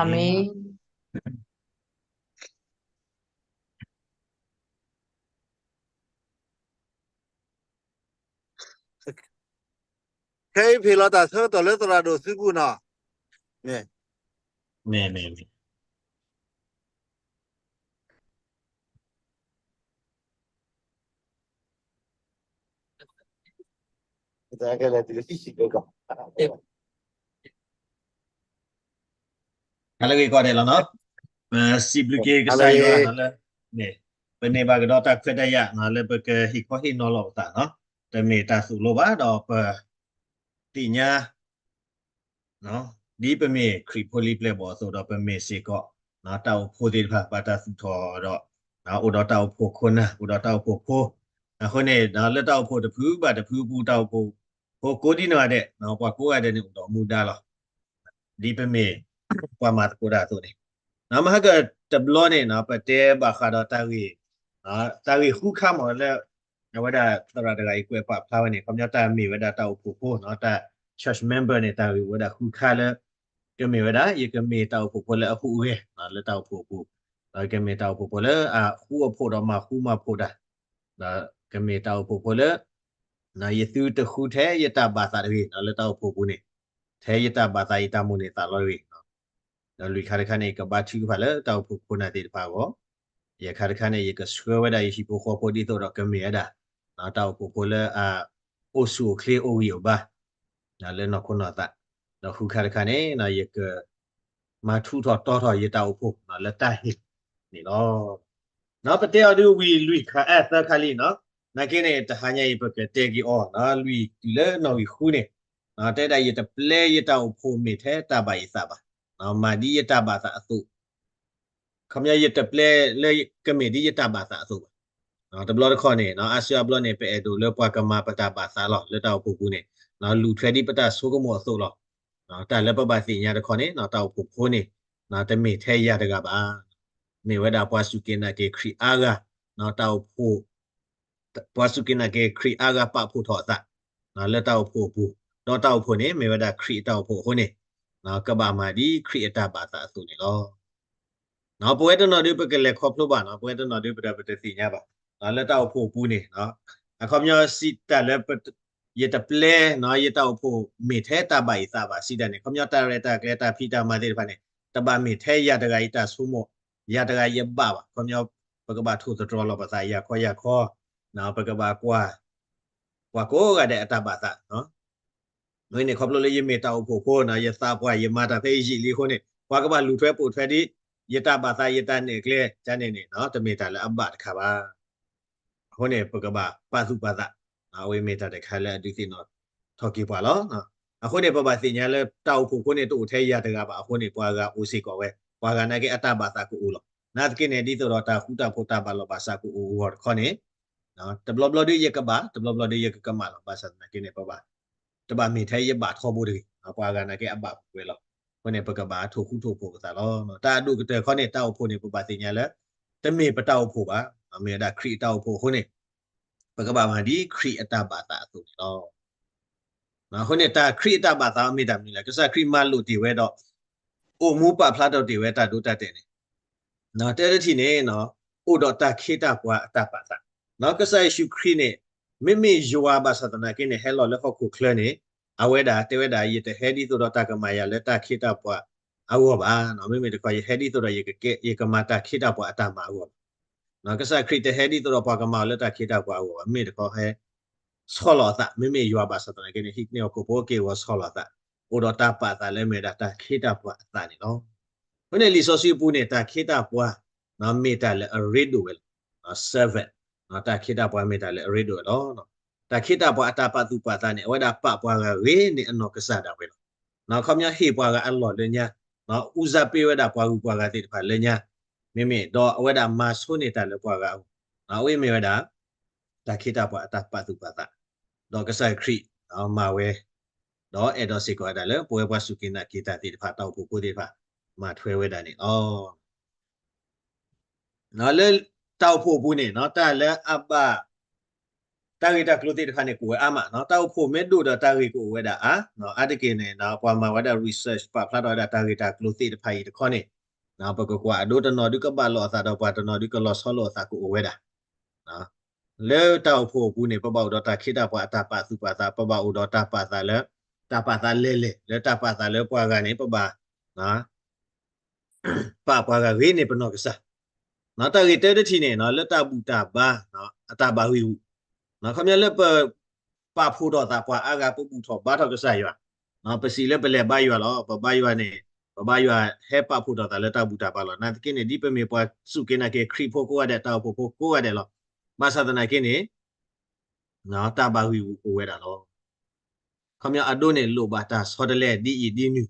အၤမ့ၣ်. ခဲအံၤဖ့ၣ်လီၤတၢ်ဆၢကတီၢ်လၢသရၣ်ဒိၣ်စုပူၤနီၤ. မ့ၢ်, မ့ၢ်, မ့ၢ်. ဟါလၢအဂ့ၤကိးဂၤဒဲးလီၤနီၤ. ပစံးဘျုးက့ၤကစၢ်ယွၤနီၤလၢ မ့ၢ်, ပန့ၢ်ဘၣ်ကဒီးတၢ်ခွဲးတၢ်ယာ်နီၤ လၢပကဟ့ၣ်ခီဟ့ၣ်နီၤလီၤပသးနီၤ. တမ့ၢ်တၢ်သိၣ်လိဘၣ်ဒီးပသ့ၣ်ညါ ဒ်ပမ့ၢ်ခရံာ်ဖိလံၤပျဲၢ်ဘီၣ်အသိးဒီး ပမ့ၢ်စ့ၢ်ကီး တၢ်အိၣ်ဖှိၣ်သ့ၣ်တဖၣ် ဘၣ်တၢ်သူၣ်ထီၣ်ဒီး အိၣ်ဒီးတၢ်အိၣ်ဖှိၣ်ခိၣ်နၢ် အိၣ်ဒီးတၢ်အိၣ်ဖှိၣ်ဖိ. အဃိန့ၣ် လၢတၢ်အိၣ်ဖှိၣ်တဖုဘၣ်တဖုအပူၤ တၢ်အိၣ်ဖှိၣ်ဖိကိးဒ်နီၢ်ဂၤဒဲး ပှၤကိးဂၤဒဲးန့ၣ် အိၣ်ဒီးမူဒါလီၤ. ဒ်ပမ့ၢ် ပှၤမၤသကိးတၢ်အသိးန့ၣ် မဟါကတဘျီန့ၣ် ပတဲဘၣ်ဃးဒီးတၢ်ဂ့ၢ်, တၢ်ဂ့ၢ်ဃုခါမ့ၢ်လၢ အဝဲဒၣ်သရၣ်တဂၤအံၤကွဲးပာ်ဖျါဝဲန့ၣ် ခီပညီတၢ်မ့ၢ်ဝဲဒၣ်တၢ်အိၣ်ဖှိၣ်ဖိနီၤ တၢ် church member န့ၣ် တၢ်ဂ့ၢ်ဝဲဒၣ်ဃုခါလၢ ကမ့ၢ်ဝဲဒၣ် ယကမ့ၢ်တၢ်အိၣ်ဖှိၣ်ဖိလၢအဟူးအဂဲၤ လၢတၢ်အိၣ်ဖှိၣ်အပူၤ, ဒီးကမ့ၢ်တၢ်အိၣ်ဖှိၣ်ဖိလၢအဃူအဖိးဒီးမၤဃူမၤဖိးတၢ်, ဒီးကမ့ၢ်တၢ်အိၣ်ဖှိၣ်ဖိလၢ ယသုတဃုထဲယတၢ်ဘၣ်သးတဂ့ၤ လၢတၢ်အိၣ်ဖှိၣ်ပူၤန့ၣ်, ထဲယတၢ်ဘၣ်သးယတၢ်မိၣ်န့ၢ်သးလီတဂ့ၤ. ဒီးလွံၢ်ခါတခါန့ၣ် ယကဘါထုကဖၣ်လၢတၢ်အိၣ်ဖှိၣ်ခိၣ်နၢ်သ့ၣ်တဖၣ်အဂီၢ်, ယဲၢ်ခါတခါန့ၣ် ယကဆှၢဝဲဒၣ်ယဟံၣ်ဖိဃီဖိဒ်သိးဒီးကမ့ၢ်ဝဲဒၣ် တၢ်အိၣ်ဖှိၣ်ဖိလၢအ အိၣ်ဆူၣ်အိၣ်ချ့အိၣ်ဂံၢ်အိၣ်ဘါ လၢနီၢ်ခိနီၢ်သး, ဒီးဃုခါတခါန့ၣ် ယက မၤထူးထီၣ်တီထီၣ်ယတၢ်အိၣ်ဖှိၣ်လၢတၢ်ဟ့ၣ်န့ၣ်လီၤ. ပတဲအီၤဒုးဝံၤလွံၢ်ခါ အဲ သၢခါလံနီၤ, နာ်က့န့ၣ် တဟါညါအံၤ ပကတဲက့ၤအီၤ လွံၢ်တုၤလၢနီၣ်ဂံၢ်ဃုန့ၣ်, တဲဒၣ်ယတပျဲယတၢ်အိၣ်ဖှိၣ်မ့ၢ်ထဲတၢ်ဘၣ်ယသးဘၣ်, မၤဒ်ယတၢ်ဘၣ်သးအသိး ခီပညီယတပျဲလၢကမ့ၢ်ဒ်ယတၢ်ဘၣ်သးအသိးဘၣ်. တဘျီတခီၣ်န့ၣ် အါစုအါဘျီန့ၣ် ပအဲၣ်ဒိးလၢပှၤကမၤပတၢ်ဘၣ်သးလီၤ လၢတၢ်အိၣ်ဖှိၣ်ပူၤန့ၣ် လူၤထွဲဒ်ပတၢ်ဆိကမိၣ်အသိးလီၤ. တၢ်လၢပဘၣ်သ့ၣ်ညါတခီန့ၣ် တၢ်အိၣ်ဖှိၣ်ဖိန့ၣ် တမ့ၢ်ထဲယၤတဂၤဘၣ်. မ့ၢ်ဝဲဒၣ်ပှၤစူၢ်က့ၤနာ်က့ၤခရံာ်အါဂၤ, တၢ်အိၣ်ဖှိၣ် ပှၤစူၢ်က့ၤနာ်က့ၤခရံာ်အါဂၤပာ်ဖှိၣ်ထီၣ်အသး လၢတၢ်အိၣ်ဖှိၣ်အပူၤ, ဒီးတၢ်အိၣ်ဖှိၣ်န့ၣ် မ့ၢ်ဝဲဒၣ်ခရံာ်အတၢ်အိၣ်ဖှိၣ်အဃိန့ၣ် ကဘၣ်မၤဒ်ခရံာ်အတၢ်ဘၣ်သးအသိးန့ၣ်လီၤ. ပဝဲတနီၤဒုးပကလဲၤခီဖျိဘၣ်နီၤ, ပဝဲတနီၤဒုးပဒီးပတသ့ၣ်ညါဘၣ်, လၢတၢ်အိၣ်ဖှိၣ်အပူၤန့ၣ် အခီပညီစံးတၢ်လၢ ယတပျဲနီၤ ယတၢ်အိၣ်ဖှိၣ်မ့ၢ်ထဲတၢ်ဘၣ်ယသးဘၣ် စံးတၢ်န့ၣ် ခီပညီတၢ်ရဲၣ်တၢ်ကျဲၤတၢ်ဖံးတၢ်မၤသ့ၣ်တဖၣ်န့ၣ် တဘၣ်မ့ၢ်ထဲယၤတဂၤအံၤတၢ်ဆိကမိၣ်, ယၤတဂၤအံၤအဘၣ်ဘၣ်. ခီပညီ ပကဘၣ်ထိၣ်သတြီၤလီၤပသးယၤခီယၤခီ, ပကဘၣ်ကွၢ် ပှၤကိးဂၤဒဲးအတၢ်ဘၣ်သး မ့ၢ်န့ၣ်ခီဖျိလၢယမ့ၢ်တၢ်အိၣ်ဖှိၣ်ဖိနီၤ ယသးပှၢ်ယမၤတၢ်ဖဲယံာ်လံအဃိန့ၣ် ပှၤကဘၣ်လူၤထွဲပိာ်ထွဲဒ် ယတၢ်ဘၣ်သးယတၢ်နဲၣ်ကျဲ ကန့ၣ်န့ၣ် တမ့ၢ်တၢ်လၢအဘၣ်တခါဘၣ်. အဃိန့ၣ် ပကဘၣ်ပာ်သူၣ်ပာ်သး, အဝဲမ့ၢ်တၢ်တခါလၢအဒုးသ့ၣ်နီၣ်ထီၣ်က့ၤပှၤလီၤ. အဃိန့ၣ် ပဘၣ်သ့ၣ်ညါလၢတၢ်အိၣ်ဖှိၣ်ဖိန့ၣ် တအိၣ်ထဲယၤတဂၤဘၣ်အဃိန့ၣ် ပှၤဂၤအိၣ်စ့ၢ်ကီးဝဲ, ပှၤဂၤနာ်က့အတၢ်ဘၣ်သးကအိၣ်လီၤ. နာ်သက့န့ၣ် ဒ်သိးဒီးတၢ်ဃူတၢ်ဖိးတၢ်ဘၣ်လီၢ်ဘၣ်စးကအိၣ်အဂီၢ်တခီန့ၣ် တဘျီဘျီဒုးယကဘၣ်, တဘျီဘျီဒုးယကကမၣ်လီၤ. ဘၣ်ဆၣ်သနာ်က့န့ၣ် ပဘၣ်, တဘၣ်မ့ၢ်ထဲယဘၣ်ထီဘိတဂ့ၤ, ပှၤဂၤနာ်က့အဘၣ်ပဝဲလီၤ. အဃိန့ၣ် ပကဘၣ်ထိၣ်ဃူထိၣ်ဖိးပသးလီၤ. တၢ်အဒိၣ်ကတၢၢ်ခီန့ၣ် တၢ်အိၣ်ဖှိၣ်န့ၣ် ပဘၣ်သ့ၣ်ညါလၢ တမ့ၢ်ပတၢ်အိၣ်ဖှိၣ်ဘၣ်, မ့ၢ်ဝဲဒၣ်ခရံာ်အတၢ်အိၣ်ဖှိၣ်အဃိန့ၣ် ပကဘၣ်မၤဒ်ခရံာ်အတၢ်ဘၣ်သးအသိးန့ၣ်လီၤ. အဃိန့ၣ် တၢ်ခရံာ်အတၢ်ဘၣ်သးမ့ၢ်တၢ်မနုၤလဲၣ်, ကစၢ်ခရံာ်မၤလိာ်တ့ၢ်ဝဲဒီး အိၣ်မူပာ်ဖျါထီၣ်တ့ၢ်ဝဲတၢ်ဒိတၢ်တဲာ်န့ၣ် တၢတထံၣ်န့ၣ် အိၣ်ဒီးတၢ်ခ့တၢ်ပှၤအတၢ်ပာ်သး, ကစၢ်ယ့ၣ်ၡူးခရံာ်န့ၣ် မ့မ့ၢ်ယွၤဘၣ်ဆၣ်သနာ်က့န့ၣ် ဟဲလီၤလၢဟီၣ်ခိၣ်ချၢန့ၣ် အဝဲဒၣ်တဲဝဲဒၣ် ယတဟဲဒ်သိးဒီးတၢ်ကမၤယၤလၢတၢ်ခ့တၢ်ပှၤအဂီၢ်ဘၣ်, မ့မ့ၢ်တခီ ယဟဲဒ်သိးဒီး ယကမၤတၢ်ခ့တၢ်ပှၤအတၢ်မၤအဂီၢ်ဘၣ်. ကစၢ်ခရံာ်တဟဲဒ်သိးဒီးပှၤကမၤအီၤလၢတၢ်ခ့တၢ်ပှၤအဂီၢ်ဘၣ်, မ့မ့ၢ်တခီဟဲ ဆီၣ်လီၤအသး, မ့မ့ၢ်ယွၤဘၣ်ဆၣ်သနာ်က့န့ၣ် ဟံးန့ၢ်အီၤခိၣ်ဖိက့ၢ်ဂီၤဆီၣ်လီၤအသး, အိၣ်ဒီးတၢ်ပာ်သးလၢမ့ၢ်ဝဲဒၣ်တၢ်ခ့တၢ်ပှၤအသးန့ၣ်လီၤ. အဃိန့ၣ် လံာ်စီဆှံအပူၤန့ၣ် တၢ်ခ့တၢ်ပှၤ မ့ၢ်တၢ်လၢအရ့ဒိၣ်ဝဲလီၤ. servant, တၢ်ခ့တၢ်ပှၤမ့ၢ်တၢ်လၢအရ့ဒိၣ်ဝဲလီၤ. တၢ်ခ့တၢ်ပှၤအတၢ်ပာ်သူၣ်ပာ်သးန့ၣ် အဝဲဒၣ်ပာ်ပှၤဂၤဂ့ၤန့ၢ်အနီၢ်ကစၢ်ဒၣ်ဝဲလီၤ. ခီပညီဟ့ၣ်ပှၤဂၤအလီၢ်လၢညါ, အူစၢ်ပ့ၤဝဲဒၣ်ပှၤဂုၤပှၤဂၤသ့ၣ်တဖၣ်လၢညါ, မ့မ့ၢ်ဒီးအဝဲဒၣ်မၤဆိန့ၢ်တၢ်လၢပှၤဂၤအဂီၢ်, အဝဲမ့ၢ်ဝဲဒၣ် တၢ်ခ့တၢ်ပှၤအတၢ်ပာ်သူၣ်ပာ်သး, ဒီးကစၢ်ခရံာ်မၤဝဲ, ဒီးအဲၣ်ဒိးစ့ၢ်ကီးဝဲဒၣ်လၢ ပဝဲပှၤစူၢ်က့ၤနာ်က့ၤတၢ်သ့ၣ်တဖၣ် တၢ်အိၣ်ဖှိၣ်ဖိသ့ၣ်တဖၣ် မၤထွဲဝဲဒၣ်န့ၣ်လီၤ. လၢတၢ်အိၣ်ဖှိၣ်အပူၤန့ၣ် တၢ်လၢအဘၣ် တၢ်ဂ့ၢ်တၢ်ကျိၤသ့ၣ်တဖၣ်န့ၣ် ကအိၣ်ဝဲအါမး, တၢ်အိၣ်ဖှိၣ်မ့ၢ်ဒိၣ်ဒီးတၢ်ဂ့ၢ်ကအိၣ်ဝဲဒၣ်အါ, အါတက့ၢ်န့ၣ် ပှၤမၤဝဲဒၣ် research ပာ်ဖျါထီၣ်ဝဲဒၣ်တၢ်ဂ့ၢ်တၢ်ကျိၤသ့ၣ်တဖၣ်အံၤတခီန့ၣ်, ပကကွၢ်အဒိတနီၤဒုးကဘၣ်လိာ်အသးဒီးပှၤတနီၤဒုးကလီၤဆီလိာ်အသးကအိၣ်ဝဲဒၣ် လၢတၢ်အိၣ်ဖှိၣ်အပူၤန့ၣ် ပဘၣ်အိၣ်ဒီးတၢ်ခ့တၢ်ပှၤအတၢ်ပာ်သူၣ်ပာ်သး, ပဘၣ်အိၣ်ဒီးတၢ်ပာ်သးလၢ, တၢ်ပာ်သးလဲၤလဲၤ လၢတၢ်ပာ်သးလၢပှၤဂၤန့ၣ် ပဘၣ် ပာ်ပှၤဂၤဂ့ၤန့ၢ်ပနီၢ်ကစၢ်, တၢ်ဂ့ၢ်တၢတထံၣ်န့ၣ် လၢတၢ်ဘူၣ်တၢ်ဘါ အတၢ်ဘၣ်ဂံၢ်ဂူာ်, ခီပညီလၢပ ပာ်ဖှိၣ်ထီၣ်သးပှၤအါဂၤ ပဘူၣ်ထီၣ်ဘါထီၣ်ကစၢ်ယွၤ, ပစံးလၢပလဲၤဘါယွၤလီၤ, ပဘါယွၤန့ၣ် ပဘါယွၤဟဲပာ်ဖှိၣ်ထီၣ်သးလၢတၢ်ဘူၣ်တၢ်ဘါလီၤ. နာ်သက့န့ၣ် ဒ်ပမ့ၢ်ပှၤစူၢ်က့ၤနာ်က့ၤခရံာ်ဖိကိးဂၤဒဲး တၢ်အိၣ်ဖှိၣ်ဖိကိးဂၤဒဲးလီၤ. ဘၣ်ဆၣ်သနာ်က့န့ၣ် တၢ်ဘၣ်ဂံၢ်ဂူာ်အိၣ်ဝဲဒၣ်လီၤ. ခီပညီအဒိန့ၣ် လိၣ်ဘၣ်တၢ်ဆီတလဲဒ်အံၤဒ်နု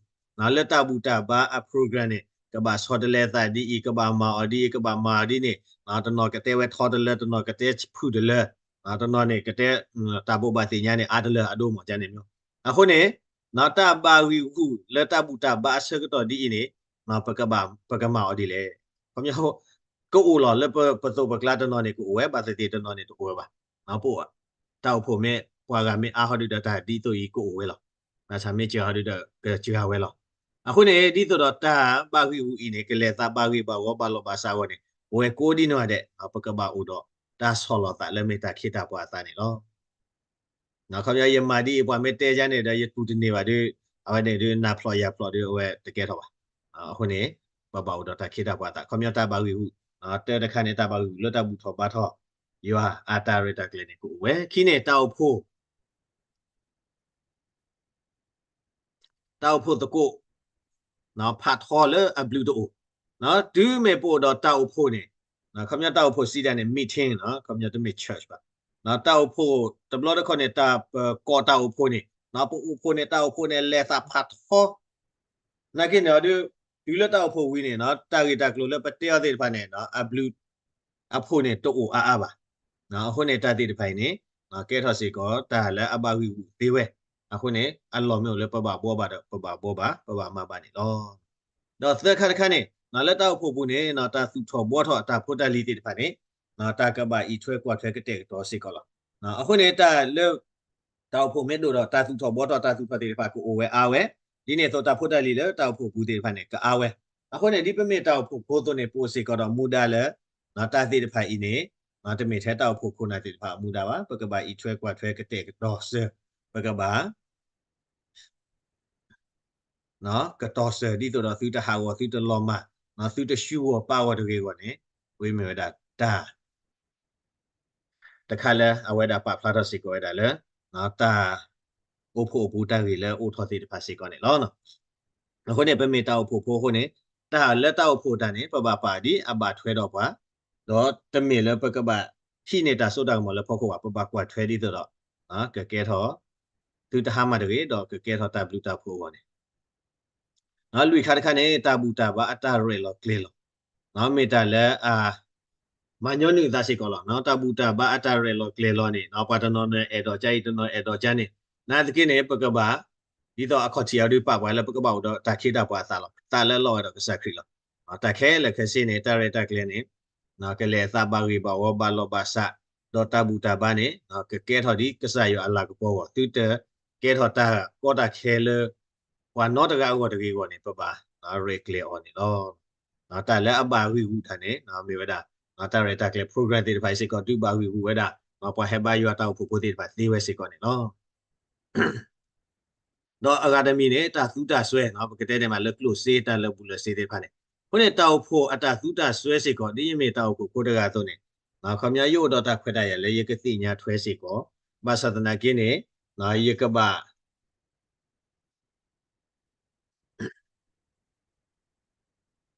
ၤ, လၢတၢ်ဘူၣ်တၢ်ဘါအ program န့ၣ် ကဘၣ်ဆီတလဲသးဒ်အံၤ, ကဘၣ်မၤအီၤဒ်အံၤ, ကဘၣ်မၤအီၤဒ်န့ၣ်, တနီၤကတဲဝဲထီတလၢ, တနီၤကတဲဖုၣ်တလၢ, တနီၤန့ၣ်ကတဲ တၢ်ဘိးဘၣ်သ့ၣ်ညါန့ၣ် အါတလၢအဒိမးန့ၣ်မ့ၢ်. အဃိန့ၣ် တၢ်ဘၣ်ဂံၢ်ဂူာ်လၢတၢ်ဘူၣ်တၢ်ဘါအဆၢကတီၢ်ဒ်အံၤန့ၣ် ပကမၤအီၤဒ်လဲၣ်. ခီပညီ ကအိၣ်လီၤလၢပသိးပကျါတနီၤန့ၣ်ကအိၣ်ဝဲ, ဘၣ်သ့ၣ်သ့ၣ်တနီၤန့ၣ်တအိၣ်ဝဲဘၣ်. ပအိၣ် တၢ်အိၣ်ဖှိၣ်မ့ၢ်ပှၤဂၤမ့ၢ်အါဟီဒုဒီးတၢ်ဒ်သိးအံၤကအိၣ်ဝဲလီၤ. ဘၣ်ဆၣ်မ့ၢ်စှၤဟီဒုဒီးကစှၤဝဲလီၤ. အဃိန့ၣ် ဒ်သိးဒီးတၢ်ဘၣ်ဂံၢ်ဂူာ်အံၤန့ၣ် ကလဲၤသးဘၣ်ဂ့ၤဘၣ်ဝီဘၣ်လီၤဘၣ်စးအဂီၢ်န့ၣ် ပဝဲကိးဒံနီၢ်ဂၤဒဲး ပကဘၣ်အိၣ်ဒီးတၢ်ဆီၣ်လီၤသးလၢမ့ၢ်တၢ်ခ့တၢ်ပှၤအသးန့ၣ်လီၤ. ခီပညီယမၤဒ်အံၤ ပှၤမ့ၢ်တဲယၤန့ၣ်ဒီး ယတူၢ်တန့ၢ်ဘၣ်ဒီး အဝဲန့ၣ်ဒုးနၢ်ဖျိးယၢ်ဖျိးဒီးအဝဲတကဲထီၣ်ဘၣ်. အဃိန့ၣ် ပဘၣ်အိၣ်ဒီးတၢ်ခ့တၢ်ပှၤအသး, ခီပညီတၢ်ဘၣ်ဂံၢ်ဂူာ်, တၢတခါန့ၣ် တၢ်ဘၣ်ဂံၢ်ဂူာ်လၢတၢ်ဘူၣ်ထီၣ်ဘါထီၣ် ယွၤအတၢ်ရဲၣ်တၢ်ကျဲၤန့ၣ်ကအိၣ်ဝဲ. ခံန့ၣ် တၢ်အိၣ်ဖှိၣ် တၢ်အိၣ်ဖှိၣ်သကိး ဖးထီလၢအဘျုးတအိၣ်, တုၤမ့ၢ်ပအိၣ်ဒီးတၢ်အိၣ်ဖှိၣ်န့ၣ်, ခီပညီတၢ်အိၣ်ဖှိၣ်စံးတၢ်န့ၣ် meeting ခီပညီတမ့ၢ် church ဘၣ်. တၢ်အိၣ်ဖှိၣ်တဘျီတခီၣ်န့ၣ် တၢ်ပကိးတၢ်အိၣ်ဖှိၣ်န့ၣ် ပအိၣ်ဖှိၣ်န့ၣ် တၢ်အိၣ်ဖှိၣ်န့ၣ် လဲၤသးဖးထီ နာ်က့န့ၣ်အီၤဒုး တုၤလၢတၢ်အိၣ်ဖှိၣ်ဝံၤန့ၣ် တၢ်ဂ့ၢ်တၢ်ကျိၤလၢပတဲအီၤသ့ၣ်တဖၣ်န့ၣ် အဘျုး အဖှိၣ်န့ၣ်တအိၣ်အါအါဘၣ်. အဃိန့ၣ် တၢ်သ့ၣ်တဖၣ်အံၤန့ၣ် ကဲထီၣ်စ့ၢ်ကီးတၢ်လၢအဘၣ်ဂံၢ်ဂူာ်သ့ဝဲ. အဃိန့ၣ် အလီၢ်မ့ၢ်အိၣ်လၢပဘၣ်ဘှီဘၣ်ဒီး ပဘၣ်ဘှီဘၣ် ပဘၣ်မၤဘၣ်န့ၣ်လီၤ. ဒီးသၢခါတခါန့ၣ် လၢတၢ်အိၣ်ဖှိၣ်ပူၤန့ၣ် တၢ်သူၣ်ထီၣ်ဘှီထီၣ်အတၢ်ဖိတၢ်လံၤသ့ၣ်တဖၣ်န့ၣ် တၢ်ကဘၣ်အံးထွဲကွၢ်ထွဲကတဲာ်ကတီၤစ့ၢ်ကီးလီၤ. အဃိန့ၣ် တၢ်လၢ တၢ်အိၣ်ဖှိၣ်မ့ၢ်ဒိၣ်ဒီး တၢ်သူၣ်ထီၣ်ဘှီထီၣ် တၢ်သူၣ်ထီၣ်သ့ၣ်တဖၣ်ကအိၣ်ဝဲအါဝဲ, ဒ်န့ၣ်အသိးတၢ်ဖိတၢ်လံၤလၢတၢ်အိၣ်ဖှိၣ်ပူၤသ့ၣ်တဖၣ်န့ၣ် ကအါဝဲ. အဃိန့ၣ် ဒ်ပမ့ၢ်တၢ်အိၣ်ဖှိၣ်ဖိအသိးန့ၣ် ပအိၣ်စ့ၢ်ကီးဒီးမူဒါလၢ တၢ်သ့ၣ်တဖၣ်အံၤန့ၣ် တမ့ၢ်ထဲတၢ်အိၣ်ဖှိၣ်ခိၣ်နၢ်သ့ၣ်တဖၣ်အမူဒါဘၣ်. ပကဘၣ်အံးထွဲကွၢ်ထွဲကတဲာ်ကတီၤစၢၤ, ပကဘၣ် ကတီၤစၢၤ ဒ်သိးဒီးသုတဟးဂီၤ သုတလီၤမၢ် သုတဆူဂီၤပာ်ဂီၤတဂ့ၤအဂီၢ်န့ၣ် ဝဲမ့ၢ်ဝဲဒၣ်တၢ် တခါလၢအဝဲဒၣ်ပာ်ဖျါထီၣ်စ့ၢ်ကီးဝဲဒၣ်လၢ တၢ်အိၣ်ဖှိၣ်အပူၤတၢ်ဂ့ၢ်လၢအအိၣ်ထီၣ်သ့ၣ်တဖၣ်စ့ၢ်ကီးန့ၣ်လီၤ. အဃိန့ၣ် ပမ့ၢ်တၢ်အိၣ်ဖှိၣ်ဖိအဃိန့ၣ် တၢ်လၢတၢ်အိၣ်ဖှိၣ်တၢ်န့ၣ် ပဘၣ်ပာ်ဒ်အဘၣ်ထွဲဒီးပှၤ, ဒီးတမ့ၢ်လၢပကဘၣ်ဟံးန့ၢ်တၢ်စိတၢ်ကမီၤလၢဖီခိၣ်ဘၣ်, ပဘၣ်ကွၢ်ထွဲဒ်သိးဒီး ကကဲထီၣ် သုတဟါမၢ်တဂ့ၤ ဒီးကကဲထီၣ်တၢ်ဘျုးတၢ်ဖှိၣ်အဂီၢ်န့ၣ် လွံၢ်ခါတခါန့ၣ် တၢ်ဘူၣ်တၢ်ဘါအတၢ်ရဲၣ်လီၤကျဲၤလီၤ, မ့ၢ်တၢ်လၢအ မၤညီနုၢ်အသးစ့ၢ်ကီးလီၤ. တၢ်ဘူၣ်တၢ်ဘါအတၢ်ရဲၣ်လီၤကျဲၤလီၤန့ၣ် ပှၤတနီၤန့ၣ်အဲၣ်ဒိးကါအံၤ တနီၤအဲၣ်ဒိးကါန့ၣ်, နာ်သက့န့ၣ် ပကဘၣ် ဒ်သိးအခီၣ်ထံးအီၤဒုးပာ်ပှၤလၢပကဘၣ်အိၣ်ဒီးတၢ်ခ့တၢ်ပှၤအသးလီၤ. သးလၢအလီၢ်ဝဲဒီးကစၢ်ခရံာ်လီၤ. တၢ်ခဲလၢာ်ခဲဆ့န့ၣ် တၢ်ရဲၣ်တၢ်ကျဲၤန့ၣ် ကလဲၤအသးဘၣ်ဂ့ၤဘၣ်ဝီဘၣ်လီၤဘၣ်စး, ဒီးတၢ်ဘူၣ်တၢ်ဘါန့ၣ် ကကဲထီၣ်ဒ်ကစၢ်ယွၤအလၤကပီၤအဂီၢ်, သုတကဲထီၣ်တၢ်ကီတၢ်ခဲလၢ ပှၤနီတဂၤအဂီၢ်တဂ့ၤအဂီၢ်န့ၣ် ပဘၣ်ရဲၣ်ကျဲၤအီၤန့ၣ်လီၤ. တၢ်လၢအဘၣ်ဂံၢ်ဂူာ်တၢ်န့ၣ် မ့ၢ်ဝဲဒၣ် တၢ်ရဲၣ်တၢ်ကျဲၤ program သ့ၣ်တဖၣ်အံၤစ့ၢ်ကီး ဒုးဘၣ်ဂံၢ်ဂူာ်ဝဲဒၣ် ပှၤဟဲဘါယွၤတၢ်အိၣ်ဖှိၣ်ဖိသ့ၣ်တဖၣ်သ့ဝဲစ့ၢ်ကီးန့ၣ်လီၤ. ဒီးအဂၤတမံၤန့ၣ် တၢ်သူတၢ်စွဲ ပကတဲန့ၣ်မးလၢကျိၣ်စ့ တၢ်လၢာ်ဘူၣ်လၢာ်စ့သ့ၣ်တဖၣ်န့ၣ်, အဃိန့ၣ်တၢ်အိၣ်ဖှိၣ်အတၢ်သူတၢ်စွဲစ့ၢ်ကီး ဒ်ယမ့ၢ်တၢ်အိၣ်ဖှိၣ်ဖိတဂၤအသိးန့ၣ်, ခီပညီယအိၣ်ဒီးတၢ်ခွဲးတၢ်ယာ်လၢယကသ့ၣ်ညါထွဲစ့ၢ်ကီး, ဘၣ်ဆၣ်သနာ်က့န့ၣ် ယကဘၣ်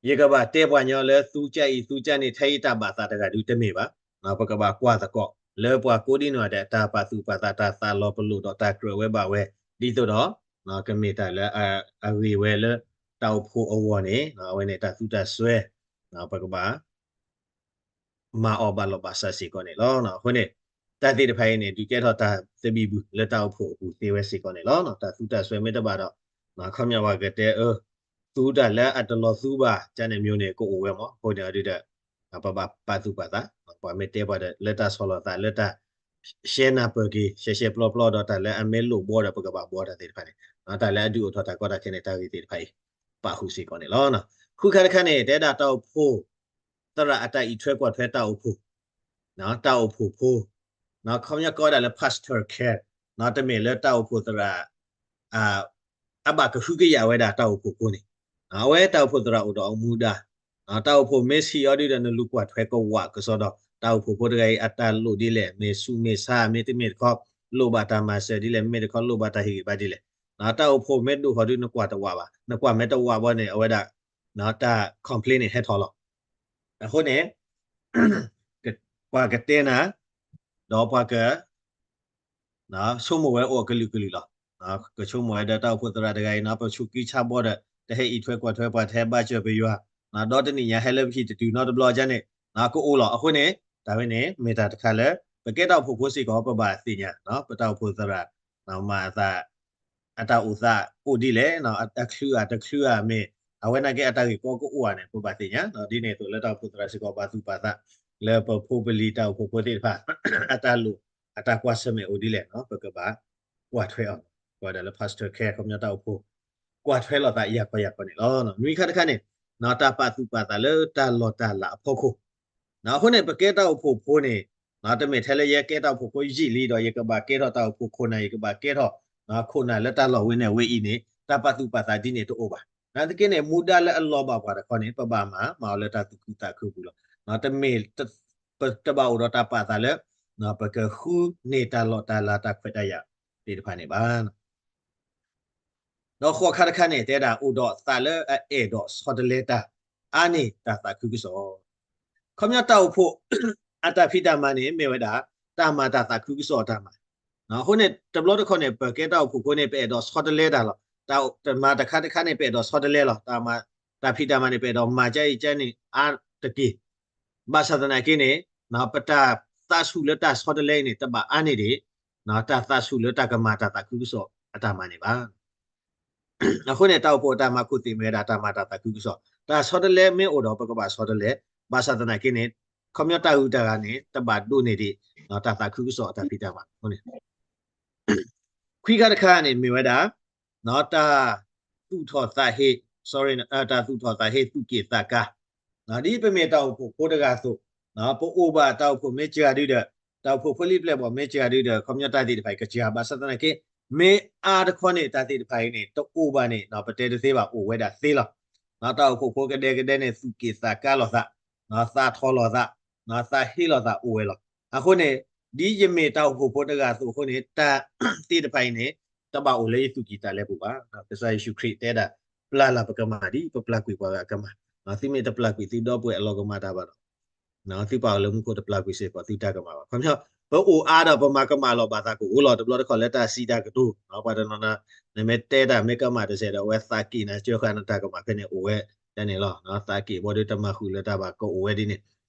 ယကဘၣ်တဲပှၤညီလၢသူကၢ်အံၤသူကၢ်န့ၣ် ထဲအံၤတၢ်ဘၣ်သးတဂၤဒုးတမ့ၢ်ဘၣ်. ပကဘၣ်ကွၢ်သကိး လၢပှၤကိးဒံနီၢ်ဂၤဒဲး တၢ်ပာ်သူၣ်ပာ်သး တၢ်သးလီၤပလိာ်ဒီးတၢ်ကြၢးဝဲဘၣ်ဝဲ ဒ်သိးဒီး ကမ့ၢ်တၢ်လၢအဂ့ၤဝဲလၢတၢ်အိၣ်ဖှိၣ်အဂီၢ်န့ၣ် အဝဲန့ၣ်တၢ်သူတၢ်စွဲ ပကဘၣ် မၤအီၤဘၣ်လီၤဘၣ်စးစ့ၢ်ကီးန့ၣ်လီၤ. အဃိန့ၣ် တၢ်သ့ၣ်တဖၣ်အံၤန့ၣ် ဒုးကဲထီၣ်တၢ်သဘံၣ်ဘုၣ်လၢတၢ်အိၣ်ဖှိၣ်အပူၤသ့ဝဲစ့ၢ်ကီးန့ၣ်လီၤ. တၢ်သူတၢ်စွဲမ့ၢ်တဘၣ်ဒီး ခီပညီပှၤကတဲအၢ သူတၢ်လၢအတလီၤသူဘၣ် ကန့ၣ်မျိုးန့ၣ် ကအိၣ်ဝဲမး. အဃိန့ၣ်အဒုးဒီး ပဘၣ်ပာ်သူၣ်ပာ်သး ပှၤမ့ၢ်တဲပှၤဒီး လၢတၢ်ဆီၣ်လီၤသးလၢတၢ် ရှဲနၢ်ပၢၢ်က့ၤ ရှဲရှဲပျီပျီဒီးတၢ်လၢအမ့ၢ်လိၣ်ဘှီဒီးပကဘၣ်ဘှီတၢ်သ့ၣ်တဖၣ်န့ၣ် တၢ်လၢအဒုးအိၣ်ထီၣ်တၢ်ကီတၢ်ခဲန့ၣ် တၢ်ဂ့ၢ်သ့ၣ်တဖၣ်အံၤ ပာ်ဃုာ်စ့ၢ်ကီးန့ၣ်လီၤ. ဃုခါတခါန့ၣ် တဲဒၣ်တၢ်အိၣ်ဖှိၣ်သရၣ်အတၢ်အံးထွဲကွၢ်ထွဲတၢ်အိၣ်ဖှိၣ် တၢ်အိၣ်ဖှိၣ်ဖိ ခီပညီကိးဝဲဒၣ်လၢ pastoral care တမ့ၢ်လၢတၢ်အိၣ်ဖှိၣ်သရၣ် အဘၣ်ကဟုကယာ်ဝဲဒၣ်တၢ်အိၣ်ဖှိၣ်ဖိန့ၣ် အဝဲတၢ်အိၣ်ဖှိၣ်သရၣ်အိၣ်ဒီးအမူဒါ တၢ်အိၣ်ဖှိၣ်မ့ၢ်ဆံးအီၤဒုဒီးနလူၤကွၢ်ထွဲကဝးကစီဒီ တၢ်အိၣ်ဖှိၣ်ဖိတဂၤအံၤ အတၢ်လိၣ်ဒ်လဲၣ် မ့ၢ်ဆူးမ့ၢ်ဆါ မ့တမ့ၢ်တခီ လိၣ်ဘၣ်တၢ်မၤစၢၤဒ်လဲၣ် မ့ၢ်တခီလိၣ်ဘၣ်တၢ်ဟ့ၣ်ဂံၢ်ဘါဒ်လဲၣ် တၢ်အိၣ်ဖှိၣ်မ့ၢ်ဒိၣ်ထီၣ်ဒုနကွၢ်တဝးဘၣ် နကွၢ်မ့ၢ်တဝးဘၣ်န့ၣ် အဝဲဒၣ် တၢ် complain န့ၣ်ဟဲထီၣ်လီၤ. အဃိန့ၣ် ပှၤကတဲနၤ ဒီးပှၤက ဆိကမိၣ်ဝဲအိၣ်အကလုာ်ကလုာ်လီၤ. ကဆိကမိၣ်ဝဲဒီးတၢ်အိၣ်ဖှိၣ်သရၣ်တဂၤအံၤ ပဆူးကံဆါဘီဒီး တဟဲအံးထွဲကွၢ်ထွဲပှၤ တဟဲဘၣ်စၢၤပယွၤ ဒီတနံၣ်ညါဟဲလၢပဟံၣ်တတုၤနီတဘျီဒ်န့ၣ် ကအိၣ်လီၤ. အဃိန့ၣ် တၢ်ဝဲန့ၣ် မ့ၢ်တၢ်တခါလၢ ပကဲတၢ်အိၣ်ဖှိၣ်ဖိစ့ၢ်ကီး ပဘၣ်သ့ၣ်ညါ ပတၢ်အိၣ်ဖှိၣ်သရၣ် မၤအသး အတၢ်အိၣ်သးအိၣ်ဒ်လဲၣ် အတချုးဧါတချုးဧါမ့ၢ် အဝဲနာ်က့အတၢ်ဂ့ၢ်ကီကအိၣ်ဧါန့ၣ် ပဘၣ်သ့ၣ်ညါ ဒ်န့ၣ်အသိးလၢတၢ်အိၣ်ဖှိၣ်သရၣ်စ့ၢ်ကီး ပာ်သူၣ်ပာ်သး လၢပဖိပလံၤတၢ်အိၣ်ဖှိၣ်ဖိသ့ၣ်တဖၣ် အတၢ်လိၣ် အတၢ်ကွၢ်ဆၢၣ်မဲာ်အိၣ်ဒ်လဲၣ် ပကဘၣ်ကွၢ်ထွဲအီၤ ကိးဝဲဒၣ်လၢ pastoral care ခီပညီတၢ်အိၣ်ဖှိၣ် ကွၢ်ထွဲလိာ်သးယၤခီယၤခီန့ၣ်လီၤ. နွံခါတခါန့ၣ် တၢ်ပာ်သူၣ်ပာ်သးလၢတၢ်လီၢ်တၢ်လၤအဖီခိၣ် အဃိန့ၣ် ပကဲတၢ်အိၣ်ဖှိၣ်ဖိန့ၣ် တမ့ၢ်ထဲလၢယကဲတၢ်အိၣ်ဖှိၣ်ဖိယံာ်လံဒီး ယကဘၣ်ကဲထီၣ်တၢ်အိၣ်ဖှိၣ်ခိၣ်နၢ် ယကဘၣ်ကဲထီၣ် ခိၣ်နၢ်လၢတၢ်လီၢ်ဝဲန့ၣ်ဝဲအံၤန့ၣ် တၢ်ပာ်သူၣ်ပာ်သးဒ်န့ၣ်တအိၣ်ဘၣ်. နာ်သက့န့ၣ် မူဒါလၢအလီၤဘၣ်ပှၤတခီန့ၣ် ပဘၣ်မၤ မၤအီၤလၢတၢ်သူၣ်ခုသးခုပူၤလီၤ. တမ့ၢ် ပတဘၣ်အိၣ်ဒီးတၢ်ပာ်သးလၢ ပကဃုန့ၢ်တၢ်လီၢ်တၢ်လၤတၢ်ခွဲးတၢ်ယာ်သ့ၣ်တဖၣ်န့ၣ်ဘၣ်. ဒီးဃိးခါတခါန့ၣ် တဲဒၣ်အိၣ်ဒီးသးလၢအအဲၣ်ဒိးဆီတလဲတၢ် အါန့ၢ်တၢ်သးခုကစီၣ် ခီပညီတၢ်အိၣ်ဖှိၣ် အတၢ်ဖံးတၢ်မၤန့ၣ် မ့ၢ်ဝဲဒၣ် တၢ်မၤတၢ်သးခုကစီၣ်အတၢ်မၤ အဃိန့ၣ် တဘျီတခီၣ်န့ၣ် ပကဲတၢ်အိၣ်ဖှိၣ်ဖိန့ၣ် ပအဲၣ်ဒိးဆီတလဲတၢ်လီၤ. တၢ်မၤတခါတခါန့ၣ် ပအဲၣ်ဒိးဆီတလဲလီၤ. တၢ်မၤ တၢ်ဖံးတၢ်မၤန့ၣ် ပအဲၣ်ဒိးမၤကါအံၤကါန့ၣ် အါတက့ၢ်. ဘၣ်ဆၣ်သနာ်က့န့ၣ် ပတၢ်သးဆူၣ်လၢတၢ်ဆီတလဲအံၤန့ၣ် တဘၣ်အါန့ၢ်ဒံး တၢ်သးဆူၣ်လၢတၢ်ကမၤတၢ်သးခုကစီၣ်အတၢ်မၤန့ၣ်ဘၣ်. အဃိန့ၣ် တၢ်အိၣ်ဖှိၣ်အတၢ်မၤခိၣ်သ့ၣ်မ့ၢ်ဝဲဒၣ်တၢ်မၤတၢ်သးခုကစီၣ်, တၢ်ဆီတလဲမ့ၢ်အိၣ်ဒီး ပကဘၣ်ဆီတလဲ, ဘၣ်ဆၣ်သနာ်က့န့ၣ် ခီပညီတၢ်ဂုၤတၢ်ဂၤန့ၣ် တဘၣ်ဒိးန့ၢ်ဒံး တၢ်သးခုကစီၣ်အတၢ်ဖံးတၢ်မၤန့ၣ် ခွံခါတခါန့ၣ်မ့ၢ်ဝဲဒၣ် တၢ်သူၣ်ထီၣ်သးဟ့, sorry, တၢ်သူၣ်ထီၣ်သးဟ့သူၣ်က့ၣ်သးကါ, ဒ်ပမ့ၢ်တၢ်အိၣ်ဖှိၣ်ဖိတဂၤအသိး, ပအိၣ်ဘၣ်တၢ်အိၣ်ဖှိၣ်မ့ၢ်စှၤဒုဒီး, တၢ်အိၣ်ဖှိၣ်ဖိလံပျဲၢ်ဘီၣ်မ့ၢ်စှၤဒုဒီး ခီပညီတၢ်သ့ၣ်တဖၣ်အံၤကစှၤ, ဘၣ်ဆၣ်သနာ်က့ မ့ၢ်အါတခီန့ၣ် တၢ်သ့ၣ်တဖၣ်အံၤန့ၣ် တအိၣ်ဘၣ်န့ၣ် ပတဲတသ့ဘၣ် အိၣ်ဝဲဒၣ်သ့လီၤ. တၢ်အိၣ်ဖှိၣ်ဖိကဒဲကဒဲန့ၣ် သူၣ်က့ၣ်သးကါလိာ်သး, သးထီၣ်လိာ်သး, သးဟ့လိာ်သးအိၣ်ဝဲလီၤ. အဃိန့ၣ် ဒ်ယမ့ၢ်တၢ်အိၣ်ဖှိၣ်ဖိတဂၤအသိးအဃိန့ၣ် တၢ်သ့ၣ်တဖၣ်အံၤန့ၣ် တဘၣ်အိၣ်လၢယသူၣ်ကံၢ်သးလဲပူၤဘၣ်. ကစၢ်ယ့ၣ်ၡူးခရံာ်တဲဒၣ် ပျၢ်လၢပကမၤဒ်ပပျၢ်ကွံာ်ပှၤဂၤအကမၤ, သုမ့ၢ်တပျၢ်ကွံာ်သုဒီပုၢ်ဝဲၢ်အလီၢ်ကမၣ်တၢ်ဘၣ်ဒီး သုပာ်အီၤလၢမူခိၣ်တပျၢ်ကွံာ်စ့ၢ်ကီးသုတၢ်ကမၣ်ဘၣ်. ခီပညီ ပအိၣ်အါဒီးပမၤကမၣ်လီၤဘၣ်သးကအိၣ်လီၤ. တဘျီတခီၣ်လၢတၢ်စံးတၢ်ကတိၤ ပှၤတနီၤနီၤ နမ့ၢ်တဲတၢ်မ့ၢ်ကမၣ်တစဲးဒီး အဝဲသးက့ၣ်နၤစၢဃာ်နတၢ်ကမၣ်ဖဲန့ၣ်အိၣ်ဝဲဒၣ်န့ၣ်လီၤ. သးက့ၣ်ဘီဒီးတမၤဃုာ်လၢတၢ်ဘၣ်ကအိၣ်ဝဲဒ်န့ၣ်.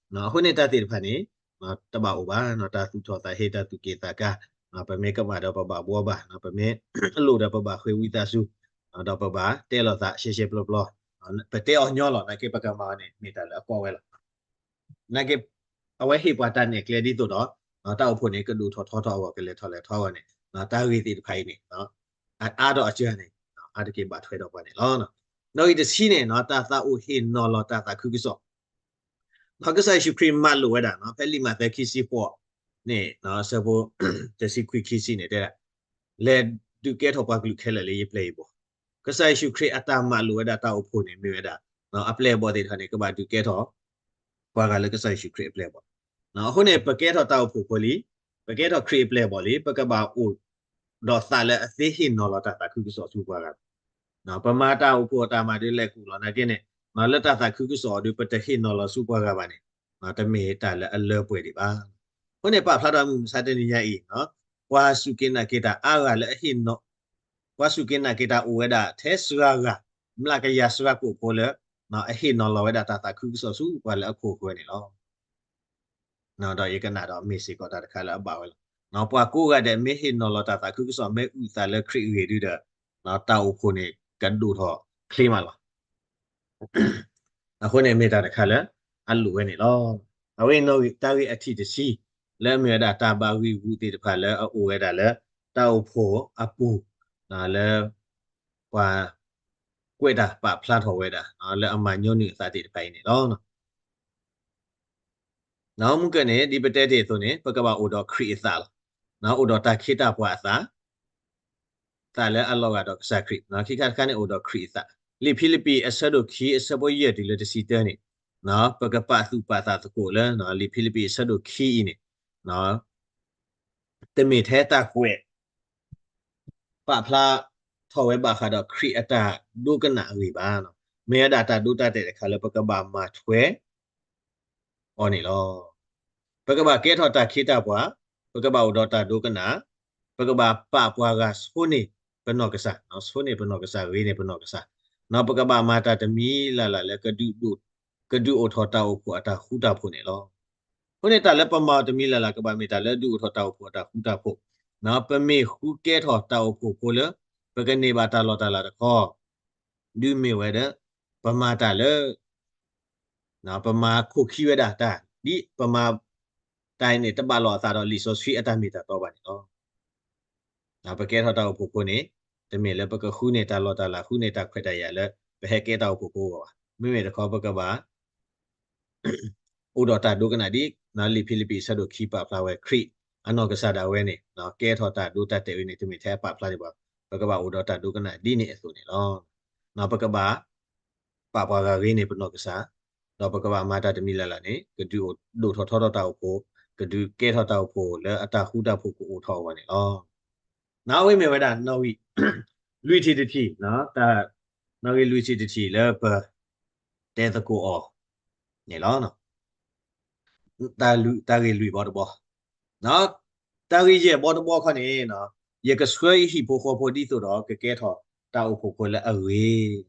အဃိန့ၣ်တၢ်သ့ၣ်တဖၣ်န့ၣ် တဘၣ်အိၣ်ဘၣ် တၢ်သူၣ်ထီၣ်သးဟ့တၢ်သူၣ်က့ၣ်သးကါ, ပမ့ၢ်ကမၣ်ဒီးပဘၣ်ဘှီဘၣ်, ပမ့ၢ်လိၣ်ဒီးပဘၣ်ဃ့ဝံသးစူၤ, ဒီးပဘၣ်တဲလိာ်သးရှဲရှဲပျီပျီ, ပတဲအီၤညီလီၤ နာ်က့ပကမၤအီၤန့ၣ် မ့ၢ်တၢ်လၢအကွၢ်ဝဲလီၤ. နာ်က့ အဝဲဟ့ၣ်ပှၤတၢ်နဲၣ်ကျဲဒ်သိးဒီး တၢ်အိၣ်ဖှိၣ်န့ၣ် ကဒိၣ်ထီၣ်ထီထီၣ်အဂီၢ် ကလဲၤထီၣ်လဲၤထီအဂီၢ်န့ၣ် တၢ်ဂ့ၢ်သ့ၣ်တဖၣ်အံၤန့ၣ် အအါဒီးအစှၤန့ၣ် အါတက့ၢ်ဘၣ်ထွဲဒီးပှၤန့ၣ်လီၤ. နီၣ်ဂံၢ်တဆံန့ၣ် တၢ်သးအိၣ်ဟ့ၣ်နီၤလီၤတၢ်သးခုကစီၣ်, ဒီးကစၢ်ယ့ၣ်ၡူးခရံာ်မၤလိာ်ဝဲဒၣ် ဖဲလံာ်မးသဲခံဆံဃိးန့ၣ် ဆၢဖိ တဆံခွံခံဆံန့ၣ်တဲဒၣ်, လဲၤဒုးကဲထီၣ်ပှၤကလုာ်ခဲလၢာ်လၢယပျဲၢ်ယဘီၣ်. ကစၢ်ယ့ၣ်ၡူးခရံာ်အတၢ်မၤလိာ်ဝဲဒၣ်တၢ်အိၣ်ဖှိၣ်န့ၣ်မ့ၢ်ဝဲဒၣ် အပျဲၢ်အဘီၣ်သ့ၣ်တဖၣ်န့ၣ် ကဘၣ်ဒုးကဲထီၣ် ပှၤဂၤလၢကစၢ်ယ့ၣ်ၡူးခရံာ်အပျဲၢ်အဘီၣ်. အဃိန့ၣ် ပကဲထီၣ်တၢ်အိၣ်ဖှိၣ်ဖိလံ, ပကဲထီၣ်ခရံာ်အပျဲၢ်အဘီၣ်လံ, ပကဘၣ်အိၣ်ဒီးသးလၢအသ့ဟ့ၣ်နီၤလီၤတၢ်သးခုကစီၣ်ဆူပှၤဂၤ ပမၤတၢ်အိၣ်ဖှိၣ်အတၢ်မၤဒ်လဲၣ်ကူၣ်လီၤ နာ်က့န့ၣ် လၢတၢ်သးခုကစီၣ်အီၤဒီး ပတဟ့ၣ်နီၤလီၤဆူပှၤဂၤဘၣ်န့ၣ် တမ့ၢ်တၢ်လၢအလၢပှဲၤဒံးဘၣ်. အဃိန့ၣ် ပာ်ဖျါထီၣ်မုၢ်မဆါတနံၤညါအံၤ ပှၤစူၢ်က့ၤနာ်က့ၤတၢ်အါဂၤလၢအဟ့ၣ်နီၤ, ပှၤစူၢ်က့ၤနာ်က့ၤတၢ်အိၣ်ဝဲဒၣ်ထဲစှၤဂၤ မျးကယၤစှၤကိာ်ဖိလၢ အဟ့ၣ်နီၤလီၤဝဲဒၣ်တၢ်သးခုကစီၣ်ဆူပှၤလၢအခိၣ်ဃၢၤန့ၣ်လီၤ. ဒီးယကနၣ်ဒီးမ့ၢ်စ့ၢ်ကီးတၢ်တခါလၢအဘၣ်ဝဲလီၤ. ပှၤကိးဂၤဒဲးမ့ၢ်ဟ့ၣ်နီၤလီၤတၢ်သးခုကစီၣ် မ့ၢ်အုၣ်သးလၢခရံာ်အဂ့ၢ်ဒုဒီး တၢ်အိၣ်ဖှိၣ်န့ၣ်ကဒိၣ်ထီၣ်ချ့မးလီၤ. အဃိန့ၣ်မ့ၢ်တၢ်တခါလၢအလိၣ်ဝဲန့ၣ်လီၤ. အဝဲတၢ်ဂ့ၢ်အထံၣ်တဆံ လၢအမ့ၢ်ဝဲဒၣ်တၢ်ဘၣ်ဂံၢ်ဂူာ်သ့ၣ်တဖၣ်လၢအအိၣ်ဝဲဒၣ်လၢတၢ်အိၣ်ဖှိၣ်အပူၤ လၢ ပှၤကွဲးတၢ်ပာ်ဖျါထီၣ်ဝဲဒၣ် လၢအမၤညီနုၢ်အသးသ့ၣ်တဖၣ်အံၤန့ၣ်လီၤ. မုၢ်ကၢၢ်န့ၣ် ဒ်ပတဲတ့ၢ်အသိးန့ၣ် ပကဘၣ်အိၣ်ဒီးခရံာ်အသးလီၤ. အိၣ်ဒီးတၢ်ခ့တၢ်ပှၤအသး သးလၢအလီၤဂာ်ဒီးကစၢ်ခရံာ်, ခံခါတခါန့ၣ်အိၣ်ဒီးခရံာ်အသး. လံာ်ဖံလံးပံးအဆၢဒိၣ်ခံ အဆၢဖိယဲၢ်တုၤလၢတဆံတၢန့ၣ် ပကပာ်သူၣ်ပာ်သးသကိးလၢ လံာ်ဖံလံးပံးအဆၢဒိၣ်ခံအံၤန့ၣ် တမ့ၢ်ထဲတၢ်ကွဲး ပာ်ဖျါထီၣ်ဝဲဘၣ်ဃးဒီးခရံာ်အတၢ်ဒိကနၣ်အဂ့ၢ်ဘၣ်. မ့ၢ်ဝဲဒၣ်တၢ်ဒိတၢ်တဲာ်တခါလၢပကဘၣ်မၤထွဲ အီၤန့ၣ်လီၤ. ပကဘၣ်ကဲထီၣ်တၢ်ခ့တၢ်ပှၤ, ပကဘၣ်အိၣ်ဒီးတၢ်ဒိကနၣ်, ပကဘၣ်ပာ်ပှၤဂၤဆိန့ၢ်ပနီၢ်ကစၢ်, ဆိန့ၢ်ပနီၢ်ကစၢ် ဂ့ၤန့ၢ်ပနီၢ်ကစၢ်, ပကဘၣ်မၤတၢ်တမံၤလၢ်လၢ်လၢ ကဒုးအိၣ်ထီၣ်တၢ်အိၣ်ဖှိၣ်အတၢ်ဃူတၢ်ဖိးန့ၣ်လီၤ. အဃိန့ၣ်တၢ်လၢပမၤအီၤတမံၤလၢ်လၢ် ကဘၣ်မ့ၢ်တၢ်လၢဒုးအိၣ်ထီၣ်တၢ်အိၣ်ဖှိၣ်အတၢ်ဃူတၢ်ဖိး, ပမ့ၢ်ဃုကဲထီၣ်တၢ်အိၣ်ဖှိၣ်ဖိလၢ ပကန့ၢ်ဘၣ်တၢ်လီၢ်တၢ်လၤတခီ ဒုးမ့ၢ်ဝဲဒီး ပမၤတၢ်လၢ ပမၤခိၣ်ခံဝဲဒၣ်တၢ် ဒ်ပမၤတၢ်အံၤန့ၣ် တဘၣ်လိာ်အသးဒီးလံာ်စီဆှံအတၢ်မ့ၢ်တၢ်တီဘၣ်န့ၣ်လီၤ. ပကဲထီၣ်တၢ်အိၣ်ဖှိၣ်ဖိန့ၣ် တမ့ၢ်လၢပကဃုန့ၢ်တၢ်လီၢ်တၢ်လၤ ဃုန့ၢ်တၢ်ခွဲးတၢ်ယာ်လၢ ပဟဲကဲတၢ်အိၣ်ဖှိၣ်ဖိအဂီၢ်ဘၣ်. မ့မ့ၢ်တခီပကဘၣ် အိၣ်ဒီးတၢ်ဒိကနၣ်ဒ် လံာ်ဖံလံးပံးအဆၢဒိၣ်ခံပာ်ဖျါဝဲခရံာ် အနီၢ်ကစၢ်ဒၣ်ဝဲန့ၣ် ကဲထီၣ်တၢ်ဒိတၢ်တဲာ်ဝဲန့ၣ် တမ့ၢ်ထဲအပာ်ဖျါန့ၣ်ဘၣ်, ပကဘၣ်အိၣ်ဒီးတၢ်ဒိကနၣ်ဒ်န့ၣ်အသိးန့ၣ်လီၤ. ပကဘၣ် ပာ်ပှၤဂၤဂ့ၤန့ၢ်ပနီၢ်ကစၢ်, ဒီးပကဘၣ်မၤတၢ်တမံၤလၢ်လၢ်န့ၣ် ကဒုးအိၣ်ဒိၣ်ထီၣ်ထီထီၣ်တၢ်အိၣ်ဖှိၣ်, ကဒုးကဲထီၣ်တၢ်အိၣ်ဖှိၣ်လၢအတၢ်ဃူတၢ်ဖိးကအိၣ်ထီၣ်အဂီၢ်န့ၣ်လီၤ. နီၣ်ဂံၢ်မ့ၢ်ဝဲဒၣ်နီၣ်ဂံၢ်လွံၢ်ထံၣ်တထံၣ်, နီၣ်ဂံၢ်လွံၢ်ထံၣ်တထံၣ်လၢပတဲသကိးအီၤန့ၣ်လီၤ. တၢ်ဂ့ၢ်လွံၢ်ဘီတဘီ, တၢ်ဂ့ၢ်ယဲၢ်ဘီတဘီခီန့ၣ် ယကဆှၢယဟံၣ်ဖိဃီဖိဒ်သိးဒီး ကကဲထီၣ်တၢ်အိၣ်ဖှိၣ်ဖိလၢအဂ့ၤ.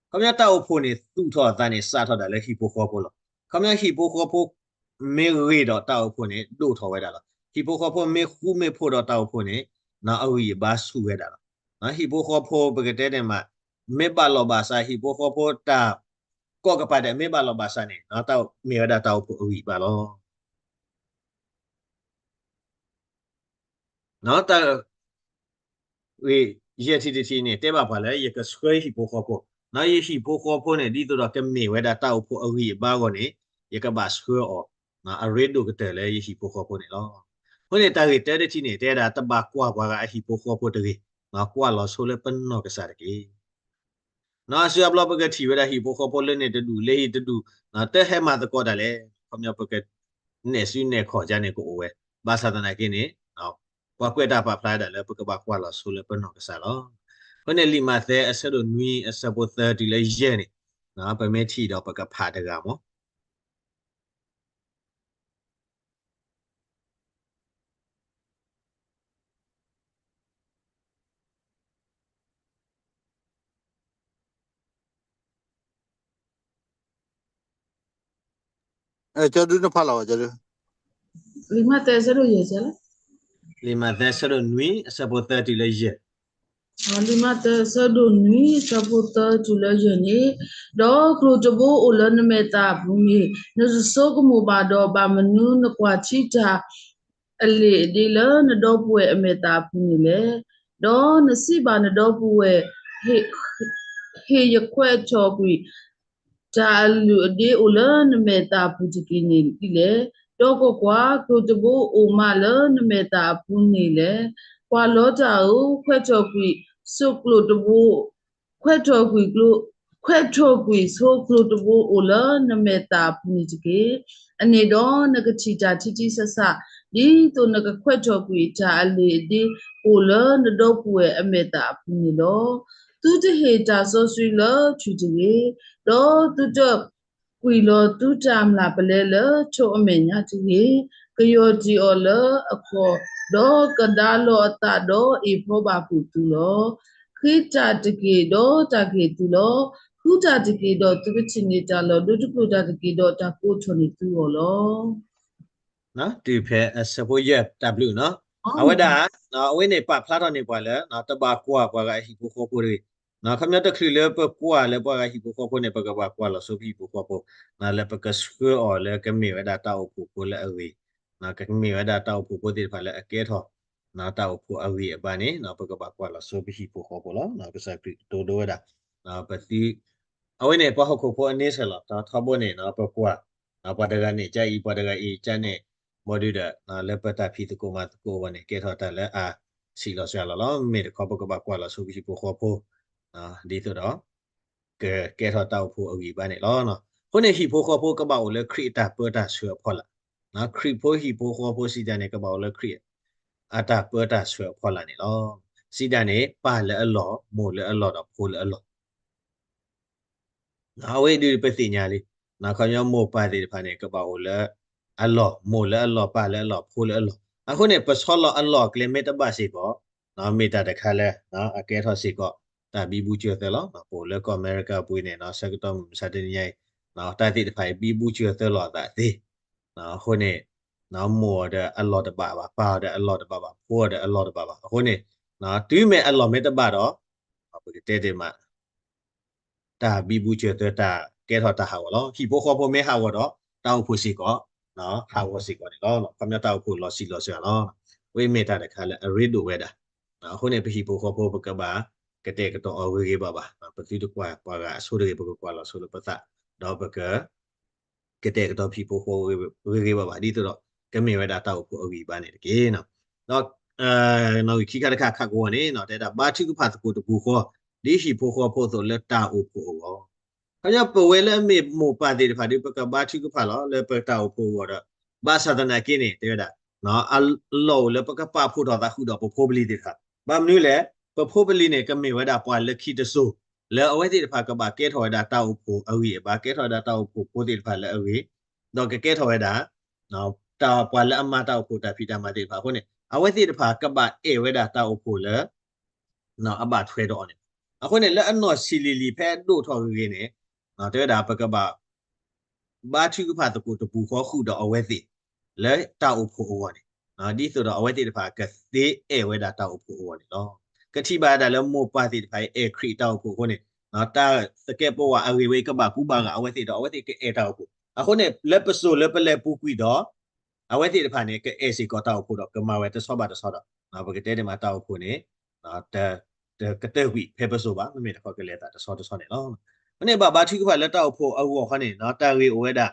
ခီပညီတၢ်အိၣ်ဖှိၣ်န့ၣ် သူၣ်ထီၣ်အသးန့ၣ် စးထီၣ်ဒၣ်လၢဟံၣ်ဖိဃီဖိလီၤ. ခီပညီဟံၣ်ဖိဃီဖိ မ့ၢ်ဂ့ၤဒီးတၢ်အိၣ်ဖှိၣ်န့ၣ် ဒိၣ်ထီၣ်ဝဲဒၣ်လီၤ. ဟံၣ်ဖိဃီဖိမ့ၢ်ဃူမ့ၢ်ဖိးဒီးတၢ်အိၣ်ဖှိၣ်န့ၣ် အဂံၢ်အဘါဆူၣ်ဝဲဒၣ်လီၤ. ဟံၣ်ဖိဃီဖိပကတဲန့ၣ်မး မ့ၢ်ဘၣ်လီၢ်ဘၣ်စး ဟံၣ်ဖိဃီဖိတၢ်ကိးကပၤဒဲး မ့ၢ်ဘၣ်လီၢ်ဘၣ်စးန့ၣ် တၢ်မ့ၢ်ဝဲဒၣ်တၢ်အိၣ်ဖှိၣ်အဂံၢ်အဘါလီၤ. တၢ်ဂ့ၢ်ယဲၢ်ထံၣ်တထံၣ်န့ၣ် တဲဘၣ်ပှၤလၢ ယကဆှၢယဟံၣ်ဖိဃီဖိ, ယဟံၣ်ဖိဃီဖိန့ၣ် ဒ်သိးဒီးကမ့ၢ်ဝဲဒၣ်တၢ်အိၣ်ဖှိၣ်အဂံၢ်အဘါအဂီၢ်န့ၣ် ယကဘၣ်ဆှၢအီၤ အရ့ဒိၣ်ကတၢၢ်လၢယဟံၣ်ဖိဃီဖိန့ၣ်လီၤ. အဃိန့ၣ်တၢ်ဂ့ၢ်တၢတထံၣ်န့ၣ် တဲဒၣ်တဘၣ်ကွၢ်ပှၤဂၤအဟံၣ်ဖိဃီဖိတဂ့ၤ, ကွၢ်လီၤဆိလၢပနီၢ်ကစၢ်တက့ၢ်. အါစုအါဘျီပကထံၣ်ဝဲဒၣ်ဟံၣ်ဖိဃီဖိလၢန့ၣ်တဒူၣ် လၢဟံၣ်တဒူၣ် တဟဲမၤသကိးတၢ်လဲၣ်. ခီပညီပက နဲၣ်စုနဲၣ်ခီၣ်ကန့ၣ်ကအိၣ်ဝဲ, ဘၣ်ဆၣ်သနာ်က့န့ၣ် ပှၤကွဲးတၢ်ပာ်ဖျါဒၣ်လၢပကဘၣ်ကွၢ်လီၤဆိလၢပနီၢ်ကစၢ်လီၤ. အဃိန့ၣ်လံာ်မးသဲအဆၢဒိၣ်နွံအဆၢဖိသၢတုၤလၢယဲၢ်န့ၣ် ပမ့ၢ်ထံၣ်ဒီးပကဖးတဂၤမး ကၠီဒုနဖးလီၤဝဲ ကၠီဒု, လံာ်မးသဲအဆၢဒိၣ်ယဲၢ်, လံာ်မးသဲအဆၢဒိၣ်နွံအဆၢဖိသၢတုၤလၢယဲၢ်, လံာ်မးသဲအဆၢဒိၣ်နွံအဆၢဖိသၢတုၤလၢယဲၢ်န့ၣ်, ဒီးကျိၤတဘိအိၣ်လၢနမဲာ်သၣ်အပူၤန့ၣ် နတဆိကမိၣ်ဘၣ်ဒီး ဘၣ်မနုၤနကွၢ်ထံတၢ် အလံာ်အဒ့လၢနဒီပုၢ်ဝဲၢ်အမဲာ်သၣ်အပူၤန့ၣ်လဲၣ်. ဒီးနစံးဘၣ်နဒီပုၢ်ဝဲၢ်, ဟ့ၣ်ယခွဲးထီၣ်ကွံာ် တၢ်အလုၢ်အဒ့အိၣ်လၢနမဲာ်သၣ်အပူၤတက့ၢ်န့ၣ်ဒ်လဲၣ်. ဒီးကွၢ်ကွၢ်, ကျိၤတဘိအိၣ်မးလၢနမဲာ်သၣ်အပူၤန့ၣ်လဲၣ်. ပှၤလီတၢ်ဧၢ, ခွဲးထီၣ်ကွံာ်ဆိကျိၤတဘိ ခွဲးထီၣ်ကွံာ်ကျိ, ခွဲးထီၣ်ကွံာ်ဆိကျိၤတဘိအိၣ်လၢနမဲာ်သၣ်အပူၤန့ၣ်တက့ၢ်. အန့ၣ်ဒီးနကထံၣ်တၢ်ထံထံဆးဆး, ဒ်သိးနကခွဲးထီၣ်ကွံာ်တၢ်အလံာ်အဒ့အိၣ်လၢနဒီပုၢ်ဝဲၢ်အမဲာ်သၣ်အပူၤန့ၣ်လီၤ. သုတဟ့ၣ်တၢ်စီဆှံလၢထွံၣ်တဂ့ၤ, ဒီးသုတကွံာ်လီၤသုတၢ်မျၢ်ပလဲလၢထိးအမဲာ်ညါတဂ့ၤ. ကယီၢ်တံၢ်အီၤလၢအခီၣ်, ဒီးကဒါလီၤအသးဒီးအ့ၣ်ဖီဘၣ်ကွံာ်သုလီၤ. ဃ့တၢ်တက့ၢ်, ဒီးတၢ်ကဟ့ၣ်သုလီၤ. ဃုတၢ်တက့ၢ်, ဒီးသုကထံၣ်န့ၢ်တၢ်လီၤ. ဒိတကျိၣ်တၢ်တက့ၢ်, ဒီးတၢ်ကအိးထီၣ်န့ၢ်သုအီၤလီၤ. တုၤဖဲအဆၢဖိယဲၢ်တၢ်ဘျုးနီၤ, အဝဲဒၣ် အဝဲန့ၣ်ပာ်ဖျါထီၣ်န့ၢ်ပှၤလၢ တဘၣ်ကွၢ်ပှၤဂၤအဟံၣ်ဖိဃီဖိတဂ့ၤ. ခီပညီတချုးလၢပကွၢ်လၢပှၤဂၤဟံၣ်ဖိဃီဖိန့ၣ် ပကဘၣ်ကွၢ်လီၤဆိပဟံၣ်ဖိဃီဖိ လၢပကဆှၢအီၤလၢကမ့ၢ်ဝဲဒၣ်တၢ်အိၣ်ဖှိၣ်ဖိလၢအဂ့ၤ ကမ့ၢ်ဝဲဒၣ်တၢ်အိၣ်ဖှိၣ်ဖိသ့ၣ်တဖၣ်လၢအကဲထီၣ် တၢ်အိၣ်ဖှိၣ်အဂံၢ်အဘါန့ၣ် ပကဘၣ်ကွၢ်လီၤဆိပဟံၣ်ဖိဃီဖိလီၤ. ကစၢ်ခရံာ်ကတိၤဒိဝဲဒၣ် ပသု အဝဲန့ၣ် ပှၤဟီၣ်ခိၣ်ဖိအန့ဆၢၣ်လီၤ. ထီဘိန့ၣ် ပကွၢ် ပှၤတဂၤန့ၣ် ကၢ်အံၤ ပှၤတဂၤအံၤ ကၢ်န့ၣ် ဘီဒုဒီး လၢပတၢ်ဖံးသကိးမၤသကိးအဂီၢ်န့ၣ် ကဲထီၣ်တၢ်လၢအဆံးလီၤစှၤလီၤလီၤ. မ့မ့ၢ်တခီ ပကဘၣ်ကွၢ်လီၤဆိပဟံၣ်ဖိဃီဖိ ဒ်သိးဒီး ကကဲထီၣ်တၢ်အိၣ်ဖှိၣ်အဂံၢ်အဘါန့ၣ်လီၤ. အဃိန့ၣ် ဟံၣ်ဖိဃီဖိကဘၣ်အိၣ်လၢခရံာ်အတၢ်ပၢတၢ်ဆှၢအဖီလာ်, ခရံာ်ဖိဟံၣ်ဖိဃီဖိစံးတၢ်န့ၣ် ကဘၣ်အိၣ်လၢခရံာ်အတၢ်ပၢတၢ်ဆှၢအဖီလာ်န့ၣ်လီၤ. စံးတၢ်န့ၣ် ပၢ်လၢအလီၢ်, မိၢ်လၢအလီၢ်ဒီးဖိလၢအလီၢ် အဝဲဒုးပသ့ၣ်ညါလံ, ခီပညီမိၢ်ပၢ်သ့ၣ်တဖၣ်န့ၣ် ကဘၣ်အိၣ်လၢအလီၢ်, မိၢ်လၢအလီၢ်, ပၢ်လၢအလီၢ်, ဖိလၢအလီၢ်. အဃိန့ၣ် ပဆီလီၤအလီၢ်အကျဲမ့ၢ်တဘၣ်စ့ၢ်ကီး, မ့ၢ်တၢ်တခါလၢ အကဲထီၣ်စ့ၢ်ကီး တၢ်ဘံဘူစၢၤသၢလီၤ. ပအိၣ်လၢကီၢ်အမဲရကၤပူၤန့ၣ် ဆၢကတီၢ်မုၢ်မဆါတနံၤညါအံၤ တၢ်သ့ၣ်တဖၣ်အံၤ ဘံဘူစၢၤသၢလီၤအသးသ့. အဃိန့ၣ် မိၢ်အီၤဒီးအလီၢ်တဘၣ်ဘၣ်, ပၢ်အီၤဒီးအလီၢ်တဘၣ်ဘၣ်, ဖိအီၤဒီးအလီၢ်တဘၣ်ဘၣ်. အဃိန့ၣ် တုၤမ့ၢ်အလီၢ်မ့ၢ်တဘၣ်ဒီး ပကတဲတ့ၢ်မး တၢ်ဘံဘူစၢၤသၢ တၢ်ကဲထီၣ်တၢ်ဟးဂီၤလီၤ. ဟံၣ်ဖိဃီဖိမ့ၢ်ဟးဂီၤဒီး တၢ်အိၣ်ဖှိၣ်စ့ၢ်ကီး ဟးဂီၤစ့ၢ်ကီးန့ၣ်လီၤ. ခီပညီတၢ်အိၣ်ဖှိၣ်လီၤဆံးလီၤစှၤလီၤ. အဝဲမ့ၢ်တၢ်တခါလၢအရ့ဒိၣ်ဝဲဒၣ်. အဃိန့ၣ် ပဟံၣ်ဖိဃီဖိပကဘၣ်ကတဲာ်ကတီၤအီၤဂ့ၤဂ့ၤဘၣ်ဘၣ်. ပသုတကွၢ်ပှၤဂၤအဆိတဂ့ၤ, ပကကွၢ်လီၤဆိလၢပသး, ဒီးပက ကတဲာ်ကတီၤဟံၣ်ဖိဃီဖိဂ့ၤဂ့ၤဘၣ်ဘၣ် ဒ်သိးဒီး ကမ့ၢ်ဝဲဒၣ်တၢ်အိၣ်ဖှိၣ်အဂံၢ်အဘါန့ၣ်တက့ၢ်. ဒီး နီၣ်ဂံၢ်ခံခါတခါခးကဝီၤန့ၣ် တဲဒၣ်ဘါထုကဖၣ်သကိးတပူၤဃီ ဒ်ဟံၣ်ဖိဃီဖိအသိးလၢတၢ်အိၣ်ဖှိၣ်အဂီၢ်. ခီပညီပဝဲလၢအမ့ၢ်မိၢ်ပၢ်သ့ၣ်တဖၣ်ဒီး ပကဘါထုကဖၣ်လီၤ လၢပတၢ်အိၣ်ဖှိၣ်အဂီၢ်ဒီး ဘၣ်ဆၣ်သနာ်က့န့ၣ် တဲဝဲဒၣ် အလီၢ်အိၣ်လၢပကပာ်ဖှိၣ်ထီၣ်သးဃုာ်ဒီးပဖိပလံၤသ့ၣ်တဖၣ်. ဘၣ်မနုၤလဲၣ်, ပဖိပလံၤန့ၣ် ကမ့ၢ်ဝဲဒၣ်ပှၤလၢခံတစိၤ လၢအဝဲသ့ၣ်တဖၣ်ကဘၣ်ကဲထီၣ်ဝဲဒၣ်တၢ်အိၣ်ဖှိၣ်အဂံၢ်အဘါ, ကဲထီၣ်ဝဲဒၣ်တၢ်အိၣ်ဖှိၣ်ဖိသ့ၣ်တဖၣ်လၢအဂ့ၤ, ဒီးကကဲထီၣ်ဝဲဒၣ် တၢ်ပှၤလၢအမၤတၢ်အိၣ်ဖှိၣ်တၢ်ဖံးတၢ်မၤသ့ၣ်တဖၣ်အဃိန့ၣ် အဝဲသ့ၣ်တဖၣ်ကဘၣ်အဲၣ်ဝဲဒၣ်တၢ်အိၣ်ဖှိၣ်လၢ အဘၣ်ထွဲဒီးအီၤန့ၣ်. အဃိန့ၣ် လၢအနီၢ်ဆံးလံၤလံၤဖဲအဒိၣ်ထီၣ်ဂ့ၤဂ့ၤန့ၣ် တဲဝဲဒၣ်ပကဘၣ် ဘါထုကဖၣ်သကိးတပူၤဃီဃုာ်ဒီးအဝဲသ့ၣ် လၢတၢ်အိၣ်ဖှိၣ်အဂီၢ်န့ၣ်, ဒ်သိးဒီးအဝဲသ့ၣ်တဖၣ်ကသ့အဲၣ်ဝဲဒၣ်တၢ်အိၣ်ဖှိၣ်အဂီၢ်န့ၣ်လီၤ. ကထံၣ်ဘၣ်ဒၣ်လၢမိၢ်ပၢ်သ့ၣ်တဖၣ်အံၤအဲၣ်ခရံာ်တၢ်အိၣ်ဖှိၣ်အဃိန့ၣ်, တၢ်သကဲးပဝးအဂ့ၤဝဲအံၤကဘၣ်ကူဘၣ်ဂာ်အဝဲသ့ၣ်ဒီး အဝဲသ့ၣ်ကအဲၣ်တၢ်အိၣ်ဖှိၣ်. အဃိန့ၣ် လၢပစိၤလၢပလဲၤပူၤကွံာ်ဒီး အဝဲသ့ၣ်တဖၣ်န့ၣ် ကအဲၣ်စ့ၢ်ကီးတၢ်အိၣ်ဖှိၣ်ဒီး ကမၤဝဲတဆီဘၣ်တဆီဒီး ပကတဲန့ၣ်မး တၢ်အိၣ်ဖှိၣ်န့ၣ် တကတၢၢ်ကွံာ်ဖဲပစိၤဘၣ်, မ့မ့ၢ်တခီကလဲၤသးတဆီတဆီန့ၣ်လီၤ. အဃိန့ၣ်ဘၣ်ဘါထုကဖၣ်လၢတၢ်အိၣ်ဖှိၣ်အဂီၢ်ခီန့ၣ် တၢ်ဂ့ၢ်အိၣ်ဝဲဒၣ်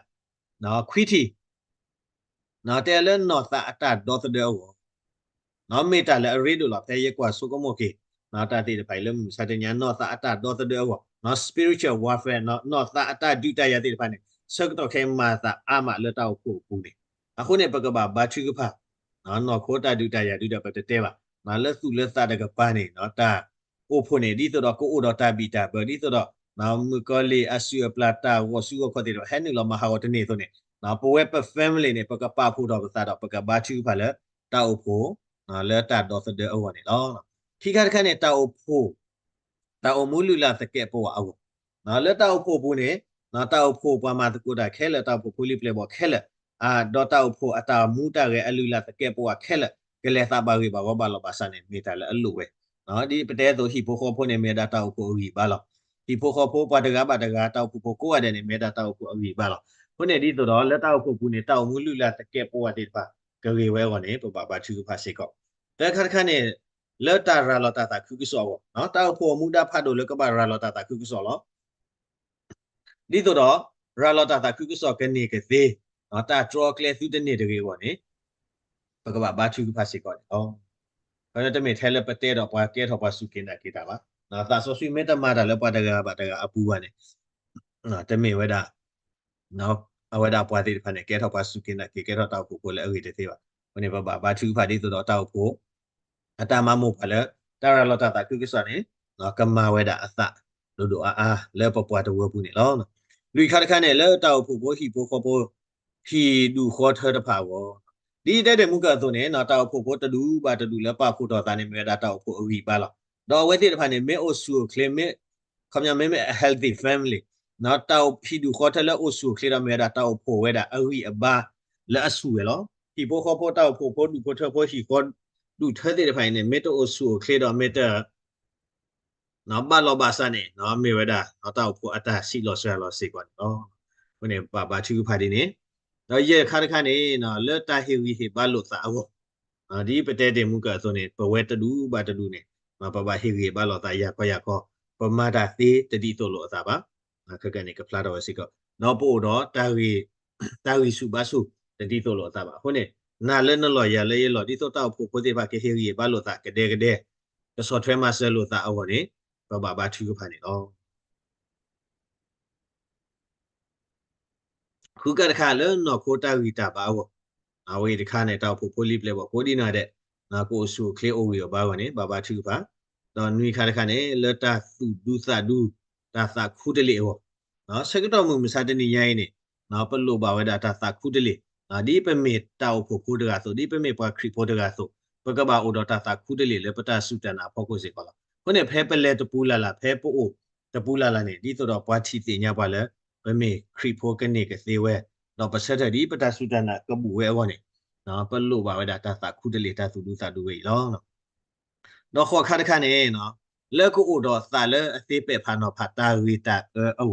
ခွံထံၣ် တဲလၢနီၢ်သးအတၢ်ဒီသဒၢအဂီၢ် မ့ၢ်တၢ်လၢအရ့ဒိၣ်လီၤ. ဖဲယကွၢ်ဆိကမိၣ်က့ၤ တၢ်သ့ၣ်တဖၣ်အံၤလၢမုၢ်မဆါတနံၤညါ နီၢ်သးအတၢ်ဒီသဒၢအဂီၢ် spiritual warfare နီၢ်သးအတၢ်ဒုးတၢ်ယၤသ့ၣ်တဖၣ်န့ၣ် ဆၢကတီၢ်ခဲအံၤမၤသးအါမးလၢတၢ်အိၣ်ဖှိၣ်အပူၤန့ၣ်. အဃိန့ၣ် ပကဘၣ်ဘါထုကဖၣ် နီၢ်ခိတၢ်ဒုးတၢ်ယၤဒုးဒီးပတတဲဘၣ် လၢသူၣ်လၢသးတကပၤန့ၣ် တၢ်အိၣ်ဖှိၣ်န့ၣ် ဒ်သိးဒီးကအိၣ်ဒီးတၢ်ဘံၣ်တၢ်ဘၢ ဒ်သိးဒီး မုၣ်ကီၤလံၢ်အစုၣ်အပျၢ်တၢ်ဂီၤစုဂီၤခီၣ်သ့ၣ်တဖၣ် ဟဲနုာ်လီၤမၤဟးဂီၤတန့ၢ်အသိးန့ၣ် ပဝဲပ family န့ၣ် ပကပာ်ဖှိၣ်ထီၣ်ပသးဒီး ပကဘါထုကဖၣ်လၢတၢ်အိၣ်ဖှိၣ် လၢတၢ်ဒီသဒၢအဂီၢ်န့ၣ်လီၤ. ခံခါတခါန့ၣ် တၢ်အိၣ်ဖှိၣ် တၢ်အိၣ်မူလုၢ်လၢ်သကဲးပဝးအဂီၢ် လၢတၢ်အိၣ်ဖှိၣ်ပူၤန့ၣ် တၢ်အိၣ်ဖှိၣ်ပှၤမၤသကိးတၢ်ခဲလၢာ် တၢ်အိၣ်ဖှိၣ်ဖိလံၤပျဲၢ်ဘီၣ်ခဲလၢာ် ဒီးတၢ်အိၣ်ဖှိၣ်အတၢ်မူတၢ်ဂဲၤအလုၢ်အလၢ်သကဲးပဝးခဲလၢာ် ကလဲၤသးဘၣ်ဂ့ၤဘၣ်ဝီဘၣ်လီၤဘၣ်စးန့ၣ် မ့ၢ်တၢ်လၢအလိၣ်ဝဲ. ဒ်ပတဲအသိး ဟံၣ်ဖိဃီဖိန့ၣ် မ့ၢ်ဝဲဒၣ်တၢ်အိၣ်ဖှိၣ်အဂံၢ်အဘါလီၤ. ဟံၣ်ဖိဃီဖိပှၤတဂၤဘၣ်တဂၤ တၢ်အိၣ်ဖှိၣ်ဖိကိးဂၤဒဲးန့ၣ် မ့ၢ်ဝဲဒၣ်တၢ်အိၣ်ဖှိၣ်အဂံၢ်အဘါလီၤ. အဃိန့ၣ်ဒ်သိးဒီး လၢတၢ်အိၣ်ဖှိၣ်ပူၤန့ၣ် တၢ်အိၣ်မူလုၢ်လၢ်သကဲးပဝးသ့ၣ်တဖၣ် ကဂ့ၤဝဲအဂီၢ်န့ၣ် ပဘၣ်ဘါထုကဖၣ်စ့ၢ်ကီး. သၢခါတခါန့ၣ် လၢတၢ်ရၤလီၤတၢ်သးခုကစီၣ်အဂီၢ် တၢ်အိၣ်ဖှိၣ်အမူဒါဖးဒိၣ်လၢကဘၣ်ရၤလီၤတၢ်သးခုကစီၣ်လီၤ. ဒ်သိးဒီး ရၤလီၤတၢ်သးခုကစီၣ်ကန့ၢ်ကသ့ တၢ်တြီကျဲသုတန့ၢ်တဂ့ၤအဂီၢ်န့ၣ် ပကဘၣ်ဘါထုကဖၣ်စ့ၢ်ကီးန့ၣ်လီၤ. တမ့ၢ်ထဲလၢပတဲဒီးပှၤကဲထီၣ်ပှၤစူၢ်က့ၤနာ်က့ၤတၢ်ဘၣ်. သးစီဆှံမ့ၢ်တမၤတၢ်လၢပှၤတဂၤဘၣ်တဂၤအပူၤဘၣ်န့ၣ် တမ့ၢ်ဝဲဒၣ် အဝဲဒၣ်ပှၤသ့ၣ်တဖၣ်န့ၣ် ကဲထီၣ်ပှၤစူၢ်က့ၤနာ်က့ၤ ကဲထီၣ်တၢ်အိၣ်ဖှိၣ်ဖိလၢအဂ့ၤတသ့ဘၣ်. အဃိန့ၣ် ပဘၣ်ဘါထုကဖၣ်ဒ်သိးဒီးတၢ်အိၣ်ဖှိၣ် အတၢ်မၤမိၢ်ပှၢ်လၢ တၢ်ရၤလီၤတၢ်သးခုကစီၣ်န့ၣ် ကမၤဝဲဒၣ်အသးဒိၣ်ဒိၣ်အါအါလၢပပှၤတဝၢပူၤန့ၣ်လီၤ. လွံၢ်ခါတခါန့ၣ် လၢတၢ်အိၣ်ဖှိၣ်ဖိဟံၣ်ဖိဃီဖိ ဟံၣ်ဒူၣ်ဃီထၢတဖၣ်အဂီၢ် ဒ်ယတဲတ့ၢ်မူကၢအသိးန့ၣ် တၢ်အိၣ်ဖှိၣ်ဖိတဒူၣ်ဘၣ်တဒူၣ်လၢပာ်ဖှိၣ်ထီၣ်သးန့ၣ် မ့ၢ်ဝဲဒၣ်တၢ်အိၣ်ဖှိၣ်အဂံၢ်အဘါလီၤ. ဒီးအဝဲသ့ၣ်တဖၣ်န့ၣ် မ့ၢ်အိၣ်ဆူၣ်အိၣ်ချ့ မ့ၢ် ခီပညီ မ့မ့ၢ်အ healthy family တၢ်ဟံၣ်ဒူၣ်ဃီထၢလၢအိၣ်ဆူၣ်အိၣ်ချ့ဒီး မ့ၢ်ဝဲဒၣ်တၢ်အိၣ်ဖှိၣ်ဝဲဒၣ်အဂံၢ်အဘါလၢအဆူၣ်ဝဲလီၤ. ဟံၣ်ဖိဃီဖိတၢ်အိၣ်ဖှိၣ်ဖိဒူၣ်ဖိထၢဖိဟံၣ်ဃီဒူၣ်ထၢသ့ၣ်တဖၣ်အံၤန့ၣ် မ့ၢ်တအိၣ်ဆူၣ်အိၣ်ချ့ဒီးမ့ၢ်တ ဘၣ်လီၤဘၣ်စးန့ၣ် မ့ၢ်ဝဲဒၣ် တၢ်အိၣ်ဖှိၣ်အတၢ်ဆံးလီၤစှၤလီၤစ့ၢ်ကီးန့ၣ်လီၤ. အဃိန့ၣ် ပဘၣ်ဘါထုကဖၣ်ဒ်န့ၣ် ဒီးယဲၢ်ခါတခါန့ၣ် လၢတၢ်ဟ့ၣ်ဂံၢ်ဟ့ၣ်ဘါလိာ်သးအဂီၢ် ဒ်ပတဲတ့ၢ်မုၢ်ကၢအသိးန့ၣ် ပဝဲတဒူၣ်ဘၣ်တဒူၣ်န့ၣ် ပဘၣ်ဟ့ၣ်ဂံၢ်ဟ့ၣ်ဘါလိာ်သးယၤခီယၤခီ, ပမၤတၢ်သ့တဒ်သိးလိာ်အသးဘၣ်. ခဲကနံၣ်န့ၣ် ကဖျါထီၣ်ဝဲစ့ၢ်ကီး, ဒီးပအိၣ်ဒီး တၢ်ဂံၢ်ဆူၣ်ဘါဆူၣ်တဒ်သိးလိာ်အသးဘၣ်. အဃိန့ၣ် နၤလၢနလီၢ်ယၤလၢယလီၢ် ဒ်သိးတၢ်အိၣ်ဖှိၣ်ဖိသ့ၣ်တဖၣ်ကဟ့ၣ်ဂံၢ်ဟ့ၣ်ဘါလိာ်သးကဒဲကဒဲ, ကဆီၣ်ထွဲမၤစၢၤလိာ်သးအဂီၢ်န့ၣ် ပဘၣ်ဘါထုကဖၣ်န့ၣ်လီၤ. ဃုခါတခါလၢနီၢ်ခိတၢ်ဂံၢ်တၢ်ဘါအဂီၢ်, အဝဲအံၤတခါန့ၣ် တၢ်အိၣ်ဖှိၣ်ဖိလံၤပျဲၢ်ဘၣ်ကိးဒံနီၢ်ဒဲး, ကအိၣ်ဆူၣ်အိၣ်ချ့အိၣ်ဂံၢ်အိၣ်ဘါအဂီၢ်န့ၣ် ဘၣ်ဘါထုကဖၣ်, ဒီးနွံခါတခါန့ၣ် လၢတၢ်သူၣ်ဒူသးဒူ တၢ်သးခူတလ့ၢ်အဂီၢ်, ဆၢကတီၢ်မုၢ်မဆါတနံၤညါအံၤန့ၣ် ပလိၣ်ဘၣ်ဝဲဒၣ်တၢ်သးခူတလ့ၢ်, ဒ်ပမ့ၢ်တၢ်အိၣ်ဖှိၣ်ဖိတဂၤအသိး ဒ်ပမ့ၢ်ပှၤခရံာ်ဖိတဂၤအသိး ပကဘၣ်အိၣ်ဒီးတၢ်သးခူတလ့ၢ်လၢပတၢ်စူၢ်တၢ်နာ်အဖီခိၣ်စ့ၢ်ကီးလီၤ. အဃိန့ၣ် ဖဲပလဲၤတပူၤလၢ်လၢ် ဖဲပအိၣ်တပူၤလၢ်လၢ်န့ၣ် ဒ်သိးဒီးပှၤထံၣ်သ့ၣ်ညါပှၤလၢ ပမ့ၢ်ခရံာ်ဖိကန့ၢ်ကသ့ဝဲ, ဒီးပဆၢထၢၣ်ဒ်ပတၢ်စူၢ်တၢ်နာ်ကဘူးဝဲအဂီၢ်န့ၣ် ပလိၣ်ဘၣ်ဝဲဒၣ်တၢ်သးခူတလ့ၢ်တၢ်သူၣ်ဒူသးဒူဝဲအံၤလီၤ. ဒီးဃိးခါတခါန့ၣ် လၢကအိၣ်ဒီးသးလၢအသ့ပဲာ်ဖးနီၤဖးတၢ်ဂ့ၤတၢ်အၢအ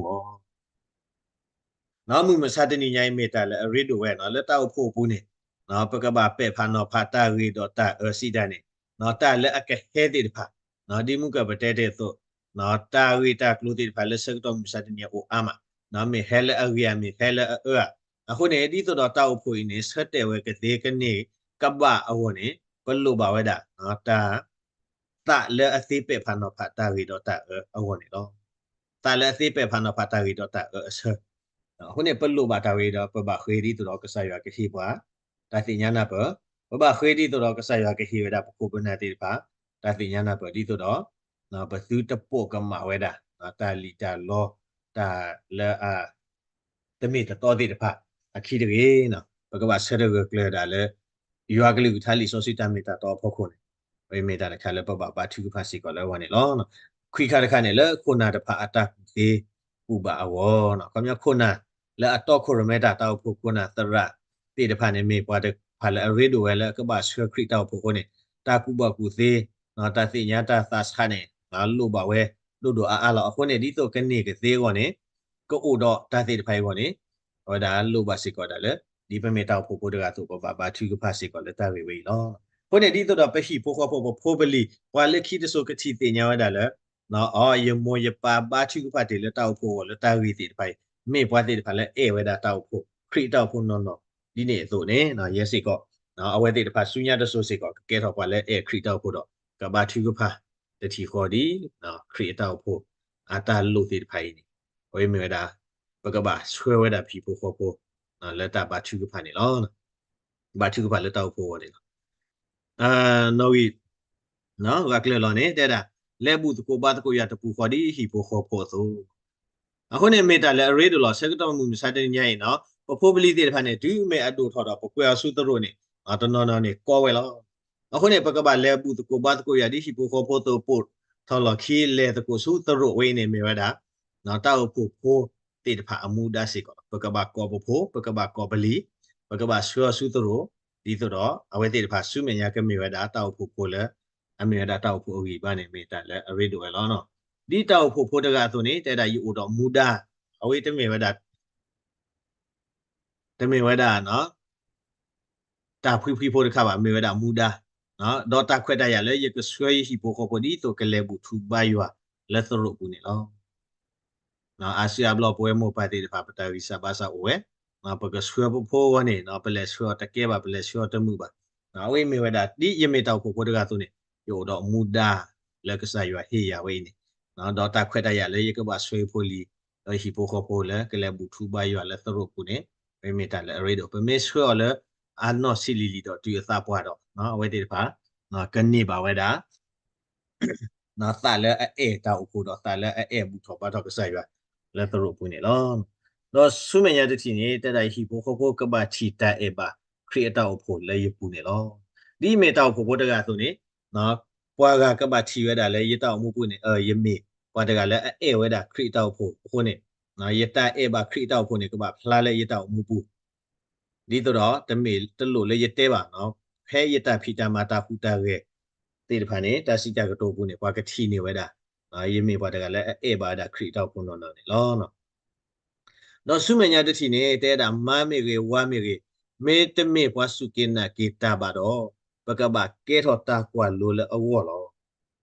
ဂီၢ် မုၢ်မဆါတနံၤညါအံၤမ့ၢ်တၢ်လၢအရ့ဒိၣ်ဝဲနီၤ လၢတၢ်အိၣ်ဖှိၣ်အပူၤန့ၣ် ပကဘၣ်ပဲာ်ဖးနီၤဖးတၢ်ဂ့ၤဒီးတၢ်အၢစံးတၢ်န့ၣ် တၢ်လၢအကဟဲသ့ၣ်တဖၣ် ဒ်မုၢ်ကၢၢ်ပတဲတ့ၢ်အသိး တၢ်ဂ့ၢ်တၢ်ကျိၤသ့ၣ်တဖၣ်လၢဆၢကတီၢ်မုၢ်မဆါတနံၤအံၤအိၣ်အါမး မ့ၢ်ဟဲလၢအဂ့ၤဧါ မ့ၢ်ဟဲလၢအအၢဧါ. အဃိန့ၣ် ဒ်သိးဒီးတၢ်အိၣ်ဖှိၣ်အံၤန့ၣ် ဆၢတဲာ်ဝဲကသ့ကန့ၢ်ကဘၣ်အဂီၢ်န့ၣ် ပလိၣ်ဘၣ်ဝဲဒၣ် တၢ် သးလၢအသ့ပဲာ်ဖးနီၤဖးတၢ်ဂ့ၤဒီးတၢ်အၢအဂီၢ်န့ၣ်လီၤ. သးလၢအသ့ပဲာ်ဖးနီၤဖးတၢ်ဂ့ၤဒီးတၢ်အၢအဆၢ အဃိန့ၣ် ပလိၣ်ဘၣ်တၢ်ဝဲအံၤဒီး ပဘၣ်ဃ့ဒ်သိးဒီးကစၢ်ယွၤကဟ့ၣ်ပှၤ တၢ်သ့ၣ်ညါနၢ်ပၢၢ်, ပဘၣ်ဃ့ဒ်သိးဒီးကစၢ်ယွၤကဟ့ၣ်ဝဲဒၣ်ပခိၣ်ပနၢ်သ့ၣ်တဖၣ် တၢ်သ့ၣ်ညါနၢ်ပၢၢ် ဒ်သိးဒီး ပသုတပိာ်ကမၣ်ဝဲဒၣ် တၢ်လံၣ်တၢ်လီ တၢ်လၢအ တမ့ၢ်တတီသ့ၣ်တဖၣ် အခံတဂ့ၤ, ပကဘၣ်ဆၢထၢၣ်ဂၢၢ်ကျၢၤဒၣ်လၢ ယွၤကလုၢ်ကထါလံာ်စီဆှံတၢ်မ့ၢ်တၢ်တီအဖီခိၣ်န့ၣ် မ့ၢ်တၢ်တခါလၢပဘၣ်ဘါထုကဖၣ်စ့ၢ်ကီးလၢအဂီၢ်န့ၣ်လီၤ. ခွံခါတခါန့ၣ် လၢခိၣ်နၢ်တဖၣ်အတၢ်ကူၣ်သ့ကူၣ်ဘၣ်အဂီၢ်, ခီပညီခိၣ်နၢ်လၢအတီခိၣ်ရိၣ်မဲတၢ် တၢ်အိၣ်ဖှိၣ်ခိၣ်နၢ်သရၣ်သ့ၣ်တဖၣ်န့ၣ် မ့ၢ်ပှၤတဖၣ်လၢအရ့ဒိၣ်ဝဲလၢကဘၣ်ဆှၢခရံာ်တၢ်အိၣ်ဖှိၣ်အဃိန့ၣ် တၢ်ကူၣ်ဘၣ်ကူၣ်သ့ တၢ်သ့ၣ်ညါတၢ်သးဆးန့ၣ် လိၣ်ဘၣ်ဝဲဒိၣ်ဒိၣ်အါအါလီၤ. အဃိန့ၣ် ဒ်သိးကန့ၢ်ကသ့အဂီၢ်န့ၣ် ကအိၣ်ဒီးတၢ်သ့ၣ်တဖၣ်အံၤအဂီၢ်န့ၣ် အဝဲဒၣ်လိၣ်ဘၣ်စ့ၢ်ကီးဒၣ်လၢ ဒ်ပမ့ၢ်တၢ်အိၣ်ဖှိၣ်ဖိတဂၤအသိး ပဘၣ်ဘါထုကဖၣ်စ့ၢ်ကီးလၢတၢ်ဂ့ၢ်ဝဲအံၤလီၤ. အဃိန့ၣ် ဒ်သိးဒီးပဟံၣ်ဖိဃီဖိ ပဖိပလံၤ ပှၤလၢခံတစိၤကထံၣ်သ့ၣ်ညါဝဲဒၣ်လၢ အီ ယမိၢ်ယပၢ်ဘါထုကဖၣ်တ့ၢ်လၢတၢ်အိၣ်ဖှိၣ်အဂီၢ်လၢတၢ်ဂ့ၢ်သ့ၣ်တဖၣ်အံၤ မ့ၢ်ပှၤသ့ၣ်တဖၣ်လၢအဲၣ်ဝဲဒၣ်တၢ်အိၣ်ဖှိၣ် ခရံာ်အတၢ်အိၣ်ဖှိၣ်နီၢ်နီၢ် ဒ်န့ၣ်အသိးန့ၣ် ယဲစ့ၢ်ကီး အဝဲသ့ၣ်တဖၣ်ဆူညါတစိၤစ့ၢ်ကီး ကကဲထီၣ်ပှၤလၢအဲၣ်ခရံာ်တၢ်အိၣ်ဖှိၣ်ဒီး ကဘါထုကဖၣ်တထံၣ်ဃီဒ် ခရံာ်အတၢ်အိၣ်ဖှိၣ်အတၢ်လိၣ်သ့ၣ်တဖၣ်အံၤန့ၣ် အဝဲမ့ၢ်ဝဲဒၣ် ပကဘၣ်ဆှၢဝဲဒၣ်ပဟံၣ်ဖိဃီဖိ လၢတၢ်ဘါထုကဖၣ်န့ၣ်လီၤ. ဘါထုကဖၣ်လၢတၢ်အိၣ်ဖှိၣ်အဂီၢ်န့ၣ်လီၤ. နီၣ်ဂံၢ် ဂၤကျၢၤလီၤန့ၣ် တဲဒၣ် လဲၤဘူၣ်သကိးဘါသကိးယွၤတပူၤဃီဒ်ဟံၣ်ဖိဃီဖိအသိး အဃိန့ၣ် မ့ၢ်တၢ်လၢအရ့ဒိၣ်လီၤ. ဆၢကတီၢ်မုၢ်မဆါတနံၤညါအံၤနီၤ ပဖိပလံၤသ့ၣ်တဖၣ်န့ၣ် တုၤမ့ၢ်အဒိၣ်ထီၣ်ဒီး ပကွဲးအီၤဆူသရိာ်န့ၣ် တနီၤနီၤန့ၣ်ကီဝဲလီၤ. အဃိန့ၣ် ပကဘၣ်လဲၤဘူၣ်သကိးဘါသကိးယွၤဒ်ဟံၣ်ဖိဃီဖိအသိး ပိာ်ထီၣ်လီၢ်ခံလဲၤသကိးဆူသရိာ်ဝဲအံၤန့ၣ် မ့ၢ်ဝဲဒၣ် တၢ်အိၣ်ဖှိၣ်ဖိသ့ၣ်တဖၣ်အမူဒါစ့ၢ်ကီးလီၤ. ပကဘၣ်ကိးပဖိ, ပကဘၣ်ကိးပလံၤ, ပကဘၣ်ဆှၢအီၤဆူသရိာ်, ဒ်သိးဒီး အဝဲသ့ၣ်တဖၣ်ဆူမဲာ်ညါကမ့ၢ်ဝဲဒၣ်တၢ်အိၣ်ဖှိၣ်ဖိလၢ အမ့ၢ်ဝဲဒၣ်တၢ်အိၣ်ဖှိၣ်အဂံၢ်ဘါန့ၣ် မ့ၢ်တၢ်လၢအရ့ဒိၣ်ဝဲလီၤ. ဒ်တၢ်အိၣ်ဖှိၣ်ဖိတဂၤအသိးန့ၣ် တဲဒၣ်ယအိၣ်ဒီးမူဒါ, အဝဲတမ့ၢ်ဝဲဒၣ် တမ့ၢ်ဝဲဒၣ် တၢ်ဖှံဖှံဖိတခါဘၣ်, မ့ၢ်ဝဲဒၣ်မူဒါ, ဒီးတၢ်ခွဲးတၢ်ယာ်လၢယကဆှၢယဟံၣ်ဖိဃီဖိဒ်သိးကလဲၤဘူၣ်ထူဘါယွၤလၢသရိာ်ပူၤန့ၣ်လီၤ. အါစုအါဘျီပဝဲမိၢ်ပၢ်သ့ၣ်တဖၣ် ပတၢ်ဂံၢ်စၢ်ဘါစၢ်အိၣ်ဝဲ, ပကဆှၢပဖိအဂီၢ်န့ၣ် ပလဲၤဆှၢအီၤတကဲဘၣ်, ပလဲၤဆှၢအီၤတမုာ်ဘၣ်. အဝဲမ့ၢ်ဝဲဒၣ် ဒ်ယမ့ၢ်တၢ်အိၣ်ဖှိၣ်ဖိတဂၤအသိးန့ၣ် ယအိၣ်ဒီးမူဒါလၢကစၢ်ယွၤဟ့ၣ်ယၤဝဲအံၤန့ၣ်, ဒီးတၢ်ခွဲးတၢ်ယာ်လၢယကဘၣ်ဆှၢယဖိလံၤ ဒီးယဟံၣ်ဖိဃီဖိလၢကလဲၤဘူၣ်ထူဘါယွၤလၢသရိာ်ပူၤန့ၣ် မ့မ့ၢ်တၢ်လၢအရ့ဒိၣ်. ပမ့ၢ်ဆှၢအီၤလၢအနီၢ်ဆံးလံၤလံၤဒီးတုၤအသးပှၢ်ဒီး အဝဲသ့ၣ်တဖၣ် ကန့ၢ်ဘၣ်ဝဲဒၣ် သးလၢအအဲၣ်တၢ်အိၣ်ဖှိၣ်ဒီးသးလၢအအဲၣ်ဘူၣ်ထီၣ်ဘါထီၣ်ကစၢ်ယွၤလၢသရိာ်ပူၤန့ၣ်လီၤ. ဒီးဆူမဲာ်ညါတထံၣ်န့ၣ် တဲဒၣ်ယဟံၣ်ဖိဃီဖိကဘၣ်ထံၣ်တၢ်အဲၣ်ဘၣ်ခရံာ်အတၢ်အိၣ်ဖှိၣ်လၢယပူၤန့ၣ်လီၤ. ဒ်ယမ့ၢ်တၢ်အိၣ်ဖှိၣ်ဖိတဂၤအသိးန့ၣ် ပှၤဂၤကဘၣ်ထံၣ်ဝဲဒၣ်လၢယတၢ်အိၣ်မူပူၤန့ၣ် ယမ့ၢ်ပှၤတဂၤလၢအအဲၣ်ဝဲဒၣ်ခရံာ်အတၢ်အိၣ်ဖှိၣ်အဃိန့ၣ် ယတၢ်အဲၣ်ဘၣ်ခရံာ်အတၢ်အိၣ်ဖှိၣ်န့ၣ် ကဘၣ်ဖျါလၢယတၢ်အိၣ်မူပူၤ ဒ်သိးဒီး တမ့ၢ်တလိၣ်လၢယတဲဘၣ်, ဖဲယတၢ်ဖံးတၢ်မၤတၢ်ဟူးတၢ်ဂဲၤသ့ၣ်တဖၣ်န့ၣ် တၢ်စံးတၢ်ကတိၤပူၤန့ၣ် ပှၤကထံၣ်န့ၢ်ဝဲဒၣ် ယမ့ၢ်ပှၤတဂၤလၢအအဲၣ်ဘၣ်ဝဲဒၣ်ခရံာ်အတၢ်အိၣ်ဖှိၣ်နီၢ်နီၢ်န့ၣ်လီၤ. ဒီးဆူမဲာ်ညါတထံၣ်န့ၣ် တဲဝဲဒၣ် မါမ့ၢ်ဂ့ၤ ဝၤမ့ၢ်ဂ့ၤ, မ့တမ့ၢ်ပှၤစူၢ်က့ၤနာ်က့ၤတၢ်ဘၣ်ဒီး ပကဘၣ်ကဲထီၣ်တၢ်ကွၢ်လိလၢအဂီၢ်လီၤ.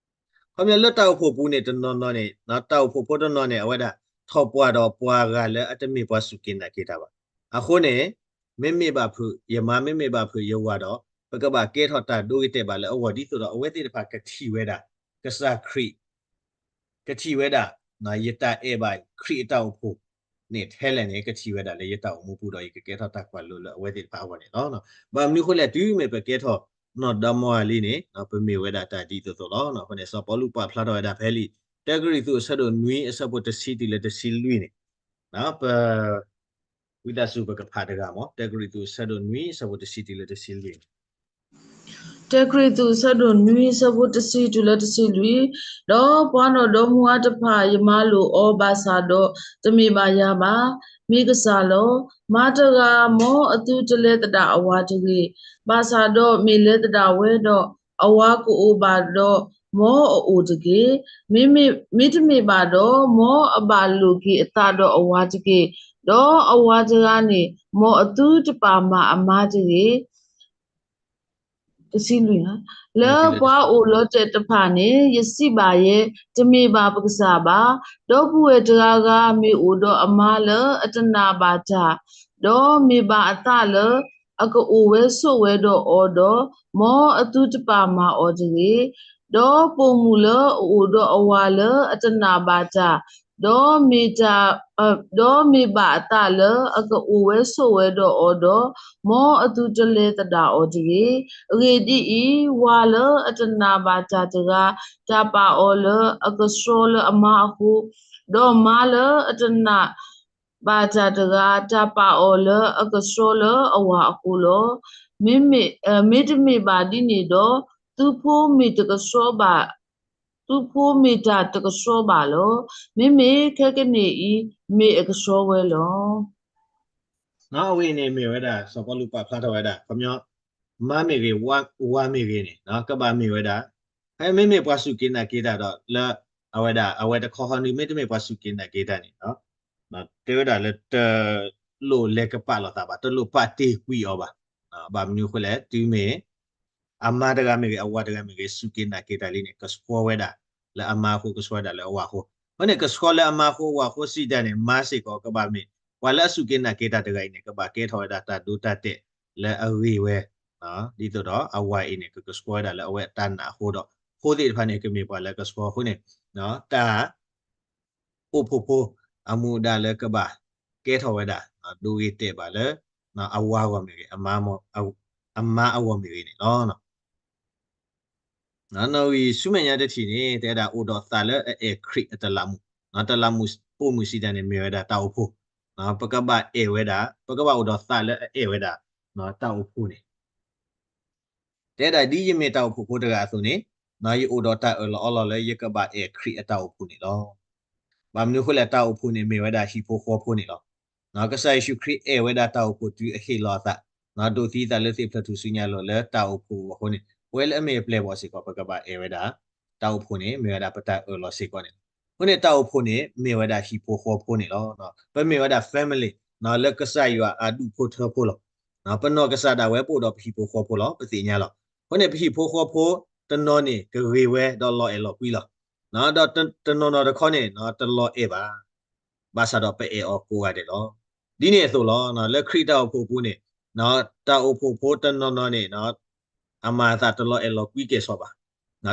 ခီပညီလၢတၢ်အိၣ်ဖှိၣ်ပူၤန့ၣ် တနီၤနီၤန့ၣ် တၢ်အိၣ်ဖှိၣ်ဖိတနီၤန့ၣ် အဝဲဒၣ် ထီၣ်ပှၢ်ဒီးပှၤဂၤလၢအတမ့ၢ်ပှၤစူၢ်က့ၤနာ်က့ၤတၢ်ဘၣ်. အဃိန့ၣ် မ့မ့ၢ်ဘၣ်ဖုးယမါ မ့မ့ၢ်ဘၣ်ဖုး ယဝၤဒီး ပကဘၣ်ကဲထီၣ်တၢ်ဒိဂ့ၤတဲာ်ဘၣ်လၢအဂီၢ် ဒ်သိးဒီးအဝဲသ့ၣ်တဖၣ်ကထံၣ်ဝဲဒၣ် ကစၢ်ခရံာ် ကထံၣ်ဝဲဒၣ် ယတၢ်အဲၣ်ဘၣ်ခရံာ်အတၢ်အိၣ်ဖှိၣ်န့ၣ်ထဲလဲၣ်န့ၣ် ကထံၣ်ဝဲဒၣ်လၢယတၢ်အိၣ်မူပူၤဒီး ယကကဲထီၣ်တၢ်ကွၢ်လိလၢအဝဲသ့ၣ်တဖၣ်အဂီၢ်န့ၣ်လီၤ. ဘၣ်မနုၤအဃိလဲၣ် တုၤမ့ၢ်ပကဲထီၣ်နီၢ်ဒီမါဝၤလံန့ၣ် ပမ့ၢ်ဝဲဒၣ်တၢ်ဒ်သိးသိးလီၤ. အဃိန့ၣ် စီၤပီလူးပာ်ဖျါထီၣ်ဝဲဒၣ်ဖဲလံာ် တၢကရံၣ်သူးအဆၢဒိၣ်နွံအဆၢဖိတဆံတုၤလၢတဆံလွံၢ်န့ၣ် ပ ဝံသးစူၤပကဖးတဂၤမ့ၢ် တၢကရံၣ်သူးအဆၢဒိၣ်နွံ အဆၢဖိတဆံတုၤလၢတဆံလွံၢ်န့ၣ်, တၢကရံၣ်သူးအဆၢဒိၣ်နွံ အဆၢဖိတဆံတုၤလၢတဆံလွံၢ်, ဒီးပှၤနီၢ်ဒီမါဝၤတဖၣ် ယမၤလိာ်အီၤဘၣ်ဆၣ်ဒီး တမ့ၢ်ဘၣ်ယၤဘၣ်. မ့ၢ်ကစၢ်လီၤ. မါတဂၤ မ်အသုတလဲၤသဒၣ်အဝၤတဂ့ၤ. ဘၣ်ဆၣ်ဒီးမ့ၢ်လဲၤသဒၣ်ဝဲဒီး အဝၤကအိၣ်ဘၣ်ဒီး မ်အအိၣ်တက့ၢ်. မ့တမ့ၢ်ဘၣ်ဒီး မ်အဘၣ်လိာ်က့ၤအသးဒီးအဝၤတက့ၢ်. ဒီးအဝၤတဂၤန့ၣ် မ်အသုတပာ်မၤအမါတဂ့ၤ. တဆံလွံၢ်, လၢပှၤအိၣ်လီၤတဲာ်တဖၣ်န့ၣ် ယစံးဘၣ်ယဲ, တမ့ၢ်ဘၣ်ပကစၢ်ဘၣ်. ဒီပုၢ်ဝဲၢ်တဂၤဂၤ မ့ၢ်အိၣ်ဒီးအမါလၢအတနာ်ဘၣ်တၢ်, ဒီးမ့ၢ်ဘၣ်အသးလၢအကအိၣ်ဝဲဆိးဝဲဒီးအီၤဒီး, မ်အသုတပာ်မၤအီၤတဂ့ၤ. ဒီးပိာ်မုၣ်လၢအအိၣ်ဒီးအဝၤလၢအတနာ်ဘၣ်တၢ်, ဒီးမ့ၢ်တၢ်, ဒီးမ့ၢ်ဘၣ်အသးလၢအကအိၣ်ဝဲဆိးဝဲဒီးအီၤဒီး, မ်အသုတလဲၤသဒၣ်အီၤတဂ့ၤ. အဂ့ၢ်ဒ်အံၤ, ဝၤလၢအတနာ်ဘၣ်တၢ်တဂၤ တၢ်ပာ်အီၤလၢအကဆှီလၢအမါအဃိ, ဒီးမါလၢအတနာ်ဘၣ်တၢ်တဂၤ တၢ်ပာ်အီၤလၢအကဆှီလၢအဝၤအဃိလီၤ. မ့တမ့ၢ်ဘၣ်ဒ်န့ၣ်ဒီး, သုဖိမ့ၢ်တကဆှီဘၣ် သုဖိမ့ၢ်တၢ်တကဆှီဘၣ်လီၤ. မ့မ့ၢ်ခဲကနံၣ်အံၤ မ့ၢ်အကဆှီဝဲလီၤ. အဝဲအံၤန့ၣ်မ့ၢ်ဝဲဒၣ် စီၤပီလူးပာ်ဖျါထီၣ်ဝဲဒၣ် ခီပညီ မါမ့ၢ်ဂ့ၤ ဝၤမ့ၢ်ဂ့ၤန့ၣ် ကဘၣ်မ့ၢ်ဝဲဒၣ် ဖဲမ့မ့ၢ်ပှၤစူၢ်က့ၤနာ်က့ၤတၢ်ဒီး လၢအဝဲဒၣ် အဝဲတခီဟီနုၤ မ့တမ့ၢ်ပှၤစူၢ်က့ၤနာ်က့ၤတၢ်န့ၣ် တဲဝဲဒၣ်လၢတလိၣ်လဲၤကပာ်လိာ်သးဘၣ်, တလိၣ်ပာ်တ့ၢ်ကွံာ်အီၤဘၣ်. ဘၣ်မနုၤအဃိလဲၣ် တုၤမ့ၢ် အမါတဂၤမ့ၢ်ဂ့ၤ အဝၤတဂၤမ့ၢ်ဂ့ၤ စူၢ်က့ၤနာ်က့ၤတၢ်လံန့ၣ် ကဆှီဝဲဒၣ် လၢအမါအဃိ ကဆှီဝဲဒၣ်လၢအဝၤအဃိ, အဃိန့ၣ် ကဆှီလၢအမါအဃိအဝၤအဃိစံးတၢ်န့ၣ် မါစ့ၢ်ကီးကဘၣ်မ့ၢ် ပှၤလၢအစူၢ်က့ၤနာ်က့ၤတၢ်တဂၤအံၤန့ၣ် ကဘၣ်ကဲထီၣ်ဝဲဒၣ်တၢ်ဒိတၢ်တဲာ်လၢအဂ့ၤဝဲ ဒ်သိးဒီးအဝၤအံၤန့ၣ် ကကဆှီဝဲဒၣ်လၢအဝဲအတၢ်နာ်အဃိဒီး ဖိသ့ၣ်တဖၣ်န့ၣ် ကမ့ၢ်ပှၤလၢကဆှီအဃိန့ၣ် တၢ် အိၣ်ဖှိၣ်ဖိအမူဒါလၢကဘၣ်ကဲထီၣ်ဝဲဒၣ် ဒိဂ့ၤတဲာ်ဘၣ်လၢ အဝၤအဂီၢ်မ့ၢ်ဂ့ၤ အမါအဂီၢ်မ့ၢ်ဂ့ၤန့ၣ်လီၤ. နီၣ်ဂံၢ်ဆူမဲာ်ညါတထံၣ်န့ၣ် တဲဝဲဒၣ်အိၣ်ဒီးသးလၢအအဲၣ်ခရံာ်အတလးမူး, တလးမူးပိာ်မုၣ်စံးတၢ်န့ၣ် မ့ၢ်ဝဲဒၣ်တၢ်အိၣ်ဖှိၣ်, ပကဘၣ်အဲၣ်ဝဲဒၣ် ပကဘၣ်အိၣ်ဒီးသးလၢအအဲၣ်ဝဲဒၣ် တၢ်အိၣ်ဖှိၣ်န့ၣ် တဲဒၣ်ဒ်ယမ့ၢ်တၢ်အိၣ်ဖှိၣ်ဖိတဂၤအသိးန့ၣ်, ယအိၣ်ဒီးတၢ်အၢၣ်လီၤအီလီၤလၢယကဘၣ်အဲၣ်ခရံာ်အတၢ်အိၣ်ဖှိၣ်န့ၣ်လီၤ. ဘၣ်မနုၤအဃိလဲၣ် တၢ်အိၣ်ဖှိၣ်န့ၣ်မ့ၢ်ဝဲဒၣ်ဟံၣ်ဖိဃီဖိန့ၣ်လီၤ. ကစၢ်ယ့ၣ်ၡူးခရံာ်အဲၣ်ဝဲဒၣ်တၢ်အိၣ်ဖှိၣ်တုၤအဟ့ၣ်လီၤအသး, ဒိးသံအသးလၢသ့ၣ်ဖျၢၣ်ထူၣ်စုညါအလိၤလၢတၢ်အိၣ်ဖှိၣ်အဃိန့ၣ် ပဝဲလၢအမ့ၢ်အပျဲၢ်အဘီၣ်စ့ၢ်ကီး ပကဘၣ်အဲၣ်ဝဲဒၣ် တၢ်အိၣ်ဖှိၣ်န့ၣ် မ့ၢ်ဝဲဒၣ်ပတၢ်အၢၣ်လီၤစ့ၢ်ကီးန့ၣ်လီၤ. အဃိန့ၣ် တၢ်အိၣ်ဖှိၣ်န့ၣ် မ့ၢ်ဝဲဒၣ်ဟံၣ်ဖိဃီဖိန့ၣ်လီၤ. ပမ့ၢ်ဝဲဒၣ် family လၢကစၢ်ယွၤအဒူၣ်ဖိထၢဖိလီၤ. ပနီၢ်ကစၢ်ဒၣ်ဝဲ ပအိၣ်ဒီးပဟံၣ်ဖိဃီဖိလီၤ, ပသ့ၣ်ညါလီၤ. အဃိန့ၣ် ပဟံၣ်ဖိဃီဖိတနီၤန့ၣ် ကဂ့ၤဝဲဒီးလီၤအဲၣ်လီၤကွံလီၤ. ဒီးတနီၤနီၤတခီန့ၣ် တလီၤအဲၣ်ဘၣ်. ဘၣ်ဆၣ်ဒီး ပအဲၣ်အီၤကိးဂၤဒဲးလီၤ. ဒ်န့ၣ်အသိးလီၤ. လၢခရံာ်တၢ်အိၣ်ဖှိၣ်ပူၤန့ၣ် တၢ်အိၣ်ဖှိၣ်ဖိတနီၤနီၤန့ၣ် အမၤအသးတလီၤအဲၣ်လီၤကွံကဲၣ်ဆိးဘၣ်.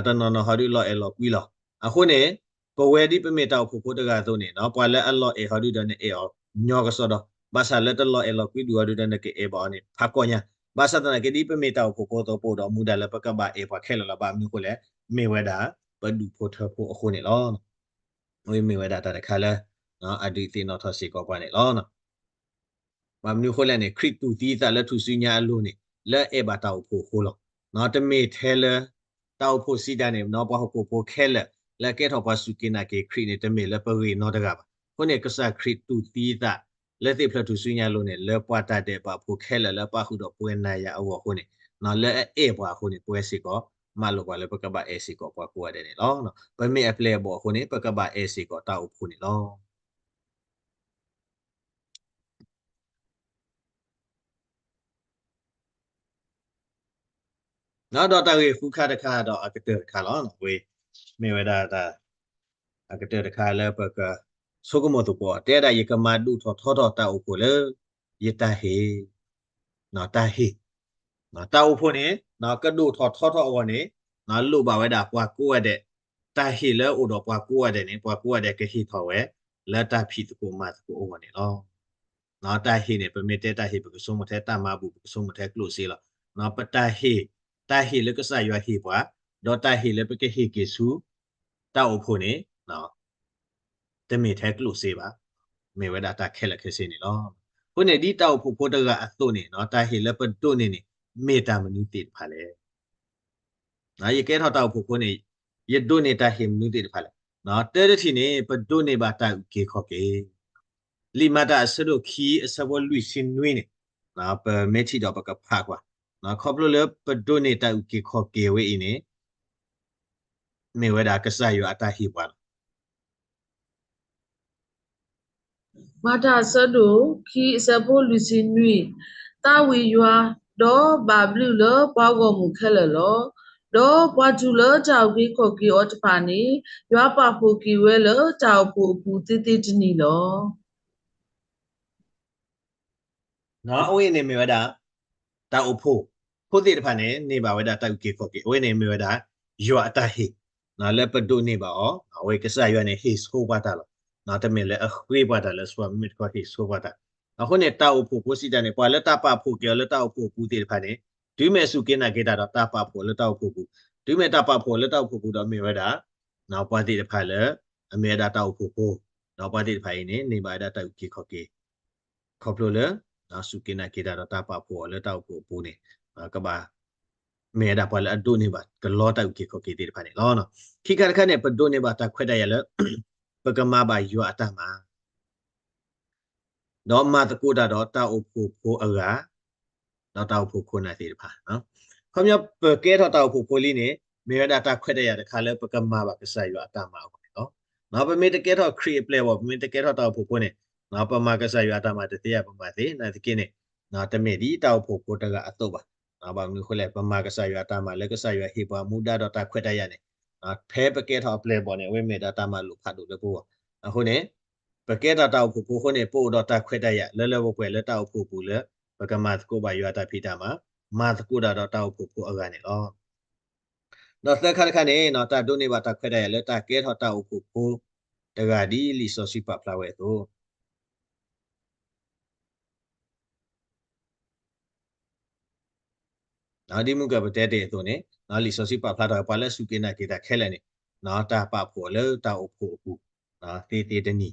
တနီၤနီၤဟီဒုးလီၤအဲၣ်လီၤကွံလီၤ. အဃိန့ၣ် ပဝဲဒ်ပမ့ၢ်တၢ်အိၣ်ဖှိၣ်ဖိတဂၤအသိးန့ၣ် ပှၤလၢအလီၤအဲၣ်ဟီဒုးဒီးနအဲၣ်အီၤညီကစီဒီ, ဘၣ်ဆၣ်လၢတလီၤအဲၣ်လီၤကွံဒံးဟီဒုးဒီးနကအဲၣ်ဘၣ်အီၤန့ၣ် ဖးကီညါ. ဘၣ်ဆၣ်သနာ်က့ ဒ်ပမ့ၢ်တၢ်အိၣ်ဖှိၣ်ဖိအသိး ပအိၣ်ဒီးမူဒါလၢပကဘၣ်အဲၣ်ပှၤခဲလၢာ်လီၤ. ဘၣ်မနုၤအဃိလဲၣ်, မ့ၢ်ဝဲဒၣ် ပဒူၣ်ဖိထၢဖိအဃိန့ၣ်လီၤ. အဝဲမ့ၢ်ဝဲဒၣ်တၢ်တခါလၢ အဒုးသ့ၣ်နီၣ်ထီၣ်စ့ၢ်ကီးပှၤန့ၣ်လီၤ. ဘၣ်မနုၤအဃိလဲၣ်န့ၣ် ခရံာ်တူၢ်သံအသးလၢထူၣ်စုညါအလိၤန့ၣ် လၢအအဲၣ်ဘၣ်တၢ်အိၣ်ဖှိၣ်အဃိလီၤ. တမ့ၢ်ထဲလၢ တၢ်အိၣ်ဖှိၣ်စံးတၢ်န့ၣ် ပှၤဟီၣ်ခိၣ်ဖိခဲလၢာ် လၢအကဲထီၣ်ပှၤစူၢ်က့ၤနာ်က့ၤခရံာ်န့ၣ် တမ့ၢ်လၢပဂ့ၤနီတဂၤဘၣ်. အဃိန့ၣ် ကစၢ်ခရံာ်တူၢ်သံအသး လၢသ့ၣ်ဖျၢၣ်ထူၣ်စုညါအလိၤန့ၣ် လၢပှၤတၢ်ဒဲးဘးဖိခဲလၢာ်လၢအပာ်ဃုာ်ဒီးပဝဲနၤယၤအဂီၢ်အဃိန့ၣ် လၢအအဲၣ်ပှၤအဃိန့ၣ် ပဝဲစ့ၢ်ကီး မၤလိာ်ပှၤလၢပကဘၣ်အဲၣ်စ့ၢ်ကီးပှၤကိးဂၤဒဲးန့ၣ်လီၤ. ပမ့ၢ်အပျဲၢ်အဘီၣ်အဃိန့ၣ် ပကဘၣ်အဲၣ်စ့ၢ်ကီးတၢ်အိၣ်ဖှိၣ်န့ၣ်လီၤ. ဒီးတၢ်ဂ့ၢ်ဃုခါတခါဒီးအကတၢၢ်တခါလီၤ. ဝဲ မ့ၢ်ဝဲဒၣ်တၢ် အကတၢၢ်တခါလၢပကဆိကမိၣ်သကိး တဲဒၣ် ယကမၤဒိၣ်ထီၣ်ထီထီၣ်တၢ်အိၣ်ဖှိၣ်လၢ ယတၢ်ဟ့ၣ်, တၢ်ဟ့ၣ်, တၢ်အိၣ်ဖှိၣ်န့ၣ် ကဒိၣ်ထီၣ်ထီထီၣ်အဂီၢ်န့ၣ် လိၣ်ဘၣ်ဝဲဒၣ်ပှၤကိးဂၤဒဲး, တၢ်ဟ့ၣ်လၢအိၣ်ဒီးပှၤကိးဂၤဒဲးန့ၣ် ပှၤကိးဂၤဒဲးကဟ့ၣ်ထီၣ်ဝဲ လၢတၢ်ဖံးသကိးမၤသကိးအဂီၢ်န့ၣ်လီၤ. တၢ်ဟ့ၣ်န့ၣ် ပမ့ၢ်တဲတၢ်ဟ့ၣ် ပကဆိကမိၣ်ထဲတၢ်မၤဘူၣ် ပကဆိကမိၣ်ထဲကျိၣ်စ့လီၤ. ပတၢ်ဟ့ၣ်, တၢ်ဟ့ၣ်လၢကစၢ်ယွၤဟ့ၣ်ပှၤ, ဒီးတၢ်ဟ့ၣ်လၢပကဟ့ၣ်က့ၤဆူ တၢ်အိၣ်ဖှိၣ်န့ၣ် တမ့ၢ်ထဲကျိၣ်စ့ဘၣ်, မ့ၢ်ဝဲဒၣ်တၢ်ခဲလၢာ်ခဲဆ့န့ၣ်လီၤ. အဃိန့ၣ် ဒ်တၢ်အိၣ်ဖှိၣ်ဖိတဂၤအသိးန့ၣ် တၢ်ဟ့ၣ်လၢပဒိးန့ၢ်န့ၣ် မ့ၢ်တၢ်မနုၤသ့ၣ်တဖၣ်လဲၣ်. ယကဲထီၣ်တၢ်အိၣ်ဖှိၣ်ဖိန့ၣ် ယဒိးန့ၢ်တၢ်ဟ့ၣ်မနုၤသ့ၣ်တဖၣ်လဲၣ်. တၢတထံၣ်န့ၣ် ပဒိးန့ၢ်ဘၣ်တၢ်အုၣ်က့ၤခီၣ်က့ၤ, လံာ်မၤတၢ်အဆၢဒိၣ်ခံ အဆၢဖိလွံၢ်ဆံနွံန့ၣ် ပမ့ၢ်ထံၣ်ဒီးပကဖးကွၢ်, ခီဖျိလၢပဒိးန့ၢ်တၢ်အုၣ်က့ၤခီၣ်က့ၤဝဲအံၤန့ၣ် မ့ၢ်ဝဲဒၣ်ကစၢ်ယွၤအတၢ်ဟ့ၣ်ပှၤလီၤ. မၤတၢ်အဆၢဒိၣ်ခံအဆၢဖိလွံၢ်ဆံနွံ, သးဝံၤယွၤ, ဒီးဘၣ်ဘျုးလၢပှၤဂီၢ်မုၢ်ခဲလၢာ်လီၤ. ဒီးပှၤတူၢ်လၢတၢ်အုၣ်က့ၤခီၣ်က့ၤအီၤတဖၣ်န့ၣ် ယွၤပာ်ဖှိၣ်က့ၤဝဲလၢတၢ်အိၣ်ဖှိၣ်အပူၤသ့သ့တနံၤလီၤ. အဝဲအံၤန့ၣ်မ့ၢ်ဝဲဒၣ် တၢ်အိၣ်ဖှိၣ်ဖိသ့ၣ်တဖၣ်န့ၣ် န့ၢ်ဘၣ်ဝဲဒၣ်တၢ်အုၣ်က့ၤခီၣ်က့ၤ, အဝဲန့ၣ်မ့ၢ်ဝဲဒၣ် ယွၤအတၢ်ဟ့ၣ် လၢပဒိးန့ၢ်ဘၣ်အီၤ, အဝဲကစၢ်ယွၤန့ၣ် ဟ့ၣ်ဆိပှၤတၢ်လီၤ. တမ့ၢ်လၢအဃ့ပှၤတၢ်လၢ ဆိမ့ၢ်တခီဟ့ၣ်ဆိပှၤတၢ်. အဃိန့ၣ် တၢ်အိၣ်ဖှိၣ်ဖိစံးတၢ်န့ၣ် ပှၤလၢတၢ်ပာ်ဖှိၣ်က့ၤအီၤလၢတၢ်အိၣ်ဖှိၣ်အပူၤသ့ၣ်တဖၣ်န့ၣ် တုၤမ့ၢ်စူၢ်က့ၤနာ်က့ၤတၢ်ဒီးတၢ်ပာ်ဖှိၣ်လၢတၢ်အိၣ်ဖှိၣ်အပူၤ, တုၤမ့ၢ်တၢ်ပာ်ဖှိၣ်လၢတၢ်အိၣ်ဖှိၣ်အပူၤဒီးမ့ၢ်ဝဲဒၣ် ပှၤသ့ၣ်တဖၣ်လၢ အမ့ၢ်ဝဲဒၣ်တၢ်အိၣ်ဖှိၣ်ဖိ, ဒီးပှၤသ့ၣ်တဖၣ်အံၤန့ၣ် န့ၢ်ဘၣ်ဝဲဒၣ်တၢ်အုၣ်က့ၤခီၣ်က့ၤ ခီဖျိလၢ စူၢ်က့ၤနာ်က့ၤတၢ်ဒီးတၢ်ပာ်ဖှိၣ်အီၤလၢတၢ်အိၣ်ဖှိၣ်အပူၤန့ၣ် ကဘၣ် မ့ၢ်ဝဲဒၣ်ပှၤလၢအဒိးန့ၢ်ဘၣ်ကလီတၢ်အုၣ်က့ၤခီၣ်က့ၤသ့ၣ်တဖၣ်န့ၣ်လီၤ. ခံခါတခါန့ၣ် ပဒိးန့ၢ်ဘၣ်တၢ်ခွဲးတၢ်ယာ်လၢ ပကမၤဘၣ်ယွၤအတၢ်မၤ ဒီးမၤသကိးတၢ်ဒီးတၢ်အိၣ်ဖှိၣ်ဖိအဂၤ ဒီးတၢ်အိၣ်ဖှိၣ်ခိၣ်နၢ်သ့ၣ်တဖၣ်, ခီပညီပကဲထီၣ်တၢ်အိၣ်ဖှိၣ်ဖိလံန့ၣ် မ့ၢ်ဝဲဒၣ်တၢ်ခွဲးတၢ်ယာ်တခါလၢပကမၤဘၣ်ကစၢ်ယွၤအတၢ်မၤအဂီၢ်န့ၣ်လီၤ. ပမ့ၢ်တကဲထီၣ်ခရံာ်အပျဲၢ်အဘီၣ် ပမ့ၢ်တကဲထီၣ်တၢ်အိၣ်ဖှိၣ်ဖိန့ၣ် ပမၤကစၢ်ယွၤအတၢ်မၤတသ့ဧါ ပမၤသ့, နာ်သက့န့ၣ် တမ့ၢ်ဒ်တၢ်အိၣ်ဖှိၣ်ဖိတဂၤအသိးဘၣ်. ဘၣ်မနုၤအဃိလဲၣ် ပမၤကစၢ်ယွၤအတၢ်မၤလၢကစၢ်ယွၤဟ့ၣ်ပှၤမူဒါဒီးတၢ်ခွဲးတၢ်ယာ်န့ၣ် ဖဲပကဲထီၣ်အပျဲၢ်အဘီၣ်န့ၣ် အဝဲမ့ၢ်ဒၣ်တၢ်မၤလိာ်ဖးဒိၣ်လၢပဂီၢ်. အဃိန့ၣ် ပကဲထီၣ်တၢ်အိၣ်ဖှိၣ်ဖိအဃိန့ၣ် ပအိၣ်ဒီးတၢ်ခွဲးတၢ်ယာ်လၢလၢပှဲၤပှဲၤလၢတၢ်အိၣ်ဖှိၣ်ပူၤလၢ ပကမၤသကိးဘၣ်ယွၤအတၢ်ဖံးတၢ်မၤ, မၤသကိးတၢ်ဒီးတၢ်အိၣ်ဖှိၣ်ဖိအဂၤန့ၣ်လီၤ. ဒီးသၢခါတခါန့ၣ် တၢ်ဒိးန့ၢ်ဘၣ်တၢ်ခွဲးတၢ်ယာ်လၢတၢ်ကဲထီၣ်တၢ်အိၣ်ဖှိၣ်ဖိတဂၤဒ်လံာ်စီဆှံပာ်ဖျါဝဲအသိး ဒ်မုၢ်ကပတဲတ့ၢ်အသိးန့ၣ် လံာ်စီဆှံပာ်ဖျါထီၣ်ဝဲ ပှၤလၢစူၢ်က့ၤနာ်က့ၤတၢ်ခဲလၢာ်န့ၣ် တၢ်ပာ်ဖှိၣ်အီၤလၢတၢ်အိၣ်ဖှိၣ်အပူၤ သ့သ့တနံၤ,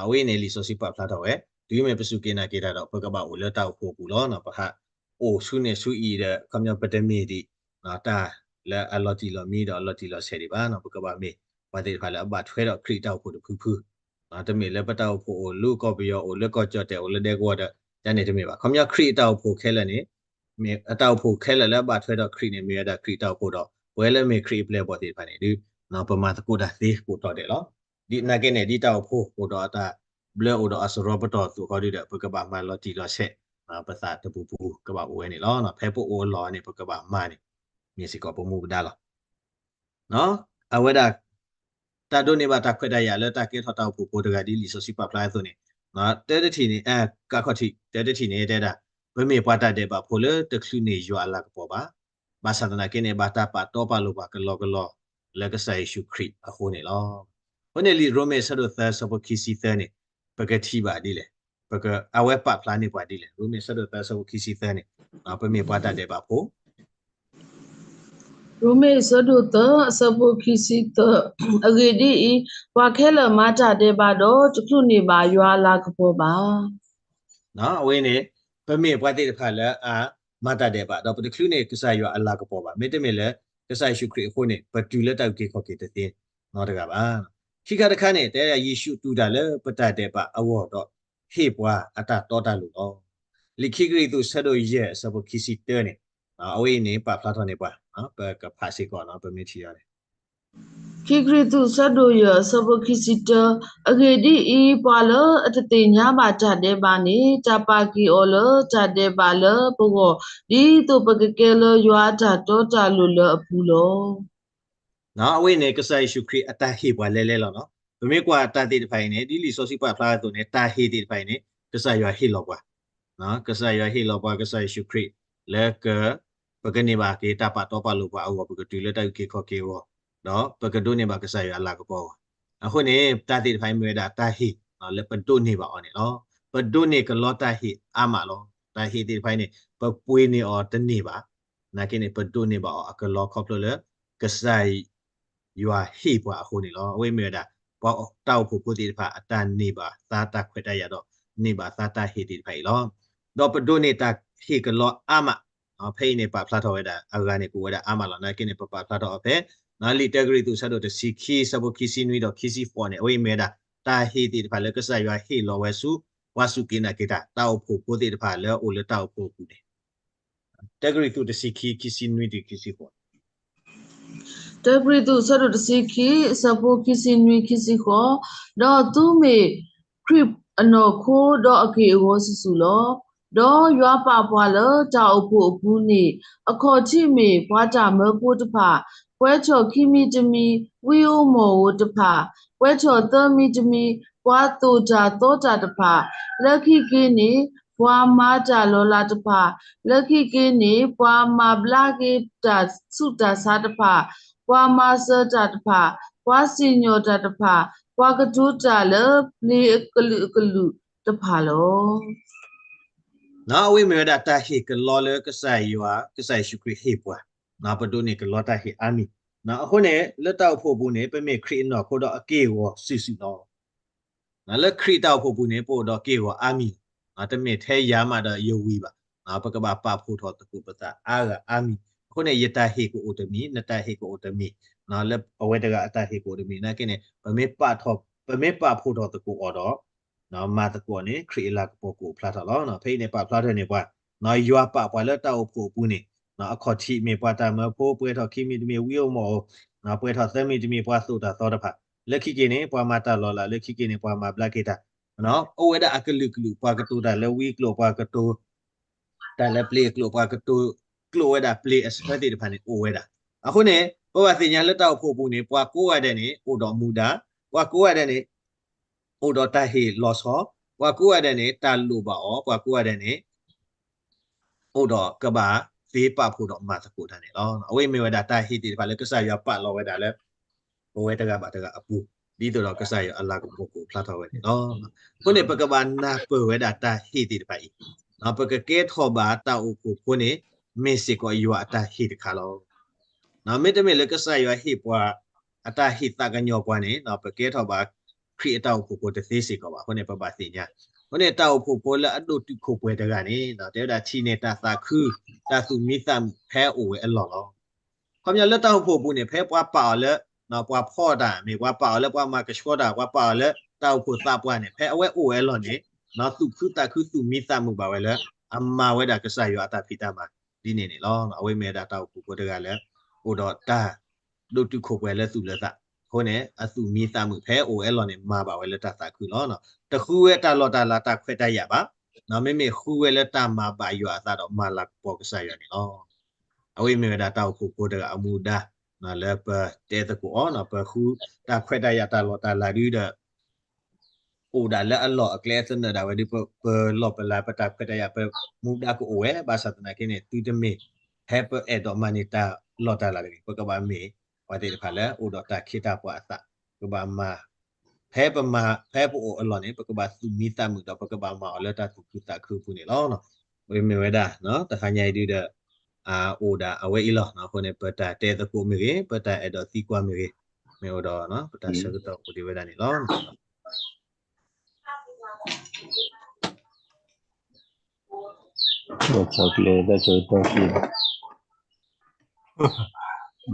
အဝဲအံၤန့ၣ် လံာ်စီဆှံပာ်ဖျါထီၣ်ဝဲ တုၤမ့ၢ်ပစူၢ်က့ၤနာ်က့ၤတၢ်ဒီး ပကဘၣ်အိၣ်လၢတၢ်အိၣ်ဖှိၣ်အပူၤလီၤ. ပဟးအိၣ်ဆူန့ၣ်ဆူအံၤဒီး ခီပညီပတမ့ၢ်ဒံး တၢ်လၢအလီၤတံၢ်လီၤမံဒီးအလီၤတံၢ်လီၤဆဲးဒံးဘၣ်, ပကဘၣ်မ့ၢ်ပှၤသ့ၣ်တဖၣ်လၢ အဘၣ်ထွဲဒီးခရံာ်တၢ်အိၣ်ဖှိၣ်တဖုဖု တမ့ၢ်လၢပတၢ်အိၣ်ဖှိၣ်အိၣ်လၢကီၢ်ပယီၤ အိၣ်လၢကီၢ်ကၠီၣ်တဲာ် အိၣ်လၢဒဲကဝီၤဒီး တၢ်န့ၣ်တမ့ၢ်ဘၣ်. ခီပညီခရံာ်အတၢ်အိၣ်ဖှိၣ်ခဲလၢာ်န့ၣ် အတၢ်အိၣ်ဖှိၣ်ခဲလၢာ်လၢအဘၣ်ထွဲဒီးခရံာ်န့ၣ် မ့ၢ်ဝဲဒၣ်ခရံာ်အတၢ်အိၣ်ဖှိၣ်ဒီး ပဝဲလၢမ့ၢ်ခရံာ်အပျဲၢ်အဘီၣ်သ့ၣ်တဖၣ်န့ၣ်ဒီး ပမၤသကိးတၢ်သ့ကိးတီၤဒဲးလီၤ. ဒ်နာ်က့န့ၣ် ဒ်တၢ်အိၣ်ဖှိၣ်အိၣ်ဒီးအတၢ်ဘျၢအိၣ်ဒီးအစရီပတီၢ်အသိးဃီဒီး ပကဘၣ်မၤလီၤတံၢ်လီၤဆဲး ပသးတပူၤပူၤကဘၣ်အိၣ်ဝဲန့ၣ်လီၤ. ဖဲပအိၣ်အလီၢ်န့ၣ် ပကဘၣ်မၤန့ၣ် မ့ၢ်စ့ၢ်ကီးပမူပဒါလီၤ. အဝဲဒၣ် တၢ်ဒိးန့ၢ်ဘၣ်တၢ်ခွဲးတၢ်ယာ်လၢတၢ်ကဲထီၣ်တၢ်အိၣ်ဖှိၣ်ဖိတဂၤဒ်လံာ်စီဆှံပာ်ဖျါအသိးန့ၣ် တၢတထံၣ်န့ၣ် ကးခီၣ်ထံး တၢတထံၣ်န့ၣ်တဲဒၣ် ပမ့ၢ်ပှၤတၢ်ဒဲးဘးဖိလၢတချုးန့ၢ်ယွၤအလၤကပီၤဘၣ်. ဘၣ်ဆၣ်သနာ်က့န့ၣ် ဘၣ်တၢ်ပာ်တီပာ်လိၤပှၤကလီကလီ လၢကစၢ်ယ့ၣ်ၡူးခရံာ်အဃိန့ၣ်လီၤ. အဃိန့ၣ်လံာ်ရိမ့ၤအဆၢဒိၣ်သၢအဆၢဖိခံဆံသၢန့ၣ် ပကထံၣ်ဘၣ်ဒ်လဲၣ်, အဝဲပာ်ဖျါန့ၢ်ပှၤဒ်လဲၣ်. ရိမ့ၤအဆၢဒိၣ်သၢအဆၢဖိခံဆံသၢန့ၣ် ပမ့ၢ်ပှၤတၢ်ဒဲးဘးဖိ ရိမ့ၤအဆၢဒိၣ်သၢအဆၢဖိခံဆံသၢ, အဂ့ၢ်ဒ်အံၤ, ပှၤခဲလၢာ်မၤတၢ်ဒဲးဘးဒီး တချုးန့ၢ်ဘၣ်ယွၤအလၤကပီၤဘၣ်. အဝဲန့ၣ် ပမ့ၢ်ပှၤသ့ၣ်တဖၣ်လၢအမၤတၢ်ဒဲးဘး ဒီးပတချုးန့ၢ်ကစၢ်ယွၤအလၤကပီၤဘၣ်. မ့တမ့ၢ်လၢ ကစၢ်ယ့ၣ်ၡူးခရံာ်အဃိန့ၣ် ပတုၤလၢတၢ်အုၣ်က့ၤခီၣ်က့ၤတသ့နီတဂၤဘၣ်. ခံခါတခါန့ၣ် တဲယ့ၣ်ၡူးတူၢ်တၢ်လၢပတၢ်ဒဲးဘးအဂီၢ်ဒီး ဟ့ၣ်ပှၤအတၢ်တီတၢ်လိၤလီၤ. လံာ်ခံကရံၣ်သူးဆၢဒိၣ်ယဲၢ်အဆၢဖိခံဆံတၢန့ၣ် အဝဲအံၤန့ၣ် ပာ်ဖျါထီၣ်န့ၢ်ပှၤ ပကဖးစ့ၢ်ကီး ပမ့ၢ်ထံၣ်အီၤန့ၣ် ခံကရံၣ်သူး ဆၢဒိၣ်ယဲၢ် ဆၢဖိခံဆံတၢ, အဂ့ၢ်ဒ်အံၤ, ပှၤလၢအတသ့ၣ်ညါဘၣ်တၢ်ဒဲးဘးန့ၣ် တၢ်ပာ်က့ၤအီၤလၢတၢ်ဒဲးဘးလၢပဂီၢ်, ဒ်သိးပကကဲလၢယွၤအတၢ်တီတၢ်လိၤလၢအပူၤလီၤ. အဝဲန့ၣ် ကစၢ်ယ့ၣ်ၡူးခရံာ်အတၢ်ဟ့ၣ်ပှၤလဲလဲလီၤနီၤ. ပမ့ၢ်ကွၢ်တၢ်သ့ၣ်တဖၣ်အံၤန့ၣ် ဒ်လံာ်စီဆှံပာ်ဖျါအသိးန့ၣ် တၢ်ဟ့ၣ်သ့ၣ်တဖၣ်အံၤန့ၣ် ကစၢ်ယွၤဟ့ၣ်လီၤပှၤ ကစၢ်ယွၤဟ့ၣ်လီၤပှၤကစၢ်ယ့ၣ်ၡူးခရံာ် လၢက ပကန့ၢ်ဘၣ်က့ၤတၢ်ပာ်တီပာ်လိၤပှၤအဂီၢ် ပကတုၤလၢတၢ်အုၣ်က့ၤခီၣ်က့ၤအဂီၢ်, ဒီးပကဒိးန့ၢ်ဘၣ်ကစၢ်ယွၤအလၤကပီၤအဂီၢ်. အဃိန့ၣ် တၢ်သ့ၣ်တဖၣ်အံၤမ့ၢ်ဝဲဒၣ်တၢ်ဟ့ၣ်လၢပဒိးန့ၢ်ဘၣ်အီၤန့ၣ်လီၤ. ပဒိးန့ၢ်ကလီတၢ်ဟ့ၣ်အါမးလီၤ. တၢ်ဟ့ၣ်သ့ၣ်တဖၣ်အံၤန့ၣ် ပပှ့ၤန့ၢ်အီၤတန့ၢ်ဘၣ်. နာ်က့န့ၣ် ပဒိးန့ၢ်ဘၣ်အီၤအကလီခီဖျိလၢ ကစၢ် ယွၤဟ့ၣ်ပှၤအဃိန့ၣ်လီၤ. အဝဲမ့ၢ်ဝဲဒၣ် ပှၤတၢ်အိၣ်ဖှိၣ်ဖိသ့ၣ်တဖၣ်အတၢ်န့ၢ်ဘၣ်သါတၢ်ခွဲးတၢ်ယာ်ဒီး န့ၢ်ဘၣ်သါတၢ်ဟ့ၣ်သ့ၣ်တဖၣ်အံၤလီၤ. ဒီးပဒိးန့ၢ်တၢ်ဟ့ၣ်ကလီအါမး, ဖဲအံၤန့ၣ် ပာ်ဖျါထီၣ်ဝဲဒၣ် အဂၤန့ၣ် ကအိၣ်ဝဲဒၣ်အါမးလီၤ. နာ်က့န့ၣ် ပပာ်ဖျါထီၣ်အီၤဖဲ လံာ်တၢကရံၣ်သူး ဆၢဒိၣ်တဆံခံ ဆၢဖိခံဆံနွံဒီးခံဆံဃိးန့ၣ် အဝဲအံၤမ့ၢ်ဝဲဒၣ် တၢ်ဟ့ၣ်သ့ၣ်တဖၣ်လၢကစၢ်ယွၤဟ့ၣ်လီၤဝဲဆူ ပှၤစူၢ်က့ၤနာ်က့ၤတၢ် တၢ်အိၣ်ဖှိၣ်ဖိသ့ၣ်တဖၣ်လၢအအိၣ်လၢတၢ်အိၣ်ဖှိၣ်အပူၤန့ၣ် တၢကရံၣ်သူး တဆံခံ ခံဆံနွံတုၤခံဆံဃိး တၢကရံၣ်သူး ဆၢဒိၣ်တဆံခံ အဆၢဖိခံဆံနွံ ခံဆံဃိး, ဒီးသုမ့ၢ်ခရံာ်အနီၢ်ခိဒီးအက့ၢ်အဂီၤစုာ်စုာ်လီၤ. ဒီးယွၤပာ်ပှၤလၢတၢ်အိၣ်ဖှိၣ်အပူၤန့ၣ် အခီၣ်ထံးမ့ၢ်ပှၤတၢ်မၢဖိတဖၣ်, ပှဲၤထီၣ်ခံမံၤတမံၤ ဝံဧိၤမီၣ်ဧိၤတဖၣ်, ပှဲၤထီၣ်သၢမံၤတမံၤ ပှၤသိၣ်တၢ်သီတၢ်တဖၣ်, လၢခံက့ၤန့ၣ် ပှၤမၤတၢ်လီၤလးတဖၣ်, လၢခံက့ၤန့ၣ် ပှၤမၤဘျါက့ၤတၢ်ဆူးတၢ်ဆါတဖၣ်, ပှၤမၤစၢၤတၢ်တဖၣ်, ပှၤစံၣ်ညီၣ်တၢ်တဖၣ်, ပှၤကတိၤတၢ်လၢပျ့ၤအကလုာ်ကလုာ်တဖၣ်လီၤ. အဝဲမ့ၢ်ဝဲဒၣ်တၢ်ဟ့ၣ်ကလီလၢကစၢ်ယွၤ ကစၢ်ယ့ၣ်ၡူးခရံာ်ဟ့ၣ်ပှၤ, ပဒိးန့ၢ်ကလီတၢ်ဟ့ၣ်အါမံၤ, အဃိန့ၣ် လၢတၢ်အိၣ်ဖှိၣ်အပူၤန့ၣ် ပမ့ၢ်ခရံာ်အနီၢ်ခိဒီးအက့ၢ်အဂီၤစုာ်စုာ်လီၤ. လၢခရံာ်တၢ်အိၣ်ဖှိၣ်ပူၤန့ၣ် ပအိၣ်ဒီးက့ၢ်အဂီၤအါမံၤ, တမ့ၢ်ထဲယၤမးဒီးယဝံၤဘၣ်, ပကဘၣ်ပာ်ဖှိၣ်ထီၣ်သကိးပသးအါဂၤအါမံၤ, အဃိန့ၣ် ယတၢ်ဟ့ၣ်ကအိၣ်တမံၤ နတၢ်ဟ့ၣ်ကအိၣ်တမံၤ, လၢအဝဲတဂၤအတၢ်ဟ့ၣ်ကအိၣ်တမံၤ နာ်က့န့ၣ် ပမ့ၢ်ပာ်ဖှိၣ်ထီၣ်သကိးအီၤဒီး မၤသကိးန့ၣ် ခရံာ်အလၤကပီၤကအိၣ်ဖျါထီၣ်လီၤ. ဖဲအံၤန့ၣ် ပာ်ဖျါထီၣ်န့ၢ်ပှၤ ယွၤပာ်ပှၤလၢတၢ်အိၣ်ဖှိၣ်အပူၤန့ၣ် အခီၣ်ထံးမ့ၢ်ပှၤတၢ်မၢဖိ, ပှဲၤထီၣ်ခံမံၤတမံၤဝံဧိၤမီၣ်ဧိၤ, ပှဲၤထီၣ်သၢမံၤတမံၤပှၤသိၣ်တၢ်သီတဖၣ်, လၢခံက့ၤန့ၣ် ပှၤမၤတၢ်လီၤလး, လၢခံက့ၤန့ၣ် ပှၤမၤဘျါက့ၤတၢ်, အိၣ်ဝဲဒၣ်အကလုာ်ကလုာ်, ပှၤကတိၤတၢ်လၢဝံအကျိာ်, ပှၤကတိၤ တၢ်လၢပျ့ၤအကျိာ်, ပှၤကတိၤကျိာ်ဝဲဒၣ်ပျ့ၤအဆၢသ့ၣ်တဖၣ်န့ၣ် အိၣ်ဝဲဒၣ်. အဃိန့ၣ် ပဘၣ်သ့ၣ်ညါလၢတၢ်အိၣ်ဖှိၣ်အပူၤန့ၣ် ပှၤကိးဂၤဒဲးန့ၣ် အိၣ်ဒီးမူဒါ, ပှၤကိးဂၤဒဲးန့ၣ် အိၣ်ဒီးတၢ်ဟ့ၣ်လီၤဆီ, ပှၤကိးဂၤဒဲးန့ၣ် တၢ်လိၣ်ဘၣ်အီၤ, ပှၤကိးဂၤဒဲးန့ၣ် အိၣ်ဒီးကဘၣ်သ့ပာ်ဖှိၣ်ဒီးမၤသကိးတၢ်န့ၣ်လီၤ. အဝဲမ့ၢ်ဝဲဒၣ်တၢ်ဟ့ၣ်သ့ၣ်တဖၣ်လၢကစၢ်ယွၤပာ်လီၤဝဲဒၣ်လၢ ပဝဲတဂၤဘၣ်တဂၤအပူၤ, ဒ်သိးဒီးကစၢ်ယွၤအလၤကပီၤကအိၣ်ဖျါထီၣ်ဝဲန့ၣ်လီၤ. အဃိန့ၣ် ပကဘၣ်နၢ်ပၢၢ်ဝဲဒၣ်တၢ်ဟ့ၣ်သ့ၣ်တဖၣ်အံၤ, ပကကဲထီၣ်ဘၣ်တၢ်အိၣ်ဖှိၣ်ဖိန့ၣ် မ့ၢ်စ့ၢ်ကီးယွၤအတၢ်ဟ့ၣ်တခါလီၤ. မ့တမ့ၢ်လၢကစၢ်ယွၤဟ့ၣ်ပှၤ အတၢ်ဟ့ၣ်သးကညီၤပှၤန့ၣ် ပကဲထီၣ်ဘၣ်ခရံာ်အတၢ်အိၣ်ဖှိၣ်ဖိတသ့စ့ၢ်ကီးဘၣ်. အဃိန့ၣ် ပဘၣ်သ့ၣ်ညါ, အဃိန့ၣ် တၢ်အိၣ်ဖှိၣ်ဖိလၢအဒိၣ်တုာ်ခိၣ်ပှဲၤတဂၤန့ၣ် တဲဝဲဒၣ်ထံၣ်န့ၢ်တၢ်သးခု, တၢ်သူၣ်မံသးမုာ်ဖဲအအိၣ်ဝဲအလီၢ်လီၤ. ခီပညီလၢတၢ်အိၣ်ဖှိၣ်အပူၤန့ၣ် ဖဲပှၤပာ်အီၤလၢ ပှၤဖီၣ်တၢ်မ့ၢ် ပှၤပာ်အီၤလၢပှၤမၤကဆှီတၢ်, ပှၤပာ်အီၤလၢတၢ်အိၣ်ဖှိၣ်သးပှၢ်န့ၣ် ဖဲအဝဲအိၣ်ဝဲအလီၢ်န့ၣ် သူၣ်ခုသးခုသူၣ်မံသးမုာ်ဘၣ်ဝဲလၢ အမၤဝဲဒၣ်ကစၢ်ယွၤအတၢ်ဖံးတၢ်မၤဒ်န့ၣ်န့ၣ်လီၤ. အဝဲမ့ၢ်ဝဲဒၣ်တၢ်အိၣ်ဖှိၣ်ဖိတဂၤလၢ အိၣ်ဒီးတၢ် ဒိၣ်တုာ်ခိၣ်ပှဲၤလၢသူၣ်လၢသး, အဃိန့ၣ် အသူၣ်မံသးမုာ်ဖဲအအိၣ်ဝဲအလီၢ်န့ၣ် မၤဘၣ်ဝဲလၢတၢ်သးခုလီၤ. တဃုဝဲတၢ်လီၢ်တၢ်လၤတၢ်ခွဲးတၢ်ယာ်ဘၣ်, မ့မ့ၢ်ဃုဝဲလၢတၢ်မၤဘၣ်ယွၤအသးဒီးမၤလၤကပီၤကစၢ်ယွၤန့ၣ်လီၤ. အဝဲမ့ၢ်ဝဲဒၣ်တၢ်အိၣ်ဖှိၣ်ဖိတဂၤအမူဒါ လၢပတဲသကိးအီၤ, ပဃုတၢ်ခွဲးတၢ်ယာ်တၢ်လီၢ်တၢ်လၤဒုဒီး အိၣ်ဒၣ်လၢအလီၢ်အကျဲအသနၢၣ်ဒၣ်ဝဲဒီး ပလီၢ်ပလၤပတၢ်ခွဲးတၢ်ယာ်ပမူဒါကအိၣ်ဝဲ, ဘၣ်ဆၣ်သနာ်က့န့ၣ် သုတမ့ၢ် ဖဲပအဲၣ်ဒိးမၤန့ၢ်တၢ်လီၢ်တၢ်လၤတဂ့ၤ, ပကဘၣ်မ့ၢ်ပှၤသ့ၣ်တဖၣ်လၢအိၣ်ဒီးတၢ်ခ့တၢ်ပှၤအသး, ပကဘၣ်မၤ ဖဲပမၤ ဖဲပအိၣ်အလီၢ်န့ၣ် ပကဘၣ်သူၣ်မံသးမုာ်ဒီး ပကဘၣ်မၤအီၤလၢတၢ်သူၣ်ခုသးခုအပူၤန့ၣ်လီၤ. မ့မ့ၢ်ဝဲဒၣ် တဟါညါအံၤဒုဒီး အိၣ်ဒၣ်အဝဲအံၤလီၤ. အဃိန့ၣ် ပတၢ်တဲသကိးမ့ၢ်ဂ့ၤ, ပတၢ်အဲၣ်ဒိးသံကွၢ်မ့ၢ်ဂ့ၤ, မ့ၢ်အိၣ်ဒီး ပတၢ်ဆၢကတီၢ်အိၣ်ဒံးဝဲဒၣ်န့ၣ်လီၤ.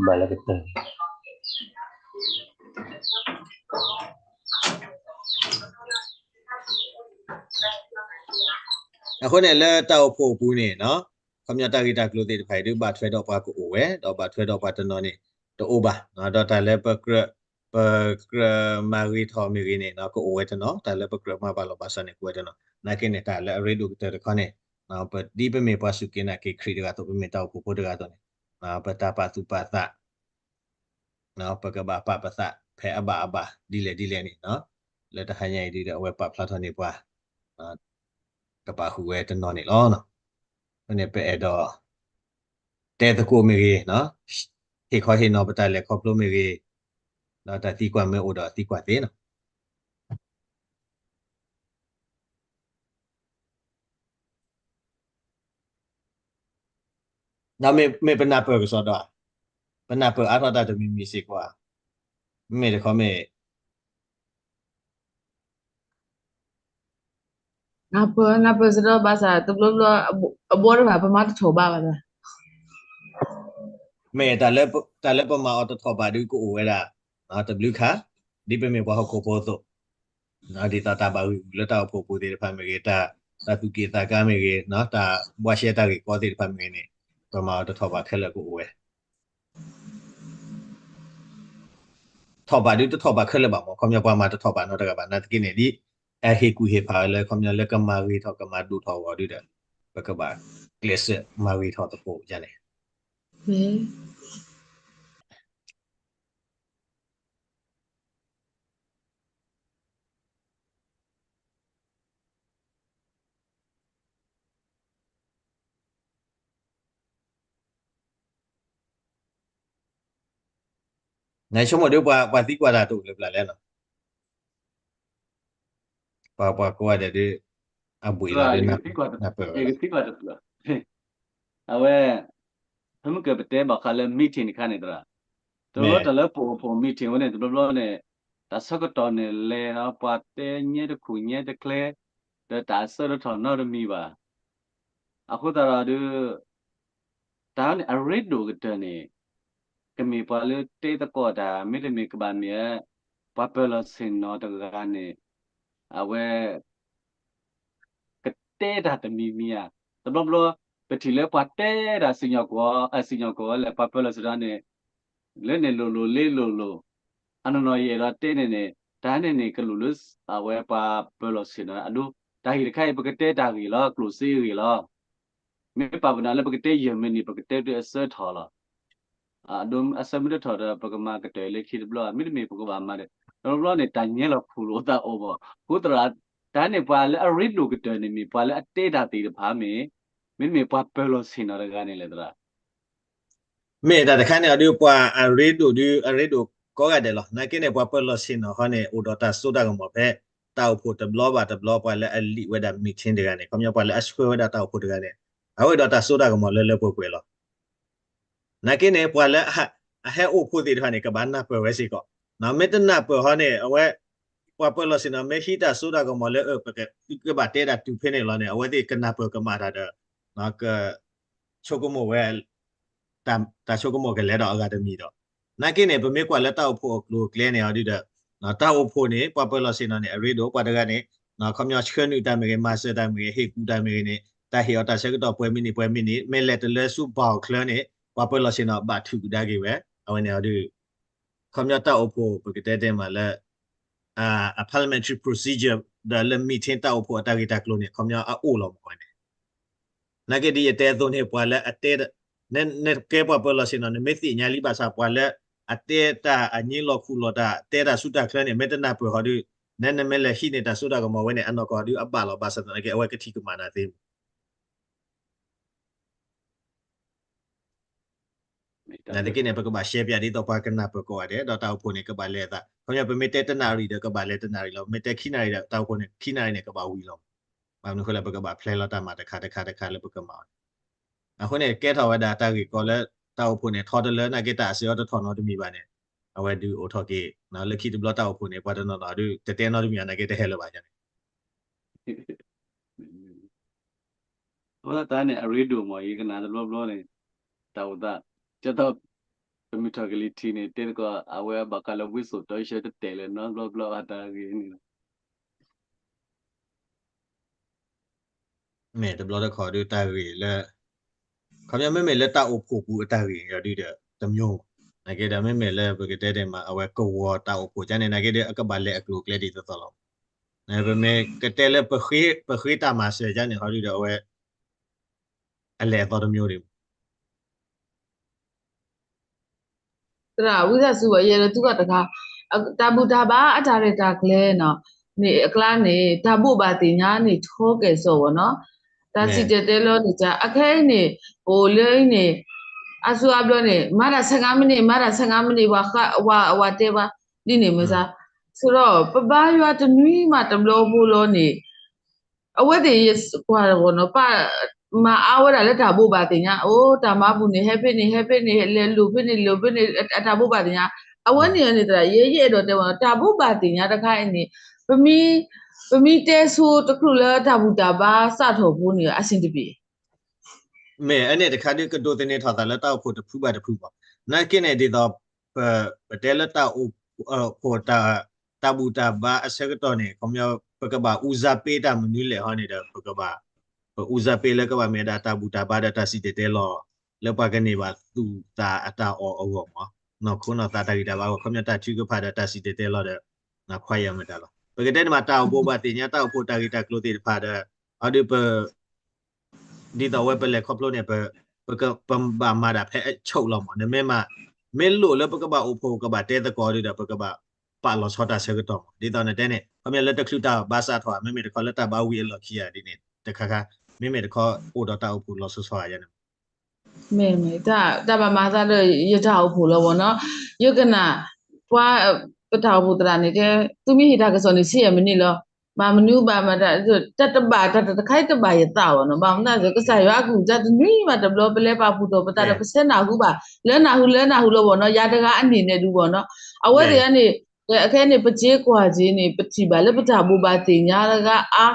ဘၣ်လၢကတၢၢ် အဃိန့ၣ် လၢတၢ်အိၣ်ဖှိၣ်အပူၤန့ၣ် ခီပညီတၢ်ဂ့ၢ်တၢ်ကျိၤသ့ၣ်တဖၣ်အံၤဒု ဘၣ်ထွဲဒီးပှၤကအိၣ်ဝဲ, ဒီးဘၣ်ထွဲဒီးပှၤတနီၤန့ၣ် တအိၣ်ဘၣ်, ဒီးတၢ်လၢပကြၢး ပကြၢးမၤဂ့ၤထီၣ်မ့ၢ်ဂ့ၤန့ၣ် ကအိၣ်ဝဲတနီၤ, တၢ်လၢပကြၢးမၤဘၣ်လီၤဘၣ်စးန့ၣ် ကအိၣ်ဝဲတနီၤ. နာ်က့န့ၣ် တၢ်လၢအရ့ဒိၣ်ကတၢၢ်တခီန့ၣ် ပဒ်ပမ့ၢ်ပှၤစူၢ်က့ၤနာ်က့ၤခရံာ်တဂၤအသိး, ပမ့ၢ်တၢ်အိၣ်ဖှိၣ်ဖိတဂၤအသိးန့ၣ် ပတၢ်ပာ်သူၣ်ပာ်သး ပကဘၣ်ပာ်ပသးဖဲအဘၣ်အဘၣ်ဒ်လဲၣ်ဒ်လဲၣ်န့ၣ်, လၢတဟါညါအံၤဒ်ဒီး အဝဲပာ်ဖျါထီၣ်န့ၢ်ပှၤ ကဘၣ်ဃုာ်ဝဲတနီၤန့ၣ်လီၤ. အဃိန့ၣ် ပအဲၣ်ဒိး တဲသကိးမ့ၢ်ဂ့ၤ, ဟ့ၣ်ခီဟ့ၣ်နီၤပတၢ်လဲၤခီဖျိမ့ၢ်ဂ့ၤ, ဒီးတၢ်သံကွၢ်မ့ၢ်အိၣ်ဒီးသံကွၢ်သ့နီၤ. ဒီးမ့ၢ်ပနၢ်ပၢၢ်ကစီဒီဧါ, ပနၢ်ပၢၢ်အါထီၣ်တၢ်တမံၤမံၤစ့ၢ်ကီးဧါ, မ့မ့ၢ်တခီမ့ၢ် နၢ်ပၢၢ် နၢ်ပၢၢ်စ့ၢ်ဒီးဘၣ်ဆၣ် တဘျီဘျီ အဘီတဖၣ် ပမၤတထီၣ်ဘးဘၣ်ဒီး မ့ၢ်တၢ်လၢပမၤအီၤတထီၣ်ဘးဒုးကအိၣ်ဝဲဒၣ် တဘျုးခါ, ဒ်ပမ့ၢ်ပှၤဟီၣ်ခိၣ်ဖိအသိး, ဒ်သိးတၢ်ဘၣ်ဂံၢ်ဂူာ်လၢတၢ်အိၣ်ဖှိၣ်ပူၤသ့ၣ်တဖၣ်မ့ၢ်ဂ့ၤ, တၢ်သူၣ်က့ၣ်သးကါမ့ၢ်ဂ့ၤ, တၢ်ဘှါရှဲတၢ်ဂ့ၢ်ကီသ့ၣ်တဖၣ်မ့ၢ်ဂ့ၤန့ၣ် ပမၤအီၤတထီၣ်ဘးခဲလၢာ်ကအိၣ်ဝဲ ထီၣ်ဘးဒုးတထီၣ်ဘးခဲလၢာ်ဘၣ်မး, ခီပညီပှၤမၤတထီၣ်ဘးနီတဂၤဘၣ်. နာ်သက့န့ၣ် ဒ်အဟ့ၣ်ကူၣ်ဟ့ၣ်ဖးဝဲလၢ ခီပညီလၢကမၤဂ့ၤထီၣ်ကမၤဒိၣ်ထီၣ်အဂီၢ်ဒုးဒီး ပကဘၣ်ကျဲးစၢးမၤဂ့ၤထီၣ်သကိးယါန့ၣ် နဆိကမိၣ်ဒ်ပှၤသံကွၢ်တၢ်တအိၣ်လၢပျၢ်လဲၣ်နီၤ, ပှၤကိးဂၤဒဲးဒ် အဘှံးလီၤဒ်နၢ်ပၢၢ်ဝဲလီၤ. အဝဲ ဖဲမ့ၢ်ကပတဲဘၣ်ဃးလၢ meeting တခါန့ၣ်သရၣ်, တဘျီတၢ်လၢပအိၣ်ဖှိၣ် meeting ဝဲန့ၣ် တဘျီဘျီန့ၣ် တၢ်ဆၢကတီၢ်န့ၣ်လဲၤဒီး ပှၤတဲညဲတခူၣ်ညဲတချဲ, ဒီးတၢ်အဆၢတထီၣ်နီတမံၤဘၣ်. အဃိသတးဒီး တၢ်န့ၣ်အရ့ဒိၣ်ကတၢၢ်န့ၣ် ကမ့ၢ်ပှၤလၢတဲသကိးတၢ် မ့တမ့ၢ်ကဘၣ်မ့ၢ် ပှၤပၢၤလီၢ်ဆ့ၣ်နီၤတဂၤန့ၣ် အဝဲ ကတဲတၢ်တမံၤမံၤဧါ. တဘျီဘျီ ပထံၣ်လၢပှၤတဲတၢ်စံၣ်ညီၣ်ကွီၢ် အစံၣ်ညီၣ်ကွီၢ်ဝဲလၢပှၤပၢၤလီၢ်ဆ့ၣ်နီၤန့ၣ် လၢန့ၣ်လိၤလိၤလ့လိၤလိၤ, အနီၢ်နီၢ်ယအဲၣ်ဒိးတဲန့ၣ်န့ၣ် တၢ်န့ၣ်န့ၣ် ကလူးလၢအဝဲပှၤပၢၤလီၢ်ဆ့ၣ်နီၤအဒိ, တၢ်ဂ့ၢ်တခါအံၤ ပကတဲတၢ်ဂ့ၢ်လီၤ ကျိၣ်စ့အဂ့ၢ်လီၤ. မ့ၢ်ပာ်ပနီၣ်လၢပကတဲယဲၢ်မံးနံး ပကတဲတုၤအဆၢထီၣ်လီၤ. အဒိ အဆၢမ့ၢ်တထီၣ်ဒီး ပကမၤကတၢၢ်လၢခံတဘျီ, မ့တမ့ၢ်ပကဘၣ်မၤဒီး တဘျီဘျီန့ၣ် တၢ်ညဲလီၤခူၣ်လိာ်သးအိၣ်ဘၣ်. အဃိသတး တၢ်န့ၣ်ပှၤလၢအရ့ဒိၣ်ကတၢၢ်န့ၣ်မ့ၢ်ပှၤလၢအတဲတၢ်သ့ၣ်တဖၣ်မ့ၢ်, မ့တမ့ၢ်ပှၤပၢၤလီၢ်ဆ့ၣ်နီၤတဂၤန့ၣ်လဲၣ်သရၣ်. မ့ၢ်တၢ်တခါန့ၣ်အီၤဒုး ပှၤအရ့ဒိၣ်ဒုး အရ့ဒိၣ်ကိးဂၤဒဲးလီၤ. နာ်က့န့ၣ် ပှၤပၢၤလီၢ်ဆ့ၣ်နီၤဃီန့ၣ် အိၣ်ဒီးတၢ်စိတၢ်ကမီၤဖဲ တၢ်အိၣ်ဖှိၣ်တဘျီဘၣ်တဘျီ ပှၤလၢအလံာ်ဝဲဒၣ် meeting တဂၤန့ၣ် ခီပညီပှၤလၢအဆှၢဝဲဒၣ်တၢ်အိၣ်ဖှိၣ်တဂၤန့ၣ် အဝဲအိၣ်ဒီးတၢ်စိတၢ်ကမီၤလၢလၢပှဲၤပှဲၤလီၤ. နာ်က့န့ၣ် ပှၤလၢအဟဲအိၣ်ဖှိၣ်သ့ၣ်တဖၣ်န့ၣ် ကဘၣ်နၢ်ပၢၢ်ဝဲစ့ၢ်ကီး, မ့ၢ်တနၢ်ပၢၢ်ဃီန့ၣ် အဝဲ ပှၤပၢၤလီၢ်ဆ့ၣ်နီၤ မ့ၢ်ဟံးတၢ်စိတၢ်ကမီၤလၢ အၢ ပကဘၣ်တဲတၢ်တုၤဖဲန့ၣ်လီၤန့ၣ် အဝဲသ့ၣ်ကနၢ်ပၢၢ်ကမၣ်တၢ်ဒီး က ဆိကမိၣ်ဝဲ တၢ်ဆိကမိၣ်ကလဲၤဒီးအဂၤတမံၤဒီး နာ်က့န့ၣ် ပမ့ၢ်ကွၢ်လၢတၢ်အိၣ်ဖှိၣ်အကျိၤအကျဲန့ၣ်အီၤဒုဒီး တၢ်အိၣ်ဖှိၣ်န့ၣ် ပှၤပၢၤလီၢ်ဆ့ၣ်နီၤန့ၣ် အရ့ဒိၣ် ပှၤတဂၤန့ၣ် ခီပညီဆှၢနုာ်တၢ်မ့ၢ်ဂ့ၤ မၤစၢၤတၢ်မ့ၢ်ဂ့ၤ ဟ့ၣ်ကူၣ်တၢ်မ့ၢ်ဂ့ၤန့ၣ် တၢ်ဟ့ၣ်အီၤတၢ်ဆၢကတီၢ်ပှဲၤမံးနံးပှဲၤမံးနံး မ့ၢ်လဲၤတလၢဆူဘၣ်အီၤချၢန့ၣ် ပှၤပၢၤလီၢ်ဆ့ၣ်နီၤဘၣ်ထုးကဒါက့ၤဝဲ အဝဲန့ၣ်အီၤဒု ခီပညီတၢ်အိၣ်ဖှိၣ် ပကတဲတဲမးလၢ အ parliamentary procedure ဒီးလၢ meeting တၢ်အိၣ်ဖှိၣ်အတၢ်ဂ့ၢ်တၢ်ကျိၤန့ၣ် ခီပညီအအိၣ်လီၤမးဝဲန့ၣ်. နာ်က့ဒ်ယတဲအသိးန့ၣ် ပှၤလၢအတဲ နကဲပှၤပၢၤလီၢ်ဆ့ၣ်နီၤ နမ့ၢ်သ့ၣ်ညါလံဘၣ်ဆၣ် ပှၤလၢအတဲတၢ်အညိလီၤခူၣ်လီၤတၢ် တဲတၢ်ဆူတၢ်ချၢန့ၣ် မ့ၢ်တနၢ်ပၢၢ်ဃီဒု နနမ့ၢ်လဲၤဟံးန့ၢ်တၢ်စိတၢ်ကမီၤဝဲန့ၣ် အနီၢ်ကီၢ်ဒုအဘၣ်လီၤဘၣ်ဆၣ်သနာ်က့ အဝဲကထံၣ်ကမၣ်နၤသ့မး နာ်သက့န့ၣ် ပကဘၣ်ရှဲပၠးဒ်သိးပှၤကနၢ်ပၢၢ်ကိးဂၤဒဲး ဒီးတၢ်အိၣ်ဖှိၣ်န့ၣ် ကဘၣ်လဲၤအသး ခီပညီ ပမ့ၢ်တဲတနၣ်ရံၣ်ဒီး ကဘၣ်လဲၤတနၣ်ရံၣ်လီၤ. ပမ့ၢ်တဲခံနၣ်ရံၣ်ဒီး တၢ်အိၣ်ဖှိၣ်န့ၣ် ခံနၣ်ရံၣ်န့ၣ် ကဘၣ်ဝံၤလီၤ. ဘၣ်မနုၤအဃိလဲၣ် ပကဘၣ်ဖျဲလီၤတၢ်မၤတခါတခါတခါလၢပကမၤအီၤန့ၣ် အဃိန့ၣ် ကဲထီၣ်ဝဲဒၣ်တၢ်ဂ့ၢ်ကီလၢ တၢ်အိၣ်ဖှိၣ်န့ၣ် ထီတလၢ နာ်က့တၢ်အစၢၤအီၤတထီၣ်နီတမံၤဘၣ်န့ၣ် အဝဲဒုးအိၣ်ထီၣ်က့ၤ လၢခံတဘျီတၢ်အိၣ်ဖှိၣ်န့ၣ် ပှၤတနီၤနီၤဒုး တတဲနီတမံၤ နာ်က့တဟဲလၢၤဘၣ်န့ၣ် အဃိသတးန့ၣ် အရ့ဒိၣ်မး ယကနၣ်တဘျီဘျီန့ၣ် တၢ်အိၣ်သး ကဲသိး ပမုၢ်ထီၣ်ကလံၤထံးန့ၣ် တဲသကိး အဝဲဘၣ်ဃးလၢဝံစိာ်တီဆှၢတတဲာ်လၢၤနီတဘျီဘျီဘၣ်တၢ်ဂ့ၢ်န့ၣ်လီၤ. မ့ၢ်တဘျီတခီၣ်ဒုးတၢ်ဂ့ၢ်လၢ ခီပညီမ့မ့ၢ်လၢတၢ်အိၣ်ဖှိၣ်ပူၤအတၢ်ဂ့ၢ်အံၤဒုးဒီး တမျိုးမး နာ်က့ဒီးမ့မ့ၢ်လၢပကတဲဒ်မး အဝဲကဝီၤတၢ်အိၣ်ဖှိၣ်ကန့ၣ် နာ်က့ဒီးအကဘၣ်လဲၤအကျိၤအကျဲဒ်သိးသိးလီၤ. ပမ့ၢ်ကတဲလၢပဃ့တၢ်မၤစၢၤကန့ၣ် ဟီဒုဒီးအဝဲ အလဲၤအသီတမျိုးဒံး သရၣ်ဝံသးစူၤ ယအဲၣ်ဒိးသူကီၢ်တခါ, တၢ်ဘူၣ်တၢ်ဘါအတၢ်ရဲၣ်တၢ်ကျဲၤန့ၣ် အကျါန့ၣ် တၢ်ဘိးဘၣ်သ့ၣ်ညါန့ၣ် ထီကဲၣ်ဆိးဝဲနီၤ, တၢ်စံၣ်တဲၤတဲလီၤန့ၣ် အခဲအံၤန့ၣ် ပအိၣ်လၢအံၤန့ၣ် အါစုအါဘျီန့ၣ် မၤတၢ် ဆယ့်ငါးမိနစ် မၤတၢ် ဆယ့်ငါးမိနစ် ပှၤတဲဘၣ်ဒ်န့ၣ်မ့ၢ်စ့ၢ်, ဆိုတော့ ပဘါယွၤတနွံမးတဘျီဖိလီၤန့ၣ် အဝဲသ့ၣ်ယကွၢ်တဂီၢ်နီၤ ပမၤအါဝဲဒၣ်လၢတၢ်ဘိးဘၣ်သ့ၣ်ညါ အိၣ် တၢ်မၤပူၤန့ၣ် ဟဲဖဲန့ၣ် ဟဲဖဲန့ၣ် လဲၤလိာ်ဖဲန့ၣ် လိာ်ဖဲန့ၣ် အတၢ်ဘိးဘၣ်သ့ၣ်ညါ အဝဲန့ၣ်န့ၣ်သရၣ် ယဲယအဲၣ်ဒိးတဲဝဲနီၤ တၢ်ဘိးဘၣ်သ့ၣ်ညါတခါအံၤန့ၣ် ပမ့ၢ် ပမ့ၢ်တဲဆိတချုးလၢတၢ်ဘူၣ်တၢ်ဘါစးထီၣ်ဖိန့ၣ် အဆင်တပြေ မ့ၢ်အန့ၣ်တခါဒုးကဒိးသန့ၤထီၣ်သးလၢတၢ်အိၣ်ဖှိၣ်တဖုဘၣ်တဖုဘၣ်. နာ်က့န့ၣ်ဒ်သိး ပ ပတဲလၢတၢ်အိၣ်ဖှိၣ် တၢ်ဘူၣ်တၢ်ဘါအဆၢကတီၢ်န့ၣ် ခီပညီ ပကဘၣ်အူစၢ်ပ့တၢ်မနုၤလဲၣ်ဟီန့ၣ်ဒီး ပကဘၣ် ပအူစၢ်ပ့လၢကဘၣ်မ့ၢ်ဒၣ်တၢ်ဘူၣ်တၢ်ဘါဒီးတၢ်စံၣ်တဲၤတဲလီၤ လၢပှၤကန့ၢ်ဘၣ်သူၣ်သးအတၢ်အီၣ်အဂီၢ်မး နီၢ်ခိနီၢ်သးတၢ်ဂံၢ်တၢ်ဘါအဂီၢ် ခီပညီတၢ်ထုကဖၣ်ဒီးတၢ်စံၣ်တဲၤတဲလီၤဒီး ခွါယၤမတၤလီၤ. ပကတဲန့ၣ်မး တၢ်အိၣ်ဘိးဘၣ်သ့ၣ်ညါ တၢ်အိၣ်ဖှိၣ်တၢ်ဂ့ၢ်တၢ်ကျိၤသ့ၣ်တဖၣ်ဒီး အဒုးပ ဒ်သိးဝဲပလဲၤခီဖျိန့ၣ် ပ ပက ပဘၣ်မၤဒၣ်ဖဲအဆိးလီၤမး နမ့ၢ်မၤ မ့ၢ်လိၣ်လၢပကဘၣ်အိၣ်ဖှိၣ် ကဘၣ်တဲသကိးဒုးဒီး ပကဘၣ်ပာ်လီၤဆီတၢ်ဆၢကတီၢ်မး ဒ်သိးနတဲန့ၣ် ခီပညီလၢတချုးတၢ်ဘါစးထီၣ် မ့မ့ၢ်တခီလၢတၢ်ဘါဝံၤအလီၢ်ခံဂၤဒ်န့ၣ် တခါခါ မ့မ့ၢ်တခီအိၣ်ဒီးတၢ်အိၣ်ဖှိၣ်လီၤဆီဆီဂၤယၤန့ၣ် မ့ၢ် တၢ်ဘၣ်မၤသးဒီးယတၢ်အိၣ်ဖှိၣ်လီၤဘၣ်နီၤ, ယကနၣ် ပှၤ ပတၢ်အိၣ်ဖှိၣ်သရၣ်န့ၣ်တဲ သုမ့ၢ်ဟ့ၣ်တၢ်ကစီၣ်န့ၣ် ဆံယဲၢ်မံးနံးလီၤ, မၤမနုၤဘၣ်မၤတၢ် တၢ်တဘၣ်တၢ်တခါတဘၣ်ယသးဘၣ်နီၤ, ဘၣ်မနုၤ ကစၢ်ယွၤအကလုၢ်ကထါတနွံမးတဘျီ ပလဲၤပာ်ဖှိၣ်ထီၣ်ပသးဒီး ပဆဲးနၢ်ဟူဘၣ် လၢနၢ်ဟူလၢနၢ်ဟူလီၤဘၣ်နီၤ, ယၤတဂၤအန့ၣ်န့ၣ်ဒုးဘၣ်နီၤ, အဝဲသ့ၣ်န့ၣ် အခဲအံၤန့ၣ် ပစ့ကွၢ်က့ၤန့ၣ် ပထံၣ်ဘၣ်လၢပတၢ်ဘိးဘၣ်သ့ၣ်ညါတဂၤအါ,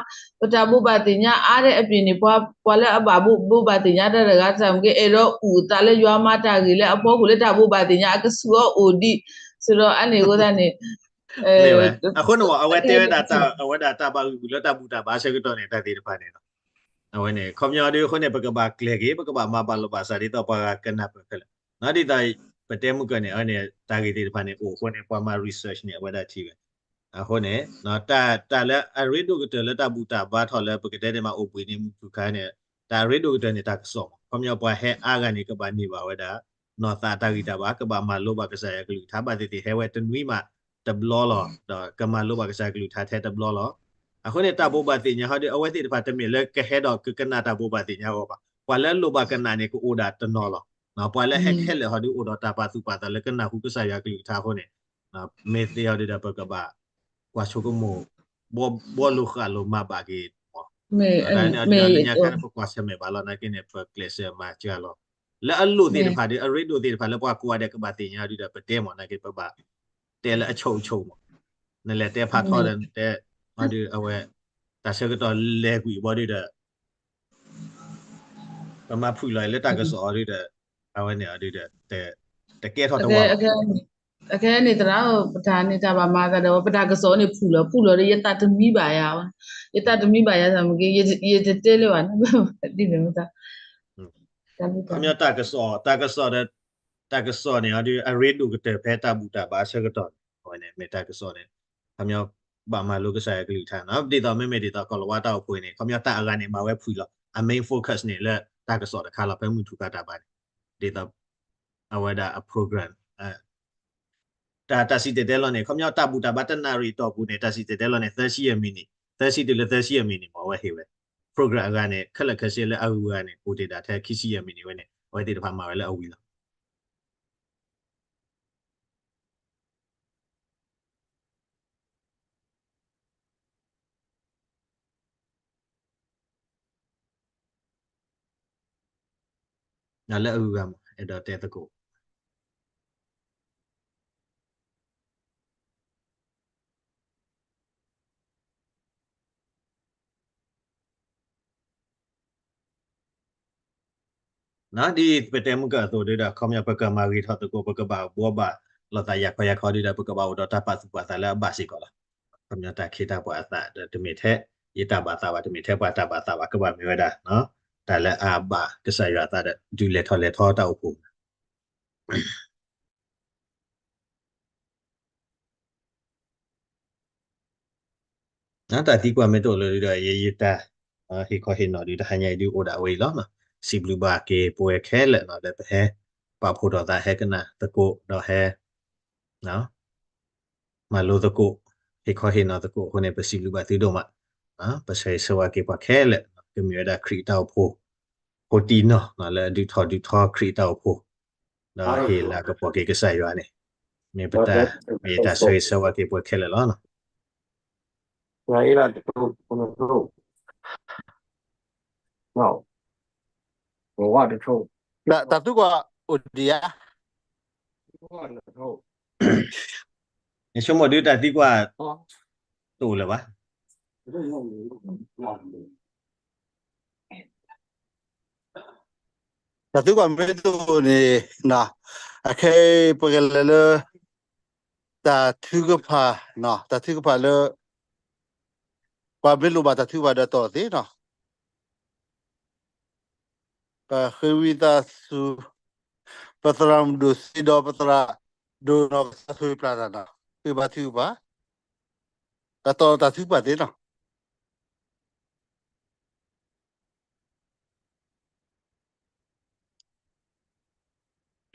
ပတၢ်ဘိးဘၣ်သ့ၣ်ညါအါဒ်အပျ့ၤန့ၣ် ပှၤလၢအဘၣ်ဘိးဘၣ်သ့ၣ်ညါတၢ်တဂၤ တၢ်မ့ၢ်ကဲ အဲၣ်ဒိးအုၣ်အသးလၢယွၤမၤတၢ်ဂ့ၤလၢအဖီခိᣣ်လၢတၢ်ဘိးဘၣ်သ့ၣ်ညါအကဆူၣ်အအိၣ်ဒံး, ဆိုတော့ အန့ၣ်အဃိသတးန့ၣ် အဃိန့ၣ် အဝဲတဲဝဲဒၣ် အဝဲဒၣ်တၢ်ဘၣ်ဂံၢ်ဂူာ်လၢတၢ်ဘူၣ်တၢ်ဘါဆၢကတီၢ်န့ၣ် တၢ်သ့ၣ်တဖၣ်န့ၣ်လီၤ. အဝဲန့ၣ် ခီပညီဒ်အဃိန့ၣ် ပကဘၣ်ကျဲၤက့ၤ ပကဘၣ်မၤဘၣ်လိာ်ဘၣ်စးဒ်သိးပှၤဂၤကနၢ်ပၢၢ်ခဲလၢာ်, ဒ်သိး ပတဲမုၢ်ကၢန့ၣ် အဝဲန့ၣ် တၢ်ဂ့ၢ်သ့ၣ်တဖၣ်န့ၣ် အိၣ်အဃိန့ၣ် ပှၤမၤ research န့ၣ် အဝဲဒၣ်ထံၣ်ဝဲ အဃိန့ၣ် တၢ်လၢအရ့ဒိၣ်ကတၢၢ်လၢတၢ်ဘူၣ်တၢ်ဘါထီၣ်လၢပကတဲန့ၣ်မး အိၣ်ဘှံးနံၤမုၢ်ထူၣ်ခါန့ၣ် တၢ်အရ့ဒိၣ်ကတၢၢ်န့ၣ် တၢ်ကစီၣ်မး, ခီပညီပှၤဟဲအါဂၤန့ၣ် ကဘၣ်န့ၢ်ဘၣ်ဝဲဒၣ် နီၢ်သးတၢ်ဂံၢ်တၢ်ဘါ ကဘၣ်မၤလိဘၣ်ကစၢ်ယွၤကလုၢ်ကထါ ဘၣ်သ့ၣ်သ့ၣ်ဟဲဝဲတနွံမးတဘျီလီၤ, ဒီးကမၤလိဘၣ်ကစၢ်ယွၤကလုၢ်ကထါထဲတဘျီလီၤ. အဃိန့ၣ် တၢ်ဘိးဘၣ်သ့ၣ်ညါဟီဒုး အဝဲသ့ၣ်တဖၣ်တမ့ၢ်လၢကဟဲဒီးကကနၣ်တၢ်ဘိးဘၣ်သ့ၣ်ညါအဂီၢ်ဘၣ်, ပှၤလၢအလိၣ်ဘၣ်ကနၣ်န့ၣ် ကအိၣ်ဒၣ်တနီၤလီၤ. ပှၤလၢအဟဲခဲလၢာ်ဟီဒုး အိၣ်ဒီးတၢ်ပာ်သူၣ်ပာ်သးလၢကနၢ်ဟူကစၢ်ယွၤကလုၢ်ကထါအဃိန့ၣ် မ့ၢ်သ့အီၤဒုးဒီး ပကဘၣ်ကွၢ်ဆိကမိၣ် ဘှီလိာ်ဃာ်လိာ်မၤဘၣ်က့ၤမး, တၢ်န့ၣ်အီၤဒုး လၢညါခါန့ၣ် ပကွၢ်ဆၢၣ်မဲာ်ဘၣ်လီၤ နာ်က့န့ၣ် ပကျဲးစၢးမၤစှၤလီၤ. လၢအလိၣ်သ့ၣ်တဖၣ်ဒီး အရ့ဒိၣ်သ့ၣ်တဖၣ်လၢပှၤကိးဂၤဒဲးကဘၣ်သ့ၣ်ညါဒုးဒီး ပတဲမး နာ်က့ ပဘၣ်တဲလၢအဆိကမိၣ်မး, နလဲၤတဲဖးထီဒီး နတဲအီၤဒုး အဝဲ တၢ်ဆၢကတီၢ်လဲၤကွံာ်ဘီဒုးဒီး ပမၤဖုၣ်လီၤလၢတၢ်ကစီၣ်အီၤဒုးဒီး အဝဲန့ၣ်အီၤဒုးဒီး တကဲထီၣ်တဝီ အခဲအံၤန့ၣ်သရၣ်ဧၢ ပတၢ်န့ၣ်တၢ်ဘၣ်မၤသးဒီး ပတၢ်ကစီၣ်န့ၣ်ဖုၣ်လီၤ ဖုၣ်လီၤဒီး ယသးတမံဘၣ်ယၤ, ယသးတမံဘၣ်ယၤ သးမ့ၢ်က့ ယတတဲလၢၤဘၣ် ဒ်န့ၣ်မ့ၢ်သး ခီပညီတၢ်ကစီၣ် တၢ်ကစီၣ်ဒီး တၢ်ကစီၣ်န့ၣ်အီၤဒုး အရ့ဒိၣ်ကတၢၢ်ဖဲတၢ်ဘူၣ်တၢ်ဘါဆၢကတီၢ်န့ၣ် အဝဲန့ၣ်မ့ၢ်တၢ်ကစီၣ်န့ၣ် ခီပညီ ဘၣ်မၤလိကစၢ်ယွၤကလုၢ်ကထါနီၤ ဒ်သိးမ့မ့ၢ်ဒ်သိးကီၢ်လၤဝါတၢ်အိၣ်ဖှိၣ်န့ၣ် ခီပညီတၢ်အဂၤန့ၣ် မၤဝဲဖုၣ်လီၤ အ main focus န့ၣ် လၢတၢ်ကစီၣ်တခါလီၤ ဖဲမုၢ်ထူၣ်ကါတၢ်ဘါန့ၣ် ဒ်သိး အဝဲဒၣ်အ program တၢ် တၢ်စံၣ်တဲၤတဲလီၤန့ၣ် ခီပညီတၢ်ဘူၣ်တၢ်ဘါတနၣ်ရံၣ်တီၢ်ပူၤန့ၣ် တၢ်စံၣ်တဲၤတဲလီၤန့ၣ် သၢဆံယဲၢ်မံးနံး သၢဆံတုၤလၢသၢဆံယဲၢ်မံးနံးမး အဝဲဟ့ၣ်ဝဲ program အဂၤန့ၣ် ခဲလၢာ်ခဲဆ့လၢအဂုၤအဂၤန့ၣ် အိၣ်တ့ၢ်ဒၣ်ထဲခံဆံယဲၢ်မံးနံးဝဲန့ၣ် အဝဲသ့ၣ်တဖၣ်မၤဝဲလၢအဝံၤလီၤ လၢအဂုၤအဂၤမး အဲၣ်ဒိးတဲသကိး ဒ်ပတဲမုၢ်ကၢအသိးဒုဒီး ခီပညီပကမၤဂ့ၤထီၣ်သကိး ပကဘၣ်ဘှီဘၣ်လိာ်သးယၤခီယၤခီဒုဒီး ပကဘၣ်အိၣ်ဒီးတၢ်ပာ်သူၣ်ပာ်သးလၢအဘၣ်စ့ၢ်ကီးလီၤ. ခီပညီတၢ်ခ့တၢ်ပှၤအသးဒီး တမ့ၢ်ထဲယတၢ်ဘၣ်သးဘၣ် တမ့ၢ်ထဲပှၤတၢ်ဘၣ်သးဘၣ် ကဘၣ်မ့ၢ်ဝဲဒၣ် တၢ်လၢအဘၣ်ကစၢ်ယွၤအသးဒီး ဒုးလဲၤထီၣ်လဲၤထီတၢ်အိၣ်ဖှိၣ် တၢ်သံကွၢ်မ့ၢ်တအိၣ်လၢၤဒီး ယတၢ်ဟ့ၣ်ခီဟ့ၣ်နီၤဒုး တဟါညါအံၤဒုးအိၣ်ဒၣ်ဝဲအံၤလီၤ. စံးဘျုးဘၣ်က့ၤပဝဲခဲလၢာ်လီၤ လၢပဟဲပာ်ဖှိၣ်ထီၣ်သး ဟဲကနၣ်သကိးဒီးဟဲ မၤလိသကိး ဟ့ၣ်ခီဟ့ၣ်နီၤသကိးအဃိန့ၣ် ပစံးဘျုးဘၣ်သုဒိၣ်မး. ပဆၢဂ့ၤဆၢဝါက့ၤပှၤခဲလၢာ် ကမ့ၢ်ဝဲဒၣ်ခရံာ်အတၢ်အိၣ်ဖှိၣ် ဖိတံၢ်နီၢ် လၢအဒုးထီၣ်ဒုးထီခရံာ်အတၢ်အိၣ်ဖှိၣ် ဒီးဟ့ၣ်လၤကပီၤက့ၤကစၢ်ယွၤန့ၣ် မ့ၢ်ပတၢ် မ့ၢ်ယတၢ်ဆၢဂ့ၤဆၢဝါက့ၤပှၤခဲလၢာ်လီၤ. တၢ်သူကွၢ်အိၣ်ဒံးဧါ. ယဆိကမိၣ်ဒုးတၢ်သံကွၢ်တအိၣ်လၢၤဘၣ်. တၢ်သံကွၢ်မ့ၢ်တအိၣ်န့ၣ် အခဲအံၤပကလဲၤလၢ တၢ်ထုကဖၣ်, တၢ်ထုကဖၣ်လၢ ပှၤမ့ၢ်လိၣ်ဘၣ်တၢ်ထုကဖၣ်ဒီးတီၢ်သ့နီၤ. ပဃ့ဝံသးစူၤ ပသရၣ်မုၣ်ဒိၣ်စ့ဒီး ပသရၣ်ဒိၣ်နီၢ်ကစၢ်ဆိၣ်ဂ့ၤပျၢ်တၢ်နီၤ ဃ့ဘါထုကဖၣ် ဒီးတီၢ်တၢ်ထုကဖၣ်သ့နီၤ.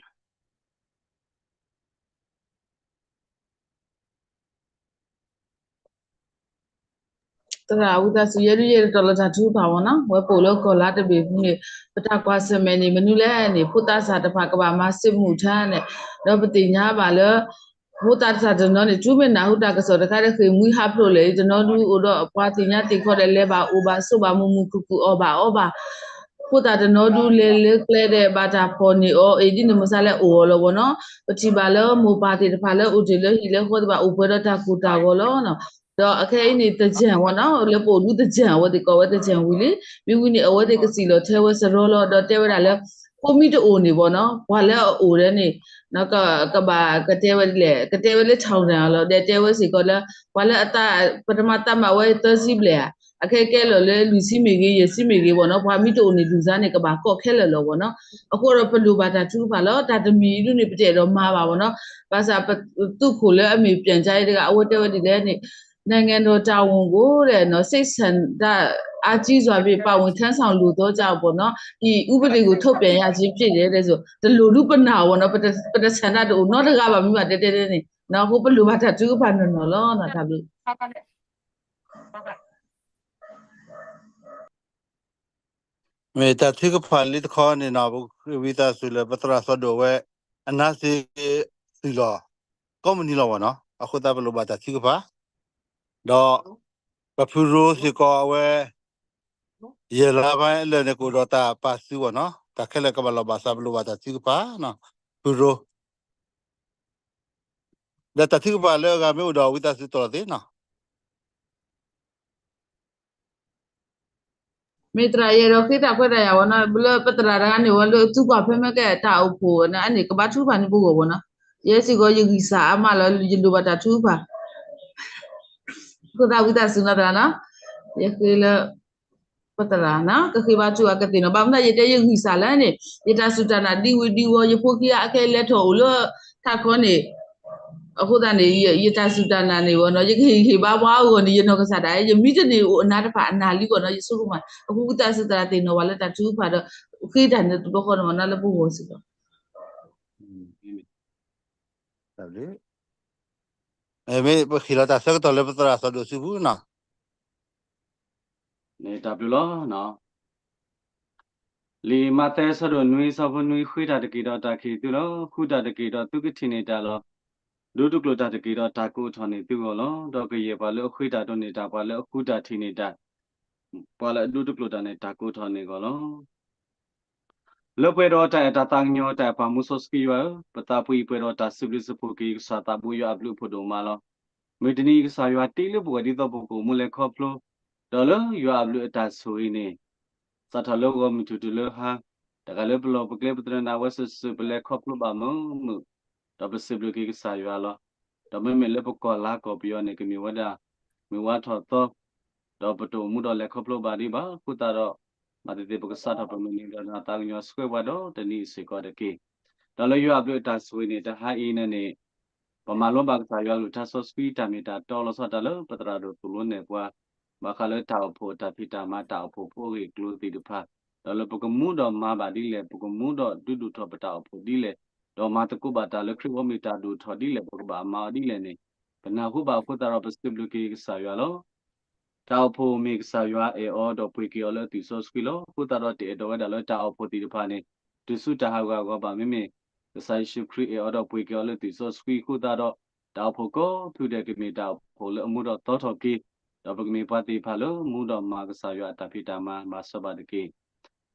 သရၣ်ဝံသးစူၤ ယဲဒုးယဲဒၣ်တီၢ်လီၤတၢ်ထုကဖၣ်မ့ၢ်နီၤ ဝဲပအိၣ်လၢကီၢ်လါတဘ့ၣ်ပူၤန့ၣ် ပတၢ်ကွၢ်ဆၢၣ်မဲာ်န့ၣ် မနုၤလဲၣ်န့ၣ် ဖိသၣ်စၢ်တဖၣ်ကဘၣ်မၤစ့ၢ်မုၢ်ထါန့ၣ် ဒီးပသ့ၣ်ညါဘၣ်လၢ ဖိသၣ်တနီၤန့ၣ် တုၤမ့ၢ်နၢ်ဟူတၢ်ကစီၣ်တခါဒီး ဃ့ၢ်မှံဟးဖျိးလၢာ်အံၤ တနီၤဒုးအိၣ်ဒီးပှၤသ့ၣ်ညါသ့ၣ်ခီဒီး လဲၤဘၣ်အိၣ်ဘၣ်ဆိးဘၣ် မုာ်မုာ်ခုၣ်ခုၣ် အီၣ်ဘၣ်အီဘၣ် ဖိသၣ်တနီၤဒုးလဲၤလၢကျဲဒီး ဘၣ်တၢ်ဖီၣ်န့ၢ်အီၤ အံၤဒ်န့ၣ်မ့ၢ်စ့ၢ်လၢအိၣ်အီၤလီၤမ့ၢ်နီၤ. ပထံၣ်ဘၣ်လၢမိၢ်ပၢ်သ့ၣ်တဖၣ်လၢအိၣ်တ့ၢ်လၢဟံၣ်လၢဃီသ့ၣ်တဖၣ် အိၣ်ပှဲၤဒီးတၢ်ကိၢ်တၢ်ဂီၤလီၤ. ဒီးအခဲအံၤန့ၣ် သၢၣ်ကၠၢၢ်မ့ၢ်နီၤ လၢပအိၣ်ဒုးသၢၣ်ကၠၢၢ် အဝဲသ့ၣ်ကိးဝဲသၢၣ်ကၠၢၢ်ဝံၤလံ. မ့ၢ်ဝံၤန့ၣ် အဝဲသ့ၣ်ကစံၣ်လီၤထဲဝဲစရီလီၤ ဒီးတဲဝဲဒၣ်လၢ ဖိမံတအိၣ်န့ၣ်မ့ၢ်နီၤ ပှၤလၢအအိၣ်ဒီးန့ၣ် ကဘၣ်ကတဲဝဲဒ်လဲၣ် ကတဲဝဲလၢ ထောင်ဒဏ် လီၤ ဒီးတဲဝဲစ့ၢ်ကီးလၢ ပှၤလၢအသး ပထမတၢ်မၤဝဲသၢဆံဘျဲၣ်ဧါ အခဲကဲလီၤလၢလွံၢ်ဆံမ့ၢ်ဂ့ၤ ယဲၢ်ဆံမ့ၢ်ဂ့ၤမ့ၢ်နီၤ ပှၤမံတအိၣ်န့ၣ် လူၤစါန့ၣ် ကဘၣ်ကိးခဲလၢာ်လီၤမ့ၢ်နီၤ. အဃိဒီးပလိၣ်ဘၣ်တၢ်ထုကဖၣ်လီၤ. တၢ်တမံၤအံၤဒုးန့ၣ် ပတအဲၣ်ဒိးမၤဘၣ်မ့ၢ်နီၤ. ဘၣ်ဆၣ်ပသူခိၣ်လၢအမ့ၢ်ပၠၣ်ကါအံၤတဂၤ အဝဲတဲဝဲဒ်လဲၣ်န့ၣ် နိုင်ငံတော်တာဝန်ကို တဲ့နော် စိတ်ဆန္ဒအားကြီးစွာဖြင့် ပါဝင်ထမ်းဆောင်လိုသောကြောင့်ပေါ့နော် ဒီဥပဒေကို ထုတ်ပြန်ရခြင်းဖြစ်တယ်တဲ့ဆို တလိၣ်ဒုပနာ်အီၤပေါ့နော် ပတဆန္ဒတအိၣ် နီတဂၤဘၣ်မ့ၢ်ဘၣ်တဲတဲတဲန့ၣ် အဃိပလိၣ်ဘၣ်တၢ်ထုကဖၣ်နီၢ်နီၢ်လီၤ တၢ်ဘျုး မ့ၢ်တၢ်ထုကဖၣ်လံတခီန့ၣ်နီၤ ပဝံသးစူၤလၢပသရၣ်စီၤဒိၣ်ဝဲ အနါစ့သုးလီၤ ကိးမုၢ်နံၤလီၤဘၣ်နီၤ အဃိသတးပလိၣ်ဘၣ်တၢ်ထုကဖၣ် ဒီး ပဖုရိစ့ၢ်ကီးအဝဲ ယဲၢ်လါပိုင်းအလၢာ်န့ၣ် ကအိၣ်ဒီးတၢ်ပာ်စုဘၣ်နီၤ တၢ်ခဲလၢာ်ကဘၣ်လီၤဘၣ်စး ပလိၣ်ဘၣ်တၢ်ထုကဖၣ် ဖုရိ ဒီးတၢ်ထုကဖၣ်လၢအဂၤမ့ၢ်အိၣ်ဒီးဝံသးစူၤတီၢ်လီၤသ့နီၤ မ့ၢ်သရၣ်ယဲဒီးဃ့တၢ်ခွဲးတၢ်ယာ်ဝဲနီၤ လၢပသရၣ်တဂၤန့ၣ်ဝဲလၢသူကွၢ်ဖဲမ့ၢ်ကဲတၢ်အိၣ်ဖှိၣ်န့ၣ် အန့ၣ်ကဘၣ်ထုကဖၣ်န့ၣ်ပဂီၢ်ဝဲနီၤ ယဲစ့ၢ်ကီးယဂံၢ်စၢ်အါမးလီၤ ယလိၣ်ဘၣ်တၢ်ထုကဖၣ် အဃိသတးဝံသးစူၤနီၤသရၣ်နီၤ ယဃ့လၢ ပသရၣ်နီၤ ကဃ့ဘါထုအကသ့ၣ်နီၤ ဘၣ်မနုၤယတဲယဂံၢ်စၢ်လၢန့ၣ် ယတၢ်စူၢ်တၢ်နာ်ဒံဝံၤဒံဝီၤ ယဖိခံဂၤအခဲအံၤလဲၤထီၣ်အိၣ်လၢ ထးခီန့ၣ် အဃိသတးန့ၣ် ယတၢ်စူၢ်တၢ်နာ်န့ၣ်ဝဲနီၤ ယကဟ့ၣ်ဟ့ၣ်ဘါပှၤအဂီၢ်န့ၣ် ယနီၢ်ကစၢ်ဒၣ် ယမံတန့ၢ်အိၣ်အနါတဖၣ်အနၢ်လံဂီၢ်နီၤ ယဆိကမိၣ် အဃိဝံသးစူၤသရၣ်သ့ၣ်နီၣ်ဝဲလၢတၢ်ထုကဖၣ်ဒီး ဃ့တၢ်န့ၣ်တဘျီဃီန့ၣ်မ့ၢ်နီၤ လၢပဂီၢ်စ့ၢ်ကီး မ့ၢ်ပဟ့ၣ်လီၤတၢ်ဆၢကတီၢ်လၢပသရၣ်စီၤဒိၣ်စုပူၤနီၤ န့ၣ်တၢ်ဘျုးလီၤ. လံာ်မးသဲအဆၢဒိၣ်နွံ အဆၢဖိနွံ ဃ့တၢ်တက့ၢ်ဒီးတၢ်ခံးသုလီၤ. ဃုတၢ်တက့ၢ်ဒီးသုကထံၣ်န့ၢ်တၢ်လီၤ. ဒိတကျိာ်တၢ်တက့ၢ်ဒီးတၢ်ကိးထီၣ်န့ၢ်သုဂီၢ်လီၤ. ဒီးကယဲၢ်ပှၤလၢအဃ့တၢ်ဒိးန့ၢ်တၢ် ပှၤလၢအဃုတၢ်ထံၣ်န့ၢ်တၢ် ပှၤလၢအဒိတကျိာ်တၢ်န့ၣ် တၢ်ကိးထီၣ်န့ၢ်အဂီၢ်လီၤ. လၢပှဲၤဒီးတၢ်အဲၣ်တၢ်သးကညီၤ တၢ်အဲၣ်ပာ်မူစီဆှံယွၤဧၢ, ပသးပှၢ်အံၤပှဲၤဒီးတၢ်စံးဘျုးစံးဖှိၣ်က့ၤယကစၢ်သးဘိယွၤအဘျုးအဖှိၣ်ဒိၣ်မးလီၤ. မုၢ်တနံၤအံၤကစၢ်ယွၤတ့လၢပဂီၢ် ဒ်သိးပကအိၣ်မူလဲၤခီဖျိ, ဒီးလၢယွၤအဘျုးအတၢ်ဆိၣ်ဂ့ၤန့ၣ် စးထီၣ်လၢဂီၤမုၢ်ထူၣ်တုၤလၢဟါ, တဂၤလၢပလီၢ်ပကျဲပသရၣ်နာ်ဝဲစုာ်စုာ် ပလဲၤခီဖျိဘၣ်မုာ်မုာ်, ဒီးပစံးဘျုးက့ၤကစၢ်ယွၤလီၤ. ဒီးမ့မ့ၢ်လၢပကီၢ်လါကီၢ်ပယီၤန့ၣ် ကမ့ၢ်ဝဲဒၣ် မုၢ်ဝါထီၣ်သီ ဒီးပတအိၣ်မူဒီးလဲၤခီဖျိဘၣ်ဒံးဘၣ်အဃိသတးဒီး ဘၣ်သ့ၣ်သ့ၣ်ပကစးထီၣ်ပမုၢ်နံၤဒီးနသးကညီၤဆှၢပှၤဒီးတနံၤအံၤစ့ၢ်ကီးတက့ၢ်. ဒီးလၢယွၤအဘျုးအတၢ်ဆိၣ်ဂ့ၤန့ၣ် တဟါအံၤန့ၣ်န့ၣ် ပမၤလိဘၣ်ကစၢ်ယွၤအကလုၢ်ကထါစီဆှံတၢ်မ့ၢ်တၢ်တီလီၤဆီတၢ်လၢပသရၣ်ဒိၣ်သိၣ်လိနဲၣ်ပှၤ ဘၣ်ဃးလၢတၢ်အိၣ်ဖှိၣ်တၢ်ဖံးတၢ်မၤ တၢ်အိၣ်ဖှိၣ်ဖိအဂ့ၢ်အကျိၤသ့ၣ်တဖၣ်, ဒီးလၢပကမူဒီးမၤဘၣ်ဒ်လဲၣ်, ပကမူဒီးဒုးဒိၣ်ထီၣ်ပတၢ်အိၣ်ဖှိၣ်ဒ်လဲၣ်, ဒီးမၤသကိးဘၣ်တၢ်လၢခရံာ်အိၣ်မ့ၢ်တၢ်ဒိၣ်ထီၣ်ဒ်လဲၣ်, ပကဘၣ်မၤအီၤဒ်လဲၣ်န့ၣ်, ပနၢ်ဟူဘၣ်အဃိသတးဒီး ပစံးဘျုးက့ၤကစၢ်ယွၤလီၤ. တၢ်အိၣ်ဖှိၣ်မ့ၢ်ကစၢ်ယွၤအဲၣ်အီၤဒီးပှ့ၤက့ၤအီၤလၢအသွံၣ်စီဆှံလီၤ. အဃိသတးဒီး တအဲၣ်ဒိးဝဲဒၣ်လၢတၢ်အိၣ်ဖှိၣ်သ့ၣ်တဖၣ်န့ၣ် တုၤဆူတၢ်ဟးဂူာ်ဟးဂီၤဘၣ်. မ့မ့ၢ် ကစၢ်ယ့ၣ်ၡူးခရံာ်အဲၣ်အီၤဒီးပှ့ၤက့ၤအီၤလၢသွံၣ်စီဆှံအဃိသတးဒီး, တၢ်အိၣ်ဖှိၣ်ကိးဖုဒဲးကမ့ၢ်တၢ်အိၣ်ဖှိၣ်လၢအမူဒီးသီထီၣ်က့ၤ, ဒီးပကမ့ၢ်ပှၤသ့ၣ်တဖၣ်လၢမူဒီးမၤကစၢ်ယွၤအတၢ်ဖံးတၢ်မၤ မၤစၢၤဘၣ်တက့ၢ်.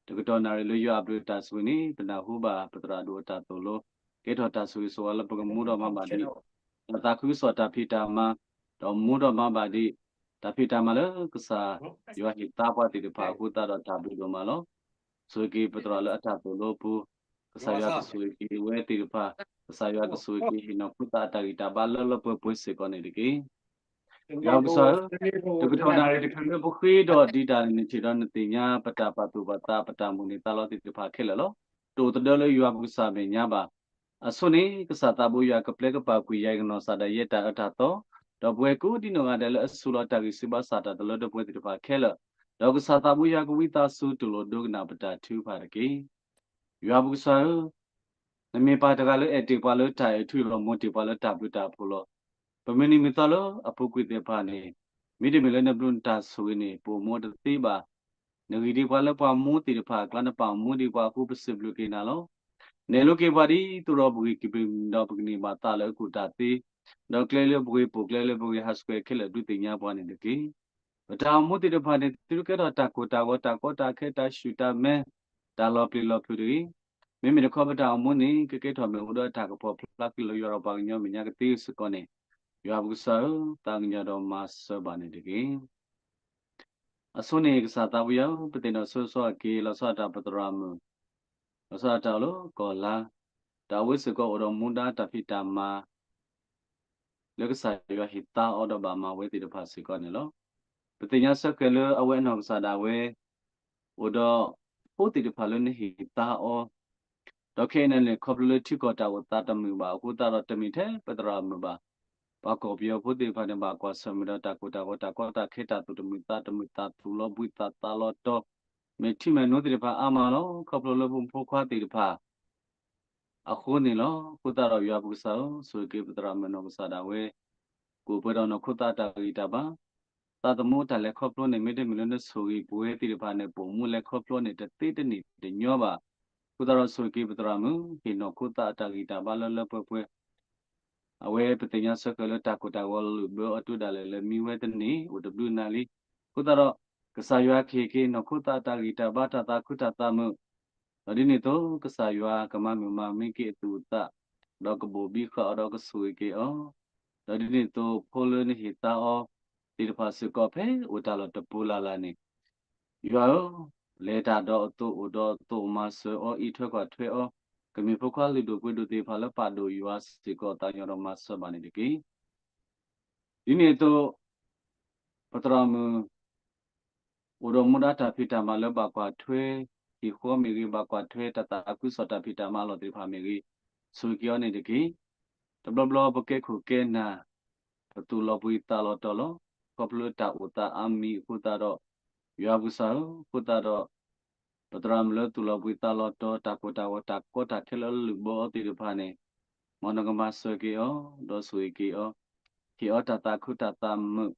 တကတီၢ်နၣ်ရံၣ်လၢယွၤအဘျုးအတၢ်ဆိၣ်ဂ့ၤန့ၣ် ပနၢ်ဟူဘၣ်ပသရၣ်ဒိၣ်အတၢ်သိၣ်လိ, ကဲထီၣ်တၢ်ဆိၣ်ဂ့ၤဆိၣ်ဝါလၢပကမူဒီးမၤဘၣ်ဒံး တၢ်သးခုကစီၣ်တၢ်ဖံးတၢ်မၤ, ဒီးမူဒီးမၤဘၣ်ဒံး တၢ်ဖံးတၢ်မၤလၢကစၢ်ယွၤဟ့ၣ်သါပှၤသ့ၣ်တဖၣ်အဃိသတးဒီး တၢ်ဘျုးဒိၣ်မးလီၤ. ဆိၣ်ဂ့ၤက့ၤပသရၣ်လၢအတၢ်သိၣ်လိပူၤ, ကစၢ်ယွၤကဆိၣ်ဂ့ၤက့ၤဝဲသ့ၣ်တဖၣ်, ကစၢ်ယွၤကဆိၣ်ဂ့ၤက့ၤဟ့ၣ်နီၤခိသးအတၢ်ဂံၢ်တၢ်ဘါလၢလၢပှဲၤပှဲၤစ့ၢ်ကီးန့ၣ်တက့ၢ်. ယွၤပကစၢ်ဧၢ, တကတီၢ်နၣ်ရံၣ်တချုးလၢပဃ့ဒီးဒံးတၢ်န့ၣ် နထံၣ်ဒီးနသ့ၣ်ညါပတၢ်ပာ်သူၣ်ပာ်သး ပတၢ်မုၢ်လၢ်သးလီသ့ၣ်တဖၣ်ခဲလၢာ်လီၤ. တအိၣ်သဒၢလၢယွၤပကစၢ်မဲာ်ညါဘၣ်. အဆိန့ၣ် ကစၢ်သးဘိယွၤကပျဲကပာ်ကွံာ်ယၤ ယကနီၢ်စၢ်ဒၣ်ယဲတၢ်အၢတၢ်သီ, ဒီးပဝဲကိးဒံနီၢ်ဂၤဒဲးလၢအဆူးလီၤတၢ်ဂံၢ်စၢ်ဘါစၢ်တၢ်တလၢတပှဲၤသ့ၣ်တဖၣ်ခဲလၢာ်, ဒီးကစၢ်သးဘိယွၤကဝံသးစူၤတူၢ်လိာ်ဒိကနၣ်ပတၢ်ထုကဖၣ်တက့ၢ်. ယွၤပကစၢ်ဧၢ, နမ့ၢ်ပၢ်တဂၤလၢအဲၣ်တ့ၢ်ပှၤလၢတၢ်အဲၣ်ထူအံၤဒီး မိၢ်တ့ၢ်ပှၤလၢတၢ်ဘျုးတၢ်ဖှိၣ်လီၤ. ပမုၢ်နံၤမုၢ်သီလၢအပူၤကွံာ်သ့ၣ်တဖၣ်န့ၣ်, မ့တမ့ၢ်လၢနဘျုးနတၢ်ဆိၣ်ဂ့ၤန့ၣ် ပအိၣ်မူတသ့ဘၣ်. နဂံၢ်ဒံးပှၤလၢပှၤမူသ့ၣ်တဖၣ်အကျါ နပာ်မူဒံးပှၤအဃိ ပစံးဘျုးက့ၤနၤလီၤ. နဲၣ်လိက့ၤပှၤဒ်သိးဒီးပဂံၢ်ကဘျံးကဘျၣ် ဒီးပကန့ၢ်ဘၣ်သးလၢအကူၣ်တၢ်သ့, ဒီးကျဲလၢပဂ့ၤပိာ်ကျဲလၢပဂ့ၤဟးဆှဲးခဲလၢာ် ဒုးသ့ၣ်ညါပှၤန့ၣ်တက့ၢ်. ပတၢ်အိၣ်မူသ့ၣ်တဖၣ်န့ၣ် သုတကဲထီၣ်တၢ်ကိၢ်တၢ်ဂီၤ တၢ်ကီတၢ်ခဲ တၢ်ဆူၣ်တၢ်မဲ, တၢ်လီၤပျံၤလီၤဖုးတဂ့ၤ. မ့မ့ၢ်တခီပတၢ်အိၣ်မူန့ၣ် ကကဲထီၣ်မ့ၣ်အူဒီးတၢ်ကပီၤဖျါဃံလၤလၢယွၤဒီးပှၤကညီမဲာ်ညါကသ့စ့ၢ်ကီးန့ၣ်, ယွၤပကစၢ်ဧၢ, သးကညီၤဒီးမၤစၢၤဘၣ်န့ၣ်တက့ၢ်. အဆိန့ၣ် ကစၢ်သးဘိယွၤဧၢ, ပသ့ၣ်နီၣ်ဆိစီအက့ၤ လီၤဆီဒၣ်တၢ်ပသရၣ်မုၣ်, လီၤဆီဒၣ်တၢ်အိၣ်လၢကီၢ်လါ, ဒီးအဝဲစ့ၢ်ကီးအိၣ်ဒီးမူဒါတၢ်ဖံးတၢ်မၤ လၢကစၢ်ယွၤဟ့ၣ်သါအီၤဒီးဘၣ်မၤဝဲသ့ၣ်တဖၣ်စ့ၢ်ကီးန့ၣ်လီၤ. ပသ့ၣ်ညါစ့ၢ်ကီးလၢအဝဲအနီၢ်ကစၢ်ဒၣ်ဝဲ အိၣ်ဒီးဖိသ့ၣ်တဖၣ်လၢနဟ့ၣ်သါအီၤ, ဒီးခဲအံၤန့ၣ် ခီဖျိလၢထံကီၢ်တၢ်အိၣ်သးတမုာ်ဘၣ်အဃိသတးဒီး တမ့ၢ်ထဲပသရၣ်မုၣ်ဘၣ်, ပှၤကီၢ်ပယီၤဖိသ့ၣ်တဖၣ်န့ၣ် ဘၣ်ကွၢ်ဆၢၣ်မဲာ်ဒီးတၢ်ကိၢ်တၢ်ဂီၤ တၢ်ကီတၢ်ခဲ တၢ်သူၣ်တမုာ်သးတမုာ် တၢ်သူၣ်လီၤဘှံးသးသးလီၤတီၤ, မ့ၢ်ထံမဲာ်နိသ့ၣ်တဖၣ်အါမးလီၤ. ခီဖျိလၢပဖိမုၣ်ဖိခွါသ့ၣ်တဖၣ် အဃိန့ၣ်လီၤ. အဃိသတးဒီးယွၤပကစၢ်ဧၢ, ဆိၣ်ဂ့ၤက့ၤပသရၣ်မုၣ်နီၢ်ကစၢ်ဒၣ်ဝဲ, ကအိၣ်ပှဲၤဒီးနီၢ်ခိသးအတၢ်ဂံၢ်တၢ်ဘါ, သးသမူတၢ်လဲၤခီဖျိန့ၣ် မ့တမ့ၢ်လၢနဆိၣ်ဂ့ၤပဝဲသ့ၣ်တဖၣ်န့ၣ် ပအိၣ်မူလဲၤခီဖျိန့ၣ် တသ့တန့ၢ်တညီဘၣ်. အဃိသတးဒီးဆိၣ်ဂ့ၤက့ၤပသရၣ်မုၣ် ဟ့ၣ်နီၢ်ခိသးအတၢ်ဂံၢ်တၢ်ဘါလၢလၢပှဲၤပှဲၤ အဝဲပသ့ၣ်ညါစ့ၢ်ကီးလၢတၢ်ကိၢ်တၢ်ဂီၤလုၢ်ဘၢအီၤတုၤဒၣ်လဲာ်လၢမံဝဲတန့ၢ် အိၣ်တဘျုးနၤလံ. အဃိသတးဒီး ကစၢ်ယွၤကဟ့ၣ်က့ၤနီၢ်ခိသးအတၢ်ဂံၢ်တၢ်ဘါ တၢ်သးခုတၢ်သးမုာ်, ဒီးဒ်န့ၣ်အသိး ကစၢ်ယွၤကမၤမုာ်မၤမံက့ၤအသူၣ်အသး, ဒီးကဘိၣ်ဘံဃာ်အီၤဒီးကဆိၣ်ဂ့ၤက့ၤအီၤ, ဒီးဒ်န့ၣ်အသိး ဖိလၢနဟ့ၣ်သါအီၤသ့ၣ်တဖၣ်စ့ၢ်ကီး ဖဲအိၣ်တၢ်လီၢ်တပူၤလၢ်လၢ်န့ၣ် ယွၤဧၢ, လဲၤတၢ်ဒီးအသိး အိၣ်ဒီးအသိး မၤစၢၤအီၤ အံးထွဲကွၢ်ထွဲအီၤ, ကမ့ၢ်ဖိခွါလုၢ်ဒိၣ်ပှ့ၤဒိၣ်သ့ၣ်တဖၣ်လၢပာ်ဒိၣ်ယွၤစ့ၢ်ကီး သးကညီၤဒီးမၤစၢၤဘၣ်န့ၣ်တက့ၢ်. ဒ်န့ၣ်အသိး ပသရၣ်မုၣ် အိၣ်ဒီးမူဒါတၢ်ဖံးတၢ်မၤလၢဘၣ်ကွၢ်ထွဲ ဟံၣ်ဃီမ့ၢ်ဂ့ၤ, ဘၣ်ကွၢ်ထွဲတၢ်သးခုကစီၣ်တၢ်ဖံးတၢ်မၤအလီၢ်သ့ၣ်တဖၣ်မ့ၢ်ဂ့ၤ, ဆိၣ်ဂ့ၤက့ၤအီၤန့ၣ်တက့ၢ်. တဘျီဘျီပကဲခိၣ်ကဲနၢ် ပသူၣ်လီၤဘှံးသးလီၤတီၤလီၤ. ခီဖျိလၢတၢ်အိၣ်သးအါမံၤအဃိသတးဒီး ယွၤပကစၢ်ဧၢ, အဃိသတးဒီး ပသရၣ်မုၣ်လၢသူၣ်လီၤဘှံးသးလီၤတီၤ တၢ်ကိၢ်တၢ်ဂီၤ တၢ်ကီတၢ်ခဲလၢလုၢ်ဘၢအီၤသ့ၣ်တဖၣ်န့ၣ် မ်နကမၤစၢၤက့ၤအီၤ ဒီးဆိၣ်ဂ့ၤက့ၤအီၤ, ဟ့ၣ်အီၤတၢ်သးခုတၢ်သးမုာ်,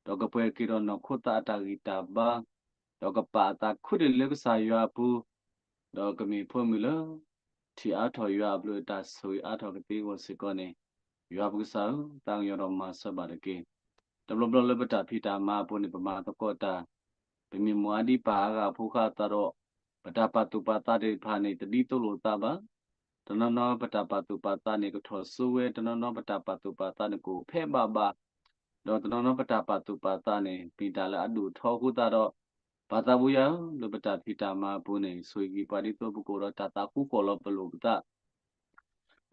ဒီးကပှဲၤက့ၤဒီးနီၢ်ခိသးအတၢ်ဂံၢ်တၢ်ဘါ, ဒီးကပာ်အသးခုဒၣ်လၢကစၢ်ယွၤအပူၤ, ဒီးကမ့ၢ်ဖိမုၣ်လၢ ထံၣ်အါထီၣ်ယွၤအဘျုးအတၢ်ဆိၣ်ဂ့ၤအါထီၣ်ကသ့အဂီၢ်စ့ၢ်ကီးန့ၣ်, ယွၤပကစၢ်ဧၢ, သးကညီၤဒီးမၤစၢၤဘၣ်တက့ၢ်. တဘျီဘျီလၢပတၢ်ဖံးတၢ်မၤအပူၤန့ၣ် ပမၤသကိးတၢ်, ပမ့ၢ်မိၣ်အါဒံးပာ်အါဂၤအဖိဃာ်အသးဒီး ပတၢ်ပာ်သူၣ်ပာ်သးသ့ၣ်တဖၣ်န့ၣ် တဒ်သိးလိာ်သးဘၣ်. တနီၤနီၤပတၢ်ပာ်သူၣ်ပာ်သးန့ၣ် ကထီၣ်စိဝဲ, တနီၤနီၤပတၢ်ပာ်သူၣ်ပာ်သးန့ၣ် ကအိၣ်ဖဲဘၣ်ဘၣ်, ဒီးတနီၤနီၤပတၢ်ပာ်သူၣ်ပာ်သးန့ၣ် မ့ၢ်တၢ်လၢအဒိၣ်ထီအဃိသတးဒီး ပၢ်သးဘိယွၤဧၢ, လၢပတၢ်ဖံးတၢ်မၤအပူၤန့ၣ် ဆိၣ်ဂ့ၤက့ၤပှၤဒ်သိးပကအိၣ်ဒီးတၢ်သးဃူဃီၣ်လီၤပလိာ်ပသး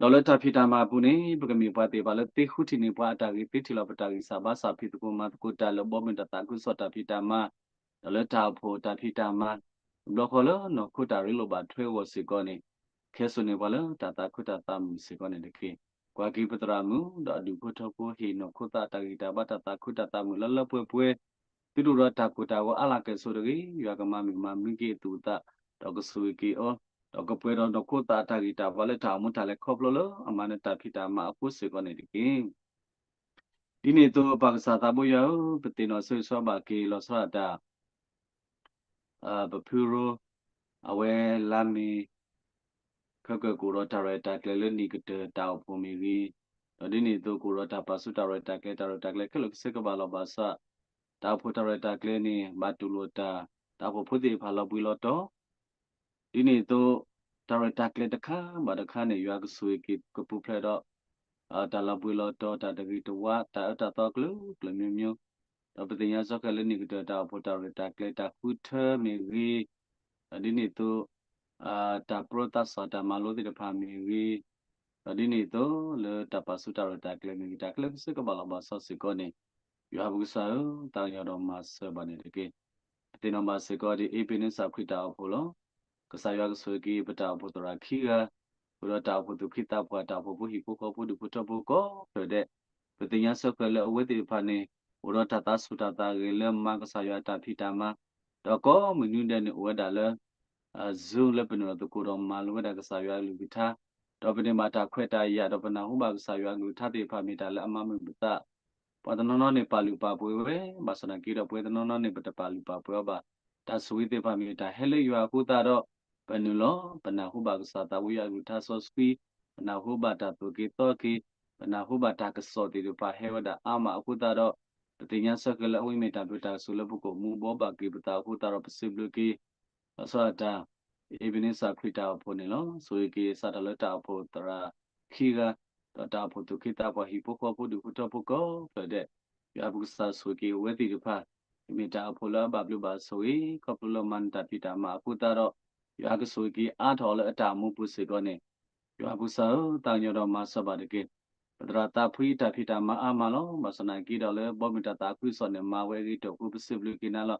ဒီးလၢတၢ်ဖံးတၢ်မၤအပူၤန့ၣ် ပကမ့ၢ်ပှၤသ့ၣ်တဖၣ်လၢသ့ဃုထံၣ်န့ၢ်ပှၤအတၢ်ဂ့ၤ, သ့ထံၣ်လီၤပတၢ်ဂံၢ်စၢ်ဘါစၢ်, ဖံးသကိးမၤသကိးတၢ်လၢဘီမုၢ်တၢ်သးခုကစီၣ်တၢ်ဖံးတၢ်မၤ, ဒီးလၢတၢ်အိၣ်ဖှိၣ်တၢ်ဖံးတၢ်မၤ, တဘျီဃီလၢနီၢ်ခိတၢ်ရ့လိာ်ဘၣ်ထွဲအဂီၢ်စ့ၢ်ကီးန့ၣ်, ခဲစိာ်န့ၢ်ပှၤလၢတၢ်သးခုတၢ်သးမုာ်စ့ၢ်ကီးန့ၣ်တက့ၢ်. ကွၢ်က့ၤပသရၣ်မုၣ် ဒီးအဒူၣ်ဖိထၢဖိ ဟ့ၣ်နီၢ်ခိသးတၢ်ဂံၢ်တၢ်ဘါ တၢ်သးခုတၢ်သးမုာ်လၢလၢပှဲၤပှဲၤ သုတအိၣ်ဒီးတၢ်ကိၢ်တၢ်ဂီၤအါလၢကဲၣ်ဆိးတဂ့ၤ, ယွၤကမၤမုာ်ကမၤမုာ်က့ၤအသူၣ်အသး, ဒီးကဆိၣ်ဂ့ၤက့ၤအီၤ, ဒီးကပှဲၤဒီးနီၢ်ခိသးအတၢ်ဂံၢ်တၢ်ဘါလၢတၢ်အိၣ်မူတၢ်လဲၤခီဖျိလၢအမၤနၢၤတၢ်ဖံးတၢ်မၤအဃိစ့ၢ်ကီးန့ၣ်တက့ၢ်. ဒ်န့ၣ်အသိးပၢ်ကစၢ်သးဘိယွၤဧၢ, ပသ့ၣ်နီၣ်ဆိၣ်ဂ့ၤဆိၣ်ဘၣ်က့ၤလီၤဆီဒၣ်တၢ် ပဖုရိ, အဝဲလါမ့ၤ ခဲကၢၣ်ကအိၣ်ဒီးတၢ်ရဲၣ်တၢ်ကျဲၤလၢနံၣ်ကတၢၢ်တၢ်အိၣ်ဖှိၣ်မ့ၢ်ဂ့ၤ, ဒီးဒ်န့ၣ်အသိးကအိၣ်ဒီးတၢ်ပာ်ဆူတၢ်ရဲၣ်တၢ်ကျဲၤ တၢ်ရဲၣ်တၢ်ကျဲၤခဲလၢာ်ကဆၢကဘၣ်လီၤဘၣ်ဆၣ်, တၢ်အိၣ်ဖှိၣ်တၢ်ရဲၣ်တၢ်ကျဲၤန့ၣ် ဘၣ်တူၢ်လိာ်တၢ် တၢ်အိၣ်ဖှိၣ်ဖိသ့ၣ်တဖၣ်လီၤဘှံးလီၤတီၤ ဒ်န့ၣ်အသိး တၢ်ရဲၣ်တၢ်ကျဲၤတခါဘၣ်တခါန့ၣ် ယွၤကဆိၣ်ဂ့ၤက့ၤကပူၤဖျဲးဒီး တၢ်လီၤဘှံးလီၤတီၤ တၢ်တဂ့ၤတဝါ တၢ်အၢတၢ်သီကလုာ်ကလုာ်မျိုးမျိုး, ဒီးပသ့ၣ်ညါစ့ၢ်ကီးလၢနံၣ်ကတၢၢ်တၢ်အိၣ်ဖှိၣ်တၢ်ရဲၣ်တၢ်ကျဲၤတၢ်ဃုထၢမ့ၢ်ဂ့ၤ, ဒီးဒ်န့ၣ်အသိး တၢ်ပြၢသးစီၣ်တၢ်မၤလိသ့ၣ်တဖၣ်မ့ၢ်ဂ့ၤ, ဒီးဒ်န့ၣ်အသိးလၢတၢ်ပာ်ဆူတၢ်ရဲၣ်တၢ်ကျဲၤမ့ၢ်ဂ့ၤ တၢ်ခဲလၢာ်ကဆၢကဘၣ်လီၤဘၣ်ဆၣ်စ့ၢ်ကီးန့ၣ်, ယွၤပကစၢ်ဧၢ, သးကညီၤဒီးမၤစၢၤဘၣ်န့ၣ်တက့ၢ်. ပသ့ၣ်နီၣ်ဘၣ်စ့ၢ်ကီးဒ်အ့းဘ့းနံစၢ်ခရံာ်တၢ်အိၣ်ဖှိၣ်လီၤ. ကစၢ်ယွၤကဆိၣ်ဂ့ၤက့ၤပတၢ်အိၣ်ဖှိၣ်သရၣ်ခံဂၤ, ဃုာ်ဒီးတၢ်အိၣ်ဖှိၣ်သူၣ်က့သးပှၢ် တၢ်အိၣ်ဖှိၣ်ဖိဟံၣ်ဖိဃီဖိဒူၣ်ဖိထၢဖိကိးဖျၢၣ်ဒဲး, ပသ့ၣ်ညါစ့ၢ်ကီးလၢအဝဲသ့ၣ်တဖၣ်န့ၣ် အိၣ်ဒီးတၢ်သးဆူၣ်တၢ်သးဂဲၤလၢမၤကစၢ်ယွၤတၢ်ဖံးတၢ်မၤ, ဒီးကိးမုၢ်နံၤဒဲးန့ၣ် အိၣ်ဝဲဒၣ်လၢ Zoom လၢပနုာ်လီၤသကိးဒီးမၤလိဝဲဒၣ်ကစၢ်ယွၤအကလုၢ်ကထါ, ဒီးပန့ၢ်ဘၣ်တၢ်ခွဲးတၢ်ယာ် ဒီးပနၢ်ဟူဘၣ်ကစၢ်ယွၤအကလုၢ်ကထါသ့ၣ်တဖၣ်မ့ၢ်တၢ်လၢအမၤမုာ်ပသး, ပှၤတနီၤနီၤန့ၣ်ပာ်လုၢ်ပာ်ပှ့ၤဝဲ, ဘၣ်ဆၣ်သနာ်က့ဒီးပဝဲတနီၤနီၤန့ၣ် ပတပာ်လုၢ်ပာ်ပှ့ၤအီၤဘၣ်. တၢ်ဆိၣ်ဂ့ၤသ့ၣ်တဖၣ်မ့ၢ်တၢ်ဟဲလၢယွၤအဃိသတးဒီး, ပနုာ်လီၤ ပနၢ်ဟူဘၣ်ကစၢ်သးဘိယွၤအကလုၢ်ကထါစီဆှံ, ပနၢ်ဟူဘၣ်တၢ်သိၣ်က့ၤသီက့ၤ, ပနၢ်ဟူဘၣ်တၢ်ကစီၣ်သ့ၣ်တဖၣ်ဟဲဝဲဒၣ်အါမးအဃိသတးဒီး, ပသ့ၣ်ညါစ့ၢ်ကီးလၢအဝဲမ့ၢ်တၢ်ဘျုးတၢ်ကစူၢ်လၢပကအိၣ်မူဘှီဘၣ်က့ၤပသးအဃိသတးဒီး ပစံးဘျုးက့ၤ လီၤဆီဒၣ်တၢ် အ့းဘ့းနံစၢ်ခရံာ်တၢ်အိၣ်ဖှိၣ်န့ၣ်လီၤ. ဆိၣ်ဂ့ၤက့ၤစးထီၣ်လၢတၢ်အိၣ်ဖှိၣ်သရၣ်ခံဂၤ, ဒီးတၢ်အိၣ်ဖှိၣ်သူၣ်က့သးပှၢ်ဟံၣ်ဖိဃီဖိဒူၣ်ဖိထၢဖိကိးဖျၢၣ်ဒဲး, ယွၤပကစၢ်ဆိၣ်ဂ့ၤက့ၤအဝဲသ့ၣ်တဖၣ်, မ့ၢ်တၢ်အိၣ်ဖှိၣ်လၢအဘၣ်ဘျုးဘၣ်ဆိၣ်ဂ့ၤ ခီဖျိလၢမၤနၢၤတၢ်ဖံးတၢ်မၤအဃိသတးဒီး, ယွၤကဆိၣ်ဂ့ၤက့ၤအါထီၣ်အီၤလၢအတၢ်အိၣ်မူပူၤစ့ၢ်ကီးန့ၣ်, ယွၤပကစၢ်ဧၢ, သးကညီၤဒီးမၤစၢၤဘၣ်တက့ၢ်. ပသရၣ်သးဖှံအတၢ်ဖံးတၢ်မၤအါမးလီၤ. ဘၣ်ဆၣ်သနာ်က့ဒီးလၢဘီမုၢ်တၢ်သးခုကစီၣ်န့ၣ် မၤဝဲအဂ့ၤတအိၣ်ဃိ ပစံးဘျုးက့ၤနၤလီၤ.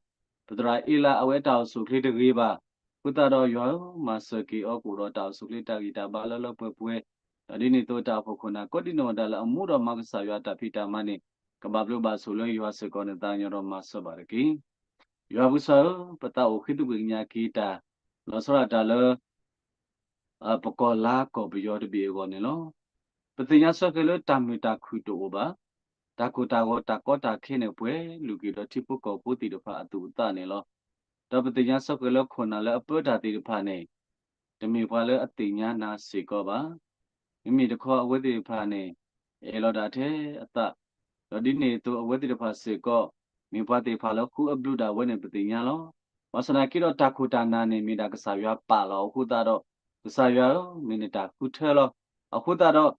ပသရၣ်အ့လးအဝဲအတၢ်အိၣ်ဆူၣ်အိၣ်ချ့တဂ့ၤဘၣ်. အဃိသတးဒီးယွၤဧၢ, မၤစၢၤက့ၤအီၤကအိၣ်ဒီးတၢ်အိၣ်ဆူၣ်အိၣ်ချ့တၢ်ဂံၢ်တၢ်ဘါလၢလၢပှဲၤပှဲၤ, ဒီးဒ်န့ၣ်အသိးတၢ်အိၣ်ဖှိၣ်ခိၣ်နၢ်ကိးဒံနီၢ်ဂၤဒဲးလၢအမူဒီးမၤကစၢ်ယွၤအတၢ်ဖံးတၢ်မၤန့ၣ်, ကဘၣ်ဘျုးဘၣ်ဆိၣ်လၢယွၤစ့ၢ်ကီးန့ၣ် သးကညီၤဒီးမၤစၢၤဘၣ်တက့ၢ်. ယွၤပကစၢ်ဧၢ, ပသးအိၣ်ဃ့သကွံၢ်ကညးက့ၤတၢ် လီၤဆီဒၣ်တၢ်လၢ ပကီၢ်လါကီၢ်ပယီၤတဘ့ၣ်အဂီၢ်န့ၣ်လီၤ. ပသ့ၣ်ညါစ့ၢ်ကီးလၢတၢ်မုာ်တၢ်ခုၣ်တအိၣ်ဘၣ်. တၢ်ကိၢ်တၢ်ဂီၤတၢ်ကီတၢ်ခဲန့ၣ် ပှဲၤလုာ်က့ၤဒီးထံဖိကီၢ်ဖိသ့ၣ်တဖၣ်အသူၣ်အသးန့ၣ်လီၤ. ဒီးပသ့ၣ်ညါစ့ၢ်ကီးလၢခိၣ်နၢ်လၢအပၢတၢ်သ့ၣ်တဖၣ်န့ၣ် တမ့ၢ်ပှၤလၢအသ့ၣ်ညါနၤစ့ၢ်ကီးဘၣ်. မ့မ့ၢ်တခီအဝဲသ့ၣ်တဖၣ်န့ၣ် အဲၣ်လီၤတၢ်ထဲအသး, ဒီးဒ်န့ၣ်အသိးအဝဲသ့ၣ်တဖၣ်စ့ၢ်ကီး မ့ၢ်ပှၤသ့ၣ်တဖၣ်လၢဃုအဘျုးဒၣ်ဝဲန့ၣ် ပသ့ၣ်ညါလီၤ. ဘၣ်ဆၣ်သနာ်က့ဒီးတၢ်ခိၣ်တၢ်နၢ်န့ၣ် မ့ၢ်ဒၣ်ကစၢ်ယွၤပာ်လီၤအဃိသတးဒီး, ကစၢ်ယွၤဧၢ, မ့ၢ်နတၢ်ဃုထၢလီၤ. အဃိသတးဒီး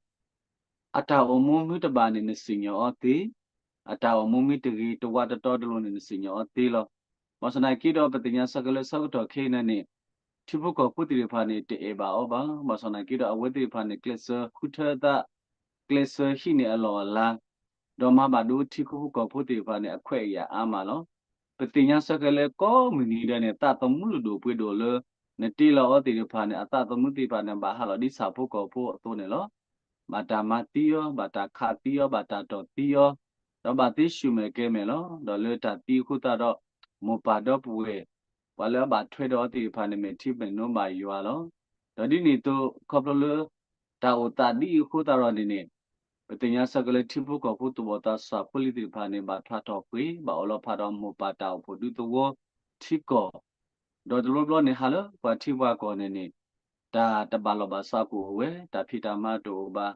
အတၢ်အိၣ်မူမ့ၢ်တဘၣ်န့ၣ် နစံၣ်ညီၣ်အီၤသ့, အတၢ်အိၣ်မူမ့ၢ်တဂ့ၤတဝါတတီတလိၤန့ၣ် နစံၣ်ညီၣ်အီၤသ့လီၤ. ဘၣ်ဆၣ်သနာ်က့ဒီး ပသ့ၣ်ညါစ့ၢ်ကီးလၢဆၢကတီၢ်ခဲအံၤန့ၣ် ထံဖိကီၢ်ဖိသ့ၣ်တဖၣ်န့ၣ် တအဲၣ်ဘၣ်အီၤဘၣ်. ဘၣ်ဆၣ်သနာ်က့ဒီး အဝဲသ့ၣ်တဖၣ်န့ၣ် ကျဲးစၢးဃုထၢအသး, ကျဲးစၢးဟံးန့ၢ်အလီၢ်အလၤ, ဒီးမၤဘၣ်ဒိထံဖိကီၢ်ဖိသ့ၣ်တဖၣ်န့ၣ် အခွဲးအယာ်အါမးလီၤ. ပသ့ၣ်ညါစ့ၢ်ကီးလၢကိးမုၢ်နံၤဒဲးန့ၣ် သးသမူလုၢ်ဒိၣ်ပှ့ၤဒိၣ်လၢ နတ့လီၤအီၤသ့ၣ်တဖၣ်န့ၣ် အသးသမူသ့ၣ်တဖၣ်န့ၣ် ဘၣ်ဟးလီၤဒ်ဆၣ်ဖိကီၢ်ဖိအသိးန့ၣ်လီၤ. ဘၣ်တၢ်မၤသံအီၤ, ဘၣ်တၢ်ခးသံအီၤ, ဘၣ်တၢ်တီၢ်သံအီၤ, ဒီးဘၣ်သ့ဆူၣ်မဲာ်ကဲၤမဲာ်လီၤ. ဒီးလၢတၢ်သံအဃိသတးဒီး မိၢ်ပၢ်ဒီပုၢ်ဝဲၢ် ပှၤလၢအဘၣ်ထွဲဒီးအီၤသ့ၣ်တဖၣ်န့ၣ် မဲာ်ထံမဲာ်နိဘၣ်ယွၤလီၤ. ဒီးဒ်န့ၣ်အသိး ခီဖျိလၢ တၢ်အိၣ်သးဒ်အံၤအဃိသတးဒီးန့ၣ်န့ၣ်, ပသ့ၣ်ညါစ့ၢ်ကီးလၢထံဖိကီၢ်ဖိသူၣ်ဘီၣ်သးစၢ်ဖိလံၤသ့ၣ်တဖၣ်န့ၣ် ဘၣ်ထွဲထီၣ်ပှ့ၤ, ဘၣ်အိၣ်လီၤဖးဒီးမိၢ်ပၢ်တၢ်အိၣ်ဖှိၣ်ဒူသဝီထံကီၢ်, ဒီးတဘျီဘျီန့ၣ် ဟးလၢပှၤထံပှၤကီၢ်န့ၣ်န့ၣ် တၢ်တဘၣ်လီၢ်ဘၣ်စးကအိၣ်ဝဲ, တၢ်ဖံးတၢ်မၤတအိၣ်ဘၣ်,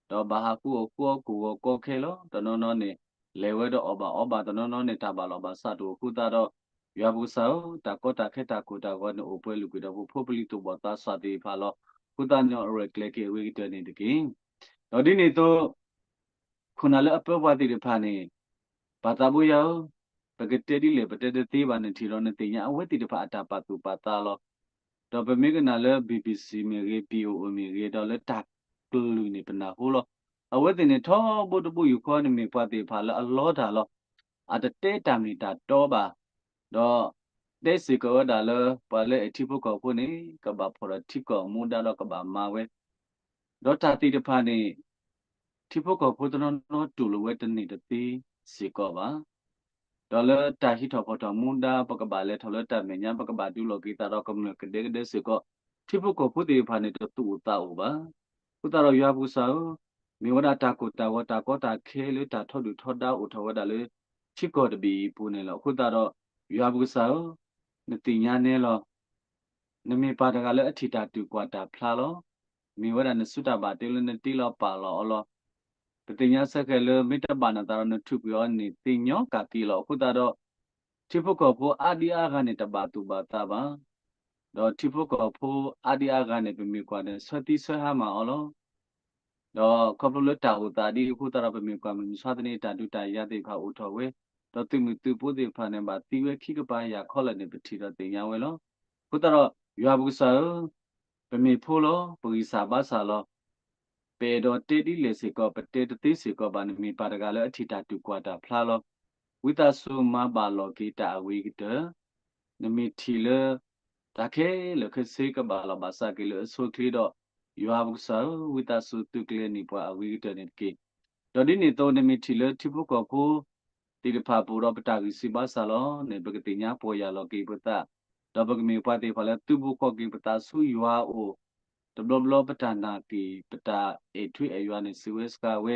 ဒီးဘၣ်ဟးဃုအီၣ်ဃုအီကိၢ်ဂီၤကီခဲလီၤ. တနီၤနီၤန့ၣ် လဲၤဝဲဒီးအီၣ်ဘၣ်အီဘၣ်, တနီၤနီၤန့ၣ် တၢ်ဘၣ်လီၢ်ဘၣ်စးတအိၣ်အဃိသတးဒီး, ယွၤပကစၢ်ဧၢ, တၢ်ကီတၢ်ခဲတၢ်ကိၢ်တၢ်ဂီၤန့ၣ် အိၣ်ပှဲၤလုာ်ကွံာ်ဒီးပဖိပလံၤသူၣ်ဘီၣ်သးစၢ်သ့ၣ်တဖၣ်လီၤ. အဃိသတးန့ၣ် အရဲၣ်ကျဲၤက့ၤအဂ့ၤကတၢၢ်န့ၣ်တက့ၢ်. ဒီးဒ်န့ၣ်အသိး ခိၣ်နၢ်လၢအပၢပှၤသ့ၣ်တဖၣ်န့ၣ်, ပၢ်သးဘိယွၤဧၢ, ပကတဲဒ်လဲၣ်ပတဲတသ့ဘၣ်န့ၣ် ထံၣ်ဒီးနသ့ၣ်ညါအဝဲသ့ၣ်တဖၣ်အတၢ်ပာ်သူၣ်ပာ်သးလီၤ. ဒီးပမ့ၢ်ကနၣ်လၢ ဘံဘံစံ မ့ၢ်ဂ့ၤ, ဘံအိၣ်အိၣ်မ့ၢ်ဂ့ၤ, ဒီးလၢတၢ်ကလုၢ်န့ၣ်ပနၢ်ဟူလီၤ. အဝဲသ့ၣ်န့ၣ်ထီဘိတဘိယူၢ်ဃီန့ၣ်မ့ၢ်ပှၤသ့ၣ်တဖၣ်လၢအလီတၢ်လီၤ. အတတဲတၢ်မ့ၢ်တၢ်တီဘၣ်. ဒီးတဲစ့ၢ်ကီးဝဲဒၣ်လၢ ပှၤလၢအဲၣ်ထံဖိကီၢ်ဖိန့ၣ် ကဘၣ်ဖီၣ်ဒီးထံကီၢ်မူဒါဒီးကဘၣ်မၤဝဲ ဒီးတၢ်သ့ၣ်တဖၣ်န့ၣ် ထံဖိကီၢ်ဖိတနီၤနီၤတူၢ်လိာ်ဝဲတန့ၢ်တသ့စ့ၢ်ကီးဘၣ်. ဒီးလၢတၢ်ဟံးထီၣ်ဖီၣ်ထီၣ်မူဒါ ပကဘၣ်လဲၤထီၣ်လၢတၢ်မဲာ်ညါ ပကဘၣ်ဒုးလီၤက့ၤသးဒီးကမျၢၢ်ကဒဲကဒဲစ့ၢ်ကီး ထံဖိကီၢ်ဖိသ့ၣ်တဖၣ်န့ၣ် တသူၣ်အိၣ်သးအိၣ်ဘၣ်. အဃိသတးဒီးယွၤပကစၢ်ဧၢ, မ့ၢ်ဝဲဒၣ်တၢ်ကိၢ်တၢ်ဂီၤတၢ်ကီတၢ်ခဲလၢတၢ်ထီဒုၣ်ထီဒါအိၣ်ထီၣ်ဝဲဒၣ်လၢ ထံကီၢ်တဘ့ၣ်အံၤအပူၤန့ၣ်လီၤ. အဃိသတးဒီး ယွၤပကစၢ်ဧၢ, နသ့ၣ်ညါနဲလီၤ. နမ့ၢ်ပှၤတဂၤလၢအထံၣ်တၢ်တူၢ်ကွၢ်တၢ်ဖျါလီၤ. မ့ၢ်ဝဲဒၣ်နစုတၢ်ဘၣ်တ့လၢနတ့လီၤပာ်လီၤအီၤလီၤ. ပသ့ၣ်ညါဆၢဃဲၤလၢမ့ၢ်တဘၣ်နသးဒီးနထုးကွံာ်အီၤန့ၣ် သ့ၣ်ညီကၣ်က့ၤလီၤ. အဃိသတးဒီး ထံဖိကီၢ်ဖိအါဒံအါဂၤန့ၣ် တဘၣ်သူၣ်ဘၣ်သးဘၣ်. ဒီးထံဖိကီၢ်ဖိအါဒံအါဂၤန့ၣ် ပမ့ၢ်ကွၢ်န့ၣ် ဆၢသံဆၢဟါမၢ်အီၤလီၤ. ဒီးခီဖျိလၢတၢ်အိၣ်သးဒ်အဃိသတးဒီး ပမ့ၢ်ကွၢ်မုၢ်မဆါတနံၤ တၢ်ဒုးတၢ်ယၤသ့ၣ်တဖၣ်အိၣ်ထီၣ်ဝဲ, ဒီးသုးမုၢ်သုးဖိသ့ၣ်တဖၣ်န့ၣ် ဘၣ်သံဝဲခံကပၤယၢ်ခီလၢာ်န့ၣ် ပထံၣ်ဒီးသ့ၣ်ညါဝဲလီၤ. အဃိသတးဒီး ယွၤပကစၢ်ဧၢ, ပမ့ၢ်ဖိလီၤ, ပဂံၢ်စၢ်ဘါစၢ်လီၤ. ပအဲၣ်ဒိးတဲဒ်လဲၣ်စ့ၢ်ကီး ပတဲတသ့စ့ၢ်ကီးဘၣ်, နမ့ၢ်ပှၤတဂၤလၢအထံၣ်တၢ်တူၢ်ကွၢ်တၢ်ဖျါလီၤ. ဝံသးစူၤမၤဘၣ်လီၤက့ၤတၢ်အဂ့ၤကတၢၢ် နမ့ၢ်ထံၣ်လၢ တၢ်ခဲလၢာ်ခဲဆ့ကဘၣ်လီၤဘၣ်စးက့ၤလၢအဆိအချ့ဒီး, ယွၤပကစၢ်ဧၢ, ဝံသးစူၤသုးကျဲၤန့ၢ်ပှၤအဂ့ၤကတၢၢ်န့ၣ်တက့ၢ်. ဒီးဒ်န့ၣ်အသိး နမ့ၢ်ထံၣ်လၢထံဖိကီၢ်ဖိသ့ၣ်တဖၣ်ပအိၣ်ဒီးပတၢ်ဂံၢ်စၢ်ဘါစၢ်လီၤန့ၣ် ပကသ့ၣ်ညါပီၢ်ယၢ်လီၤက့ၤပသး, ဒီးပကမ့ၢ်ပှၤသ့ၣ်တဖၣ်လၢသုးဘူးဃီက့ၤပသးဆူယွၤအအိၣ် တဘျီဘျီပတၢ်နာ်က့ၤ ပတၢ်အဲၣ်ထူအဲၣ်ယွၤန့ၣ် စံးဝဲစ့ၢ်ကီးဝဲ,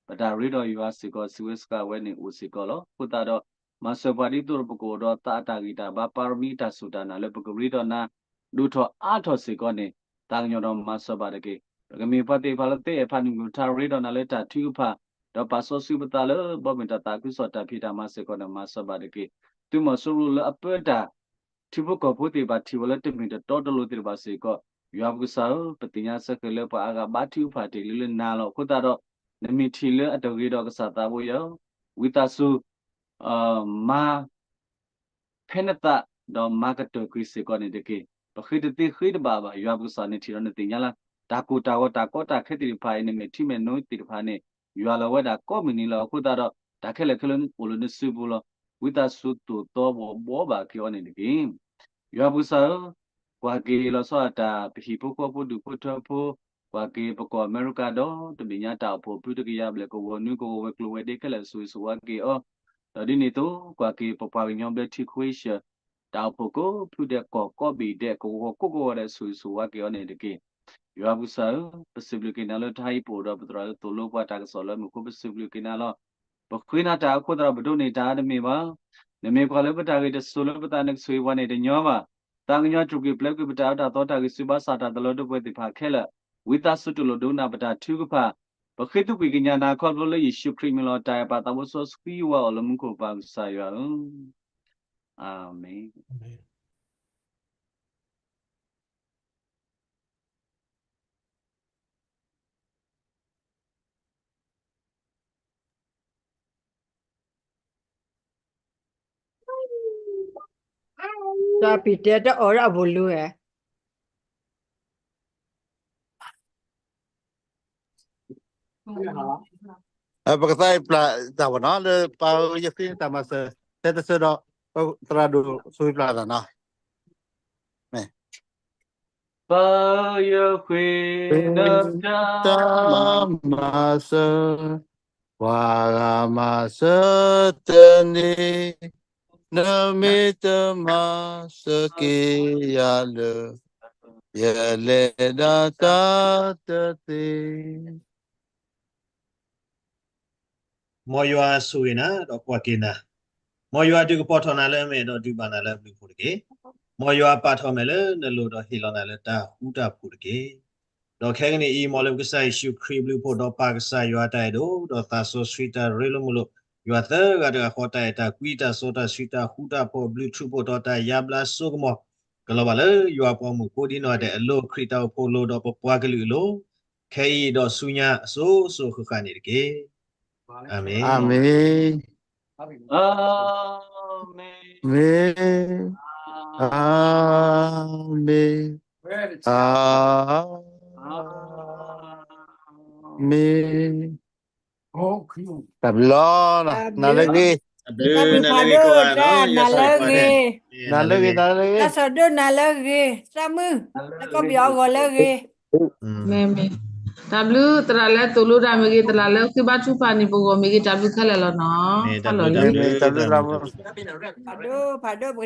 ပတၢ်ရ့ဒီးယွၤစ့ၢ်ကီး စံးဝဲစ့ၢ်ကီးဝဲန့ၣ်အိၣ်စ့ၢ်ကီးလီၤ. အဃိသတးဒီး မၤစၢၤပှၤဒ်သိးဒီးပကအိၣ်ဒီးသးအတၢ်ဂံၢ်တၢ်ဘါ ပါရမံအတၢ်စူၢ်တၢ်နာ်လၢပကရ့ဒီးနၤ ဒိၣ်ထီၣ်အါထီၣ်စ့ၢ်ကီးန့ၣ် သးကညီၤဒီးမၤစၢၤဘၣ်တက့ၢ်. ပကမ့ၢ်ပှၤသ့ၣ်တဖၣ်လၢသ့အဲၣ်ဖးနံၣ်မုၢ်ထါရ့ဒီးနၤလၢတၢ်ထုကဖၣ်, ဒီးပာ်စီဆှံပသးလၢဘီမုၢ်တၢ်သးခုကစီၣ်တၢ်ဖံးတၢ်မၤစ့ၢ်ကီးန့ၣ် မၤစၢၤဘၣ်တက့ၢ်. သုးမီၤစိရိၤလၢအပၢတၢ် ထံဖိကီၢ်ဖိသ့ၣ်တဖၣ်ထံၣ်ဝဲလၢတမ့ၢ်တတီတလိၤသ့ၣ်တဖၣ်စ့ၢ်ကီး, ယွၤပကစၢ်ဧၢ, ပသ့ၣ်ညါဆၢဃဲၤလၢပှၤအါဂၤဘါထုကဖၣ်တ့ၢ်လံလၢနၤလီၤ. အဃိသတးဒီး နမ့ၢ်ထံၣ်လၢအတဂ့ၤဒီးကစၢ်သးဘိယွၤ, ဝံသးစူၤ မၤ ဖဲနသး ဒီးမၤကတၢၢ်ကွံာ်စ့ၢ်ကီးန့ၣ်တက့ၢ်. ပဃ့တသ့ဃ့တဘၣ်ဘၣ်, ယွၤပကစၢ်န့ၣ်ထံၣ်ဒီးနသ့ၣ်ညါလၢ တၢ်ကိၢ်တၢ်ဂီၤတၢ်ကီတၢ်ခဲသ့ၣ်တဖၣ်အံၤ နမဲာ်ထံမဲာ်နိသ့ၣ်တဖၣ်န့ၣ် ယွၤလီၤဝဲဒၣ်ကိးမုၢ်နံၤလီၤ. အဃိသတးဒီး တၢ်ခဲလၢာ်ခဲလၢာ်အိၣ်လၢနစုပူၤလီၤ. ဝံသးစူၤသိၣ်သီဘှီဘှီဘၣ်က့ၤအီၤန့ၣ်တက့ၢ်. ယွၤပကစၢ်ဧၢ, ကွၢ်က့ၤလီၤဆီဒၣ်တၢ် ပဟံၣ်ဖိဃီဖိဒူၣ်ဖိထၢဖိ, ကွၢ်က့ၤပကီၢ်အမဲရကၤဒီတဘ့ၣ်ညါ တၢ်အိၣ်ဖှိၣ်ဖုတကယၤဘျဲၣ် ကဝီၤနွံကဝီၤဝဲၤကျိၤဝဲၤဒ့ခဲလၢာ် ဆိၣ်ဂ့ၤဆိၣ်ဝါက့ၤအီၤ, ဒီးဒ်န့ၣ်အသိး ကွၢ်က့ၤပပှၤကညီဘျၢထံ Croatia တၢ်အိၣ်ဖှိၣ်ကိးဖုဒဲး ကီၢ်ကိးဘ့ၣ်ဒဲး ကဝီၤကိးကဝီၤဒဲး ဆိၣ်ဂ့ၤဆိၣ်ဝါက့ၤအီၤန့ၣ်တက့ၢ်. ယွၤပကစၢ်ဧၢ, ပစံးဘျုးက့ၤနၤလၢတဟါအံၤ ပအိၣ်ဒီးပသရၣ်လၢသိၣ်လိပှၤတၢ်ကစီၣ်လၢမူခိၣ် ပစံးဘျုးက့ၤနၤလီၤ. ပဃ့နၤတၢ်အဃိသတးဒီး ပဒိးန့ၢ်တၢ်အါတမ့ၢ်ဘၣ်. နမ့ၢ်ကွၢ်လၢပတၢ်ဂ့ၢ်တစိၤလၢပသး နကဆိၣ်ဂ့ၤပှၤန့ၣ်တညီဘၣ်. သးကညီၤစူၢ်က့ၤပျဲကွံာ်ပတၢ်အၢတၢ်သီတၢ်ဂံၢ်စၢ်ဘါစၢ်တၢ်တလၢတပှဲၤသ့ၣ်တဖၣ်ခဲလၢာ်, ဝံသးစူၤတူၢ်လိာ်ဒိကနၣ်ပတၢ်ထုကဖၣ်, ပဃ့သကွံာ်ကညးနၤခီဖျိလၢယ့ၣ်ၡူးခရံာ်မံၤလီၤ. တၢ်အဲၣ်ပၢ်သးဘိစီဆှံယွၤအိၣ်လၢမူခိၣ်ပၢ်ကစၢ်ယွၤဧၢ, အၤမ့ၣ်. တၢ်ပံၢ်တဲတအီၣ်ဒၣ်အဘူးလူဟဲ, ပကသးအံၤပျၢ်တၢ်ဝဲနီၤ လၢပၢ်ယဃ့တၢ်မၤစၢၤ တဲတဆၢဒီး သရၣ်ဒိၣ်ဆိၣ်ဂ့ၤပျၢ်တၢ်နီၤ. ပၢ်ယဃ့နတၢ် မၤစၢၤ, ပှၤဂၤမၤစၢၤတန့ၢ်, နမ့ၢ်တမၤစၢၤက့ၤယၤလၢ ယလဲၤဒၣ်တၢ်တသ့. မ်ယွၤဆိၣ်ဂ့ၤနၤ ဒီးကွၢ်က့ၤနၤ, မ်ယွၤဒုးကပီၤထီၣ်နၤလၢအမဲာ် ဒီးဒုးဘၣ်နၤလၢအဘျုးအဖှိၣ်တက့ၢ်. မ်ယွၤပာ်ထီၣ်မဲာ်လၢနလိၤ ဒီးဟ့ၣ်လီၤနၤလၢတၢ်ဃူတၢ်ဖိးတက့ၢ်. ဒီးခဲကနံၣ်အံၤ မ်လၢပကစၢ်ယ့ၣ်ၡူးခရံာ်အဘျုးအဖှိၣ် ဒီးပၢ်ကစၢ်ယွၤအတၢ်အဲၣ်ဒိၣ် ဒီးသးစီဆှံတၢ်ရ့လိာ်မုာ်လိာ်, ယွၤသၢဂၤတဂၤဃီတၢ်အဲၣ်တၢ်ကွံ တၢ်စီတၢ်ဆှံ တၢ်ဃူတၢ်ဖိး အဘျုးအဖှိၣ် ဒီးတၢ်ယါဘျါစိကမီၤ ကလီၤဘၣ်လၢယွၤပှၤမုၣ်ဖိဒ်နီၢ်ဂၤဒဲးအလိၤ ခရံာ်တၢ်အိၣ်ဖှိၣ်အလိၤ ဒီးပပှၤကလုာ်အလိၤ, ခဲအံၤဒီးဆူညါအစိၤစိၤအဃၣ်ဃၣ်န့ၣ်တက့ၢ်. အၤမ့ၣ်. အၤမ့ၣ်. အၤမ့ၣ်. အၤမ့ၣ်. အၤမ့ၣ်. တၢ်ဘျုးလီၤ, နၤလၢအဂ့ၤ, တၢ်ဘျုးဖးဒိၣ်တၢ် နၤလၢအဂ့ၤ, နၤလၢအဂ့ၤ, နၤလၢအဂ့ၤ, တၢ်ဆီၣ်ဒိၣ်နၤလၢအဂ့ၤ, သးမုၣ်, လၢကီၢ်ပယီၤအဂီၢ်လၢအဂ့ၤ, မ့ၢ်မ့ၢ်. တၢ်ဘျုးသရၣ်လၢသိၣ်လိတၢ်မ့ၢ်ဂ့ၤ, သရၣ်လၢဃ့ဘါထုကဖၣ်န့ၣ် ပဂီၢ်မ့ၢ်ဂ့ၤ, တၢ်ဘျုးခဲလၢာ်လီၤနီၤ. တၢ်ဘျုး, တၢ်ဘျုး, ဖးဒိၣ်,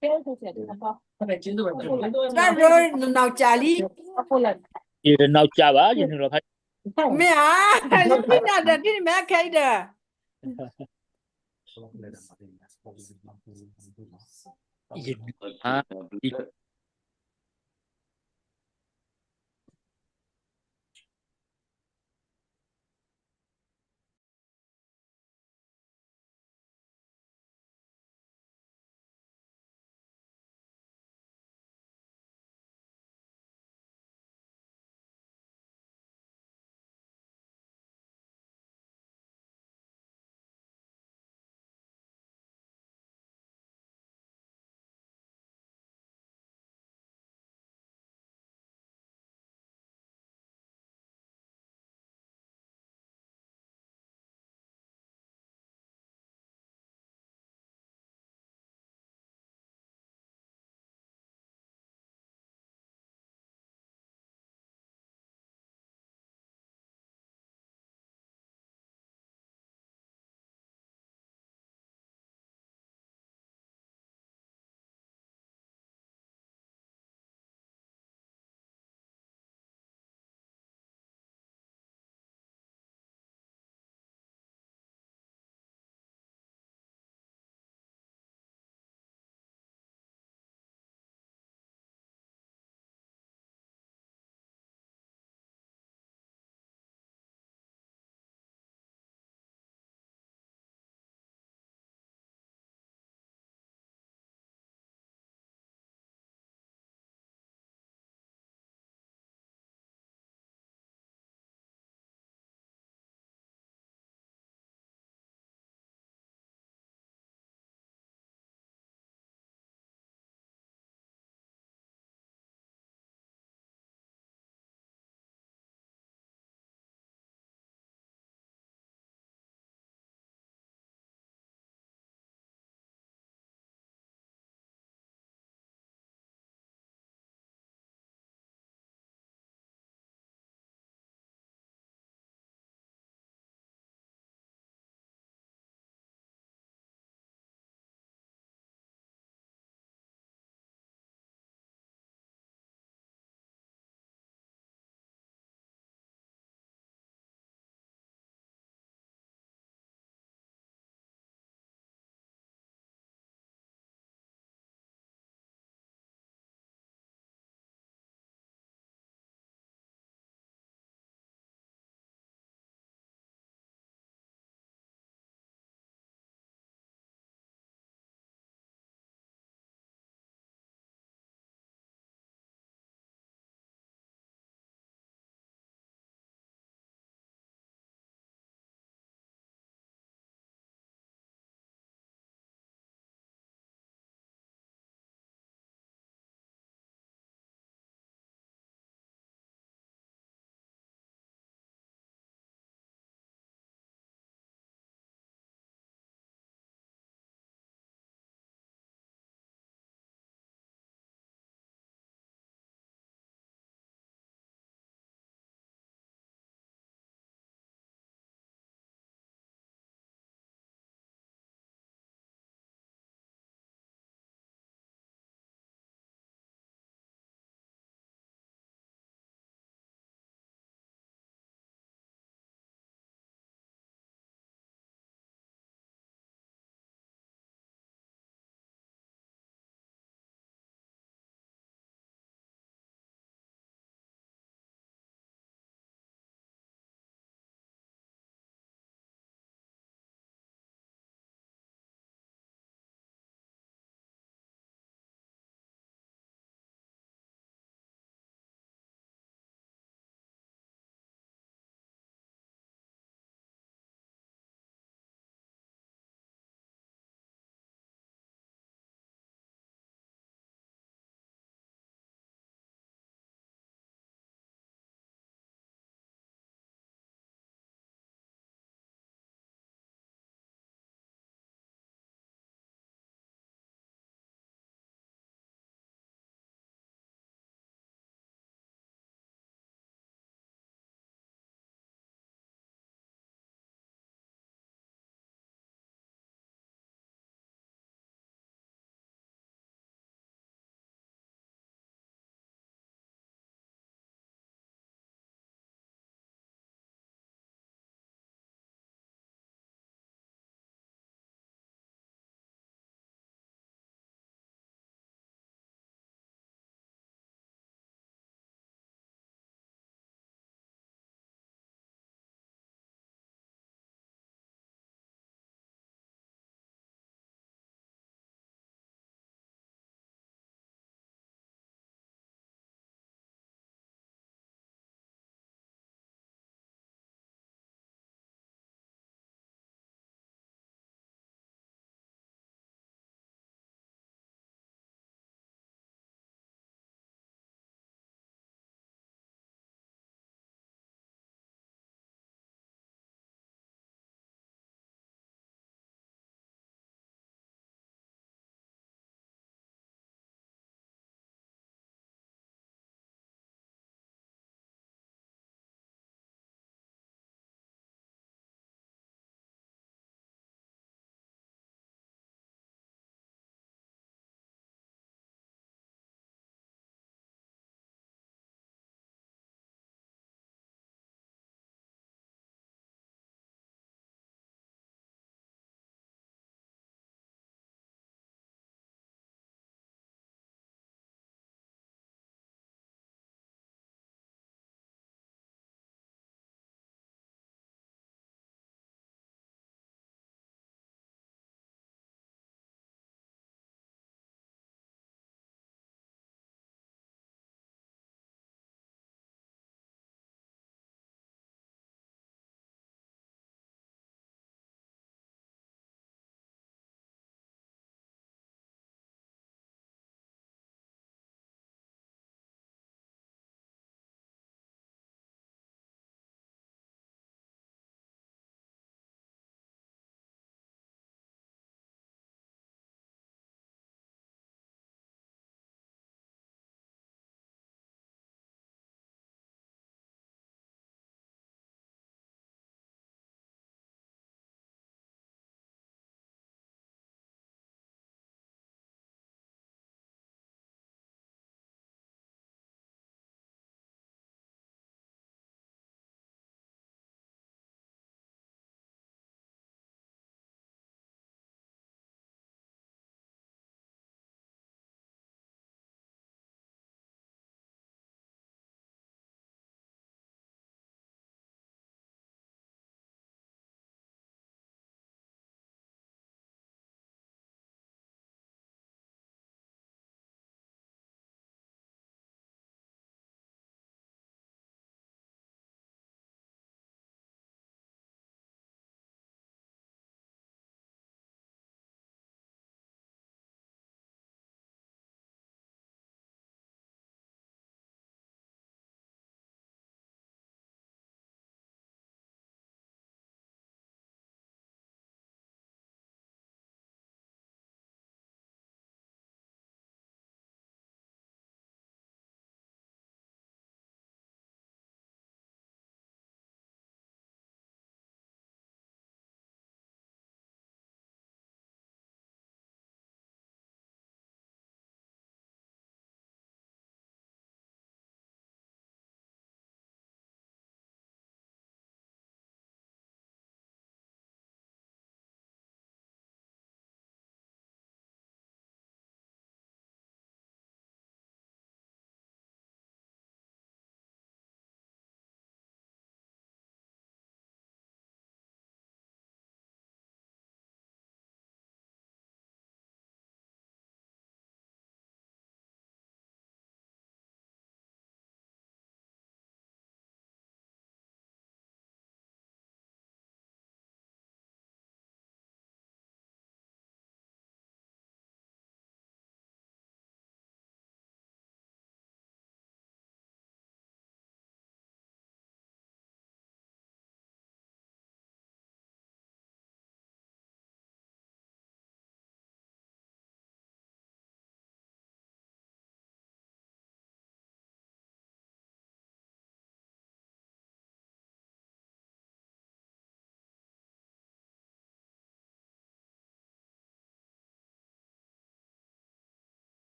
ဖးဒိၣ်, ပကထံၣ်လိာ်သး, မ့ၢ်, တၢ်ဘျုး, နနီၢ်ကၠးလံ, ယတနီၢ်ကၠးဘၣ်, ယနုာ်လီၤခါ, မ့ၢ်ဧါ, နဖံနၤဒီး ဒ်နမဲခဲအံၤဒီး, ယနုာ်လီၤခါ,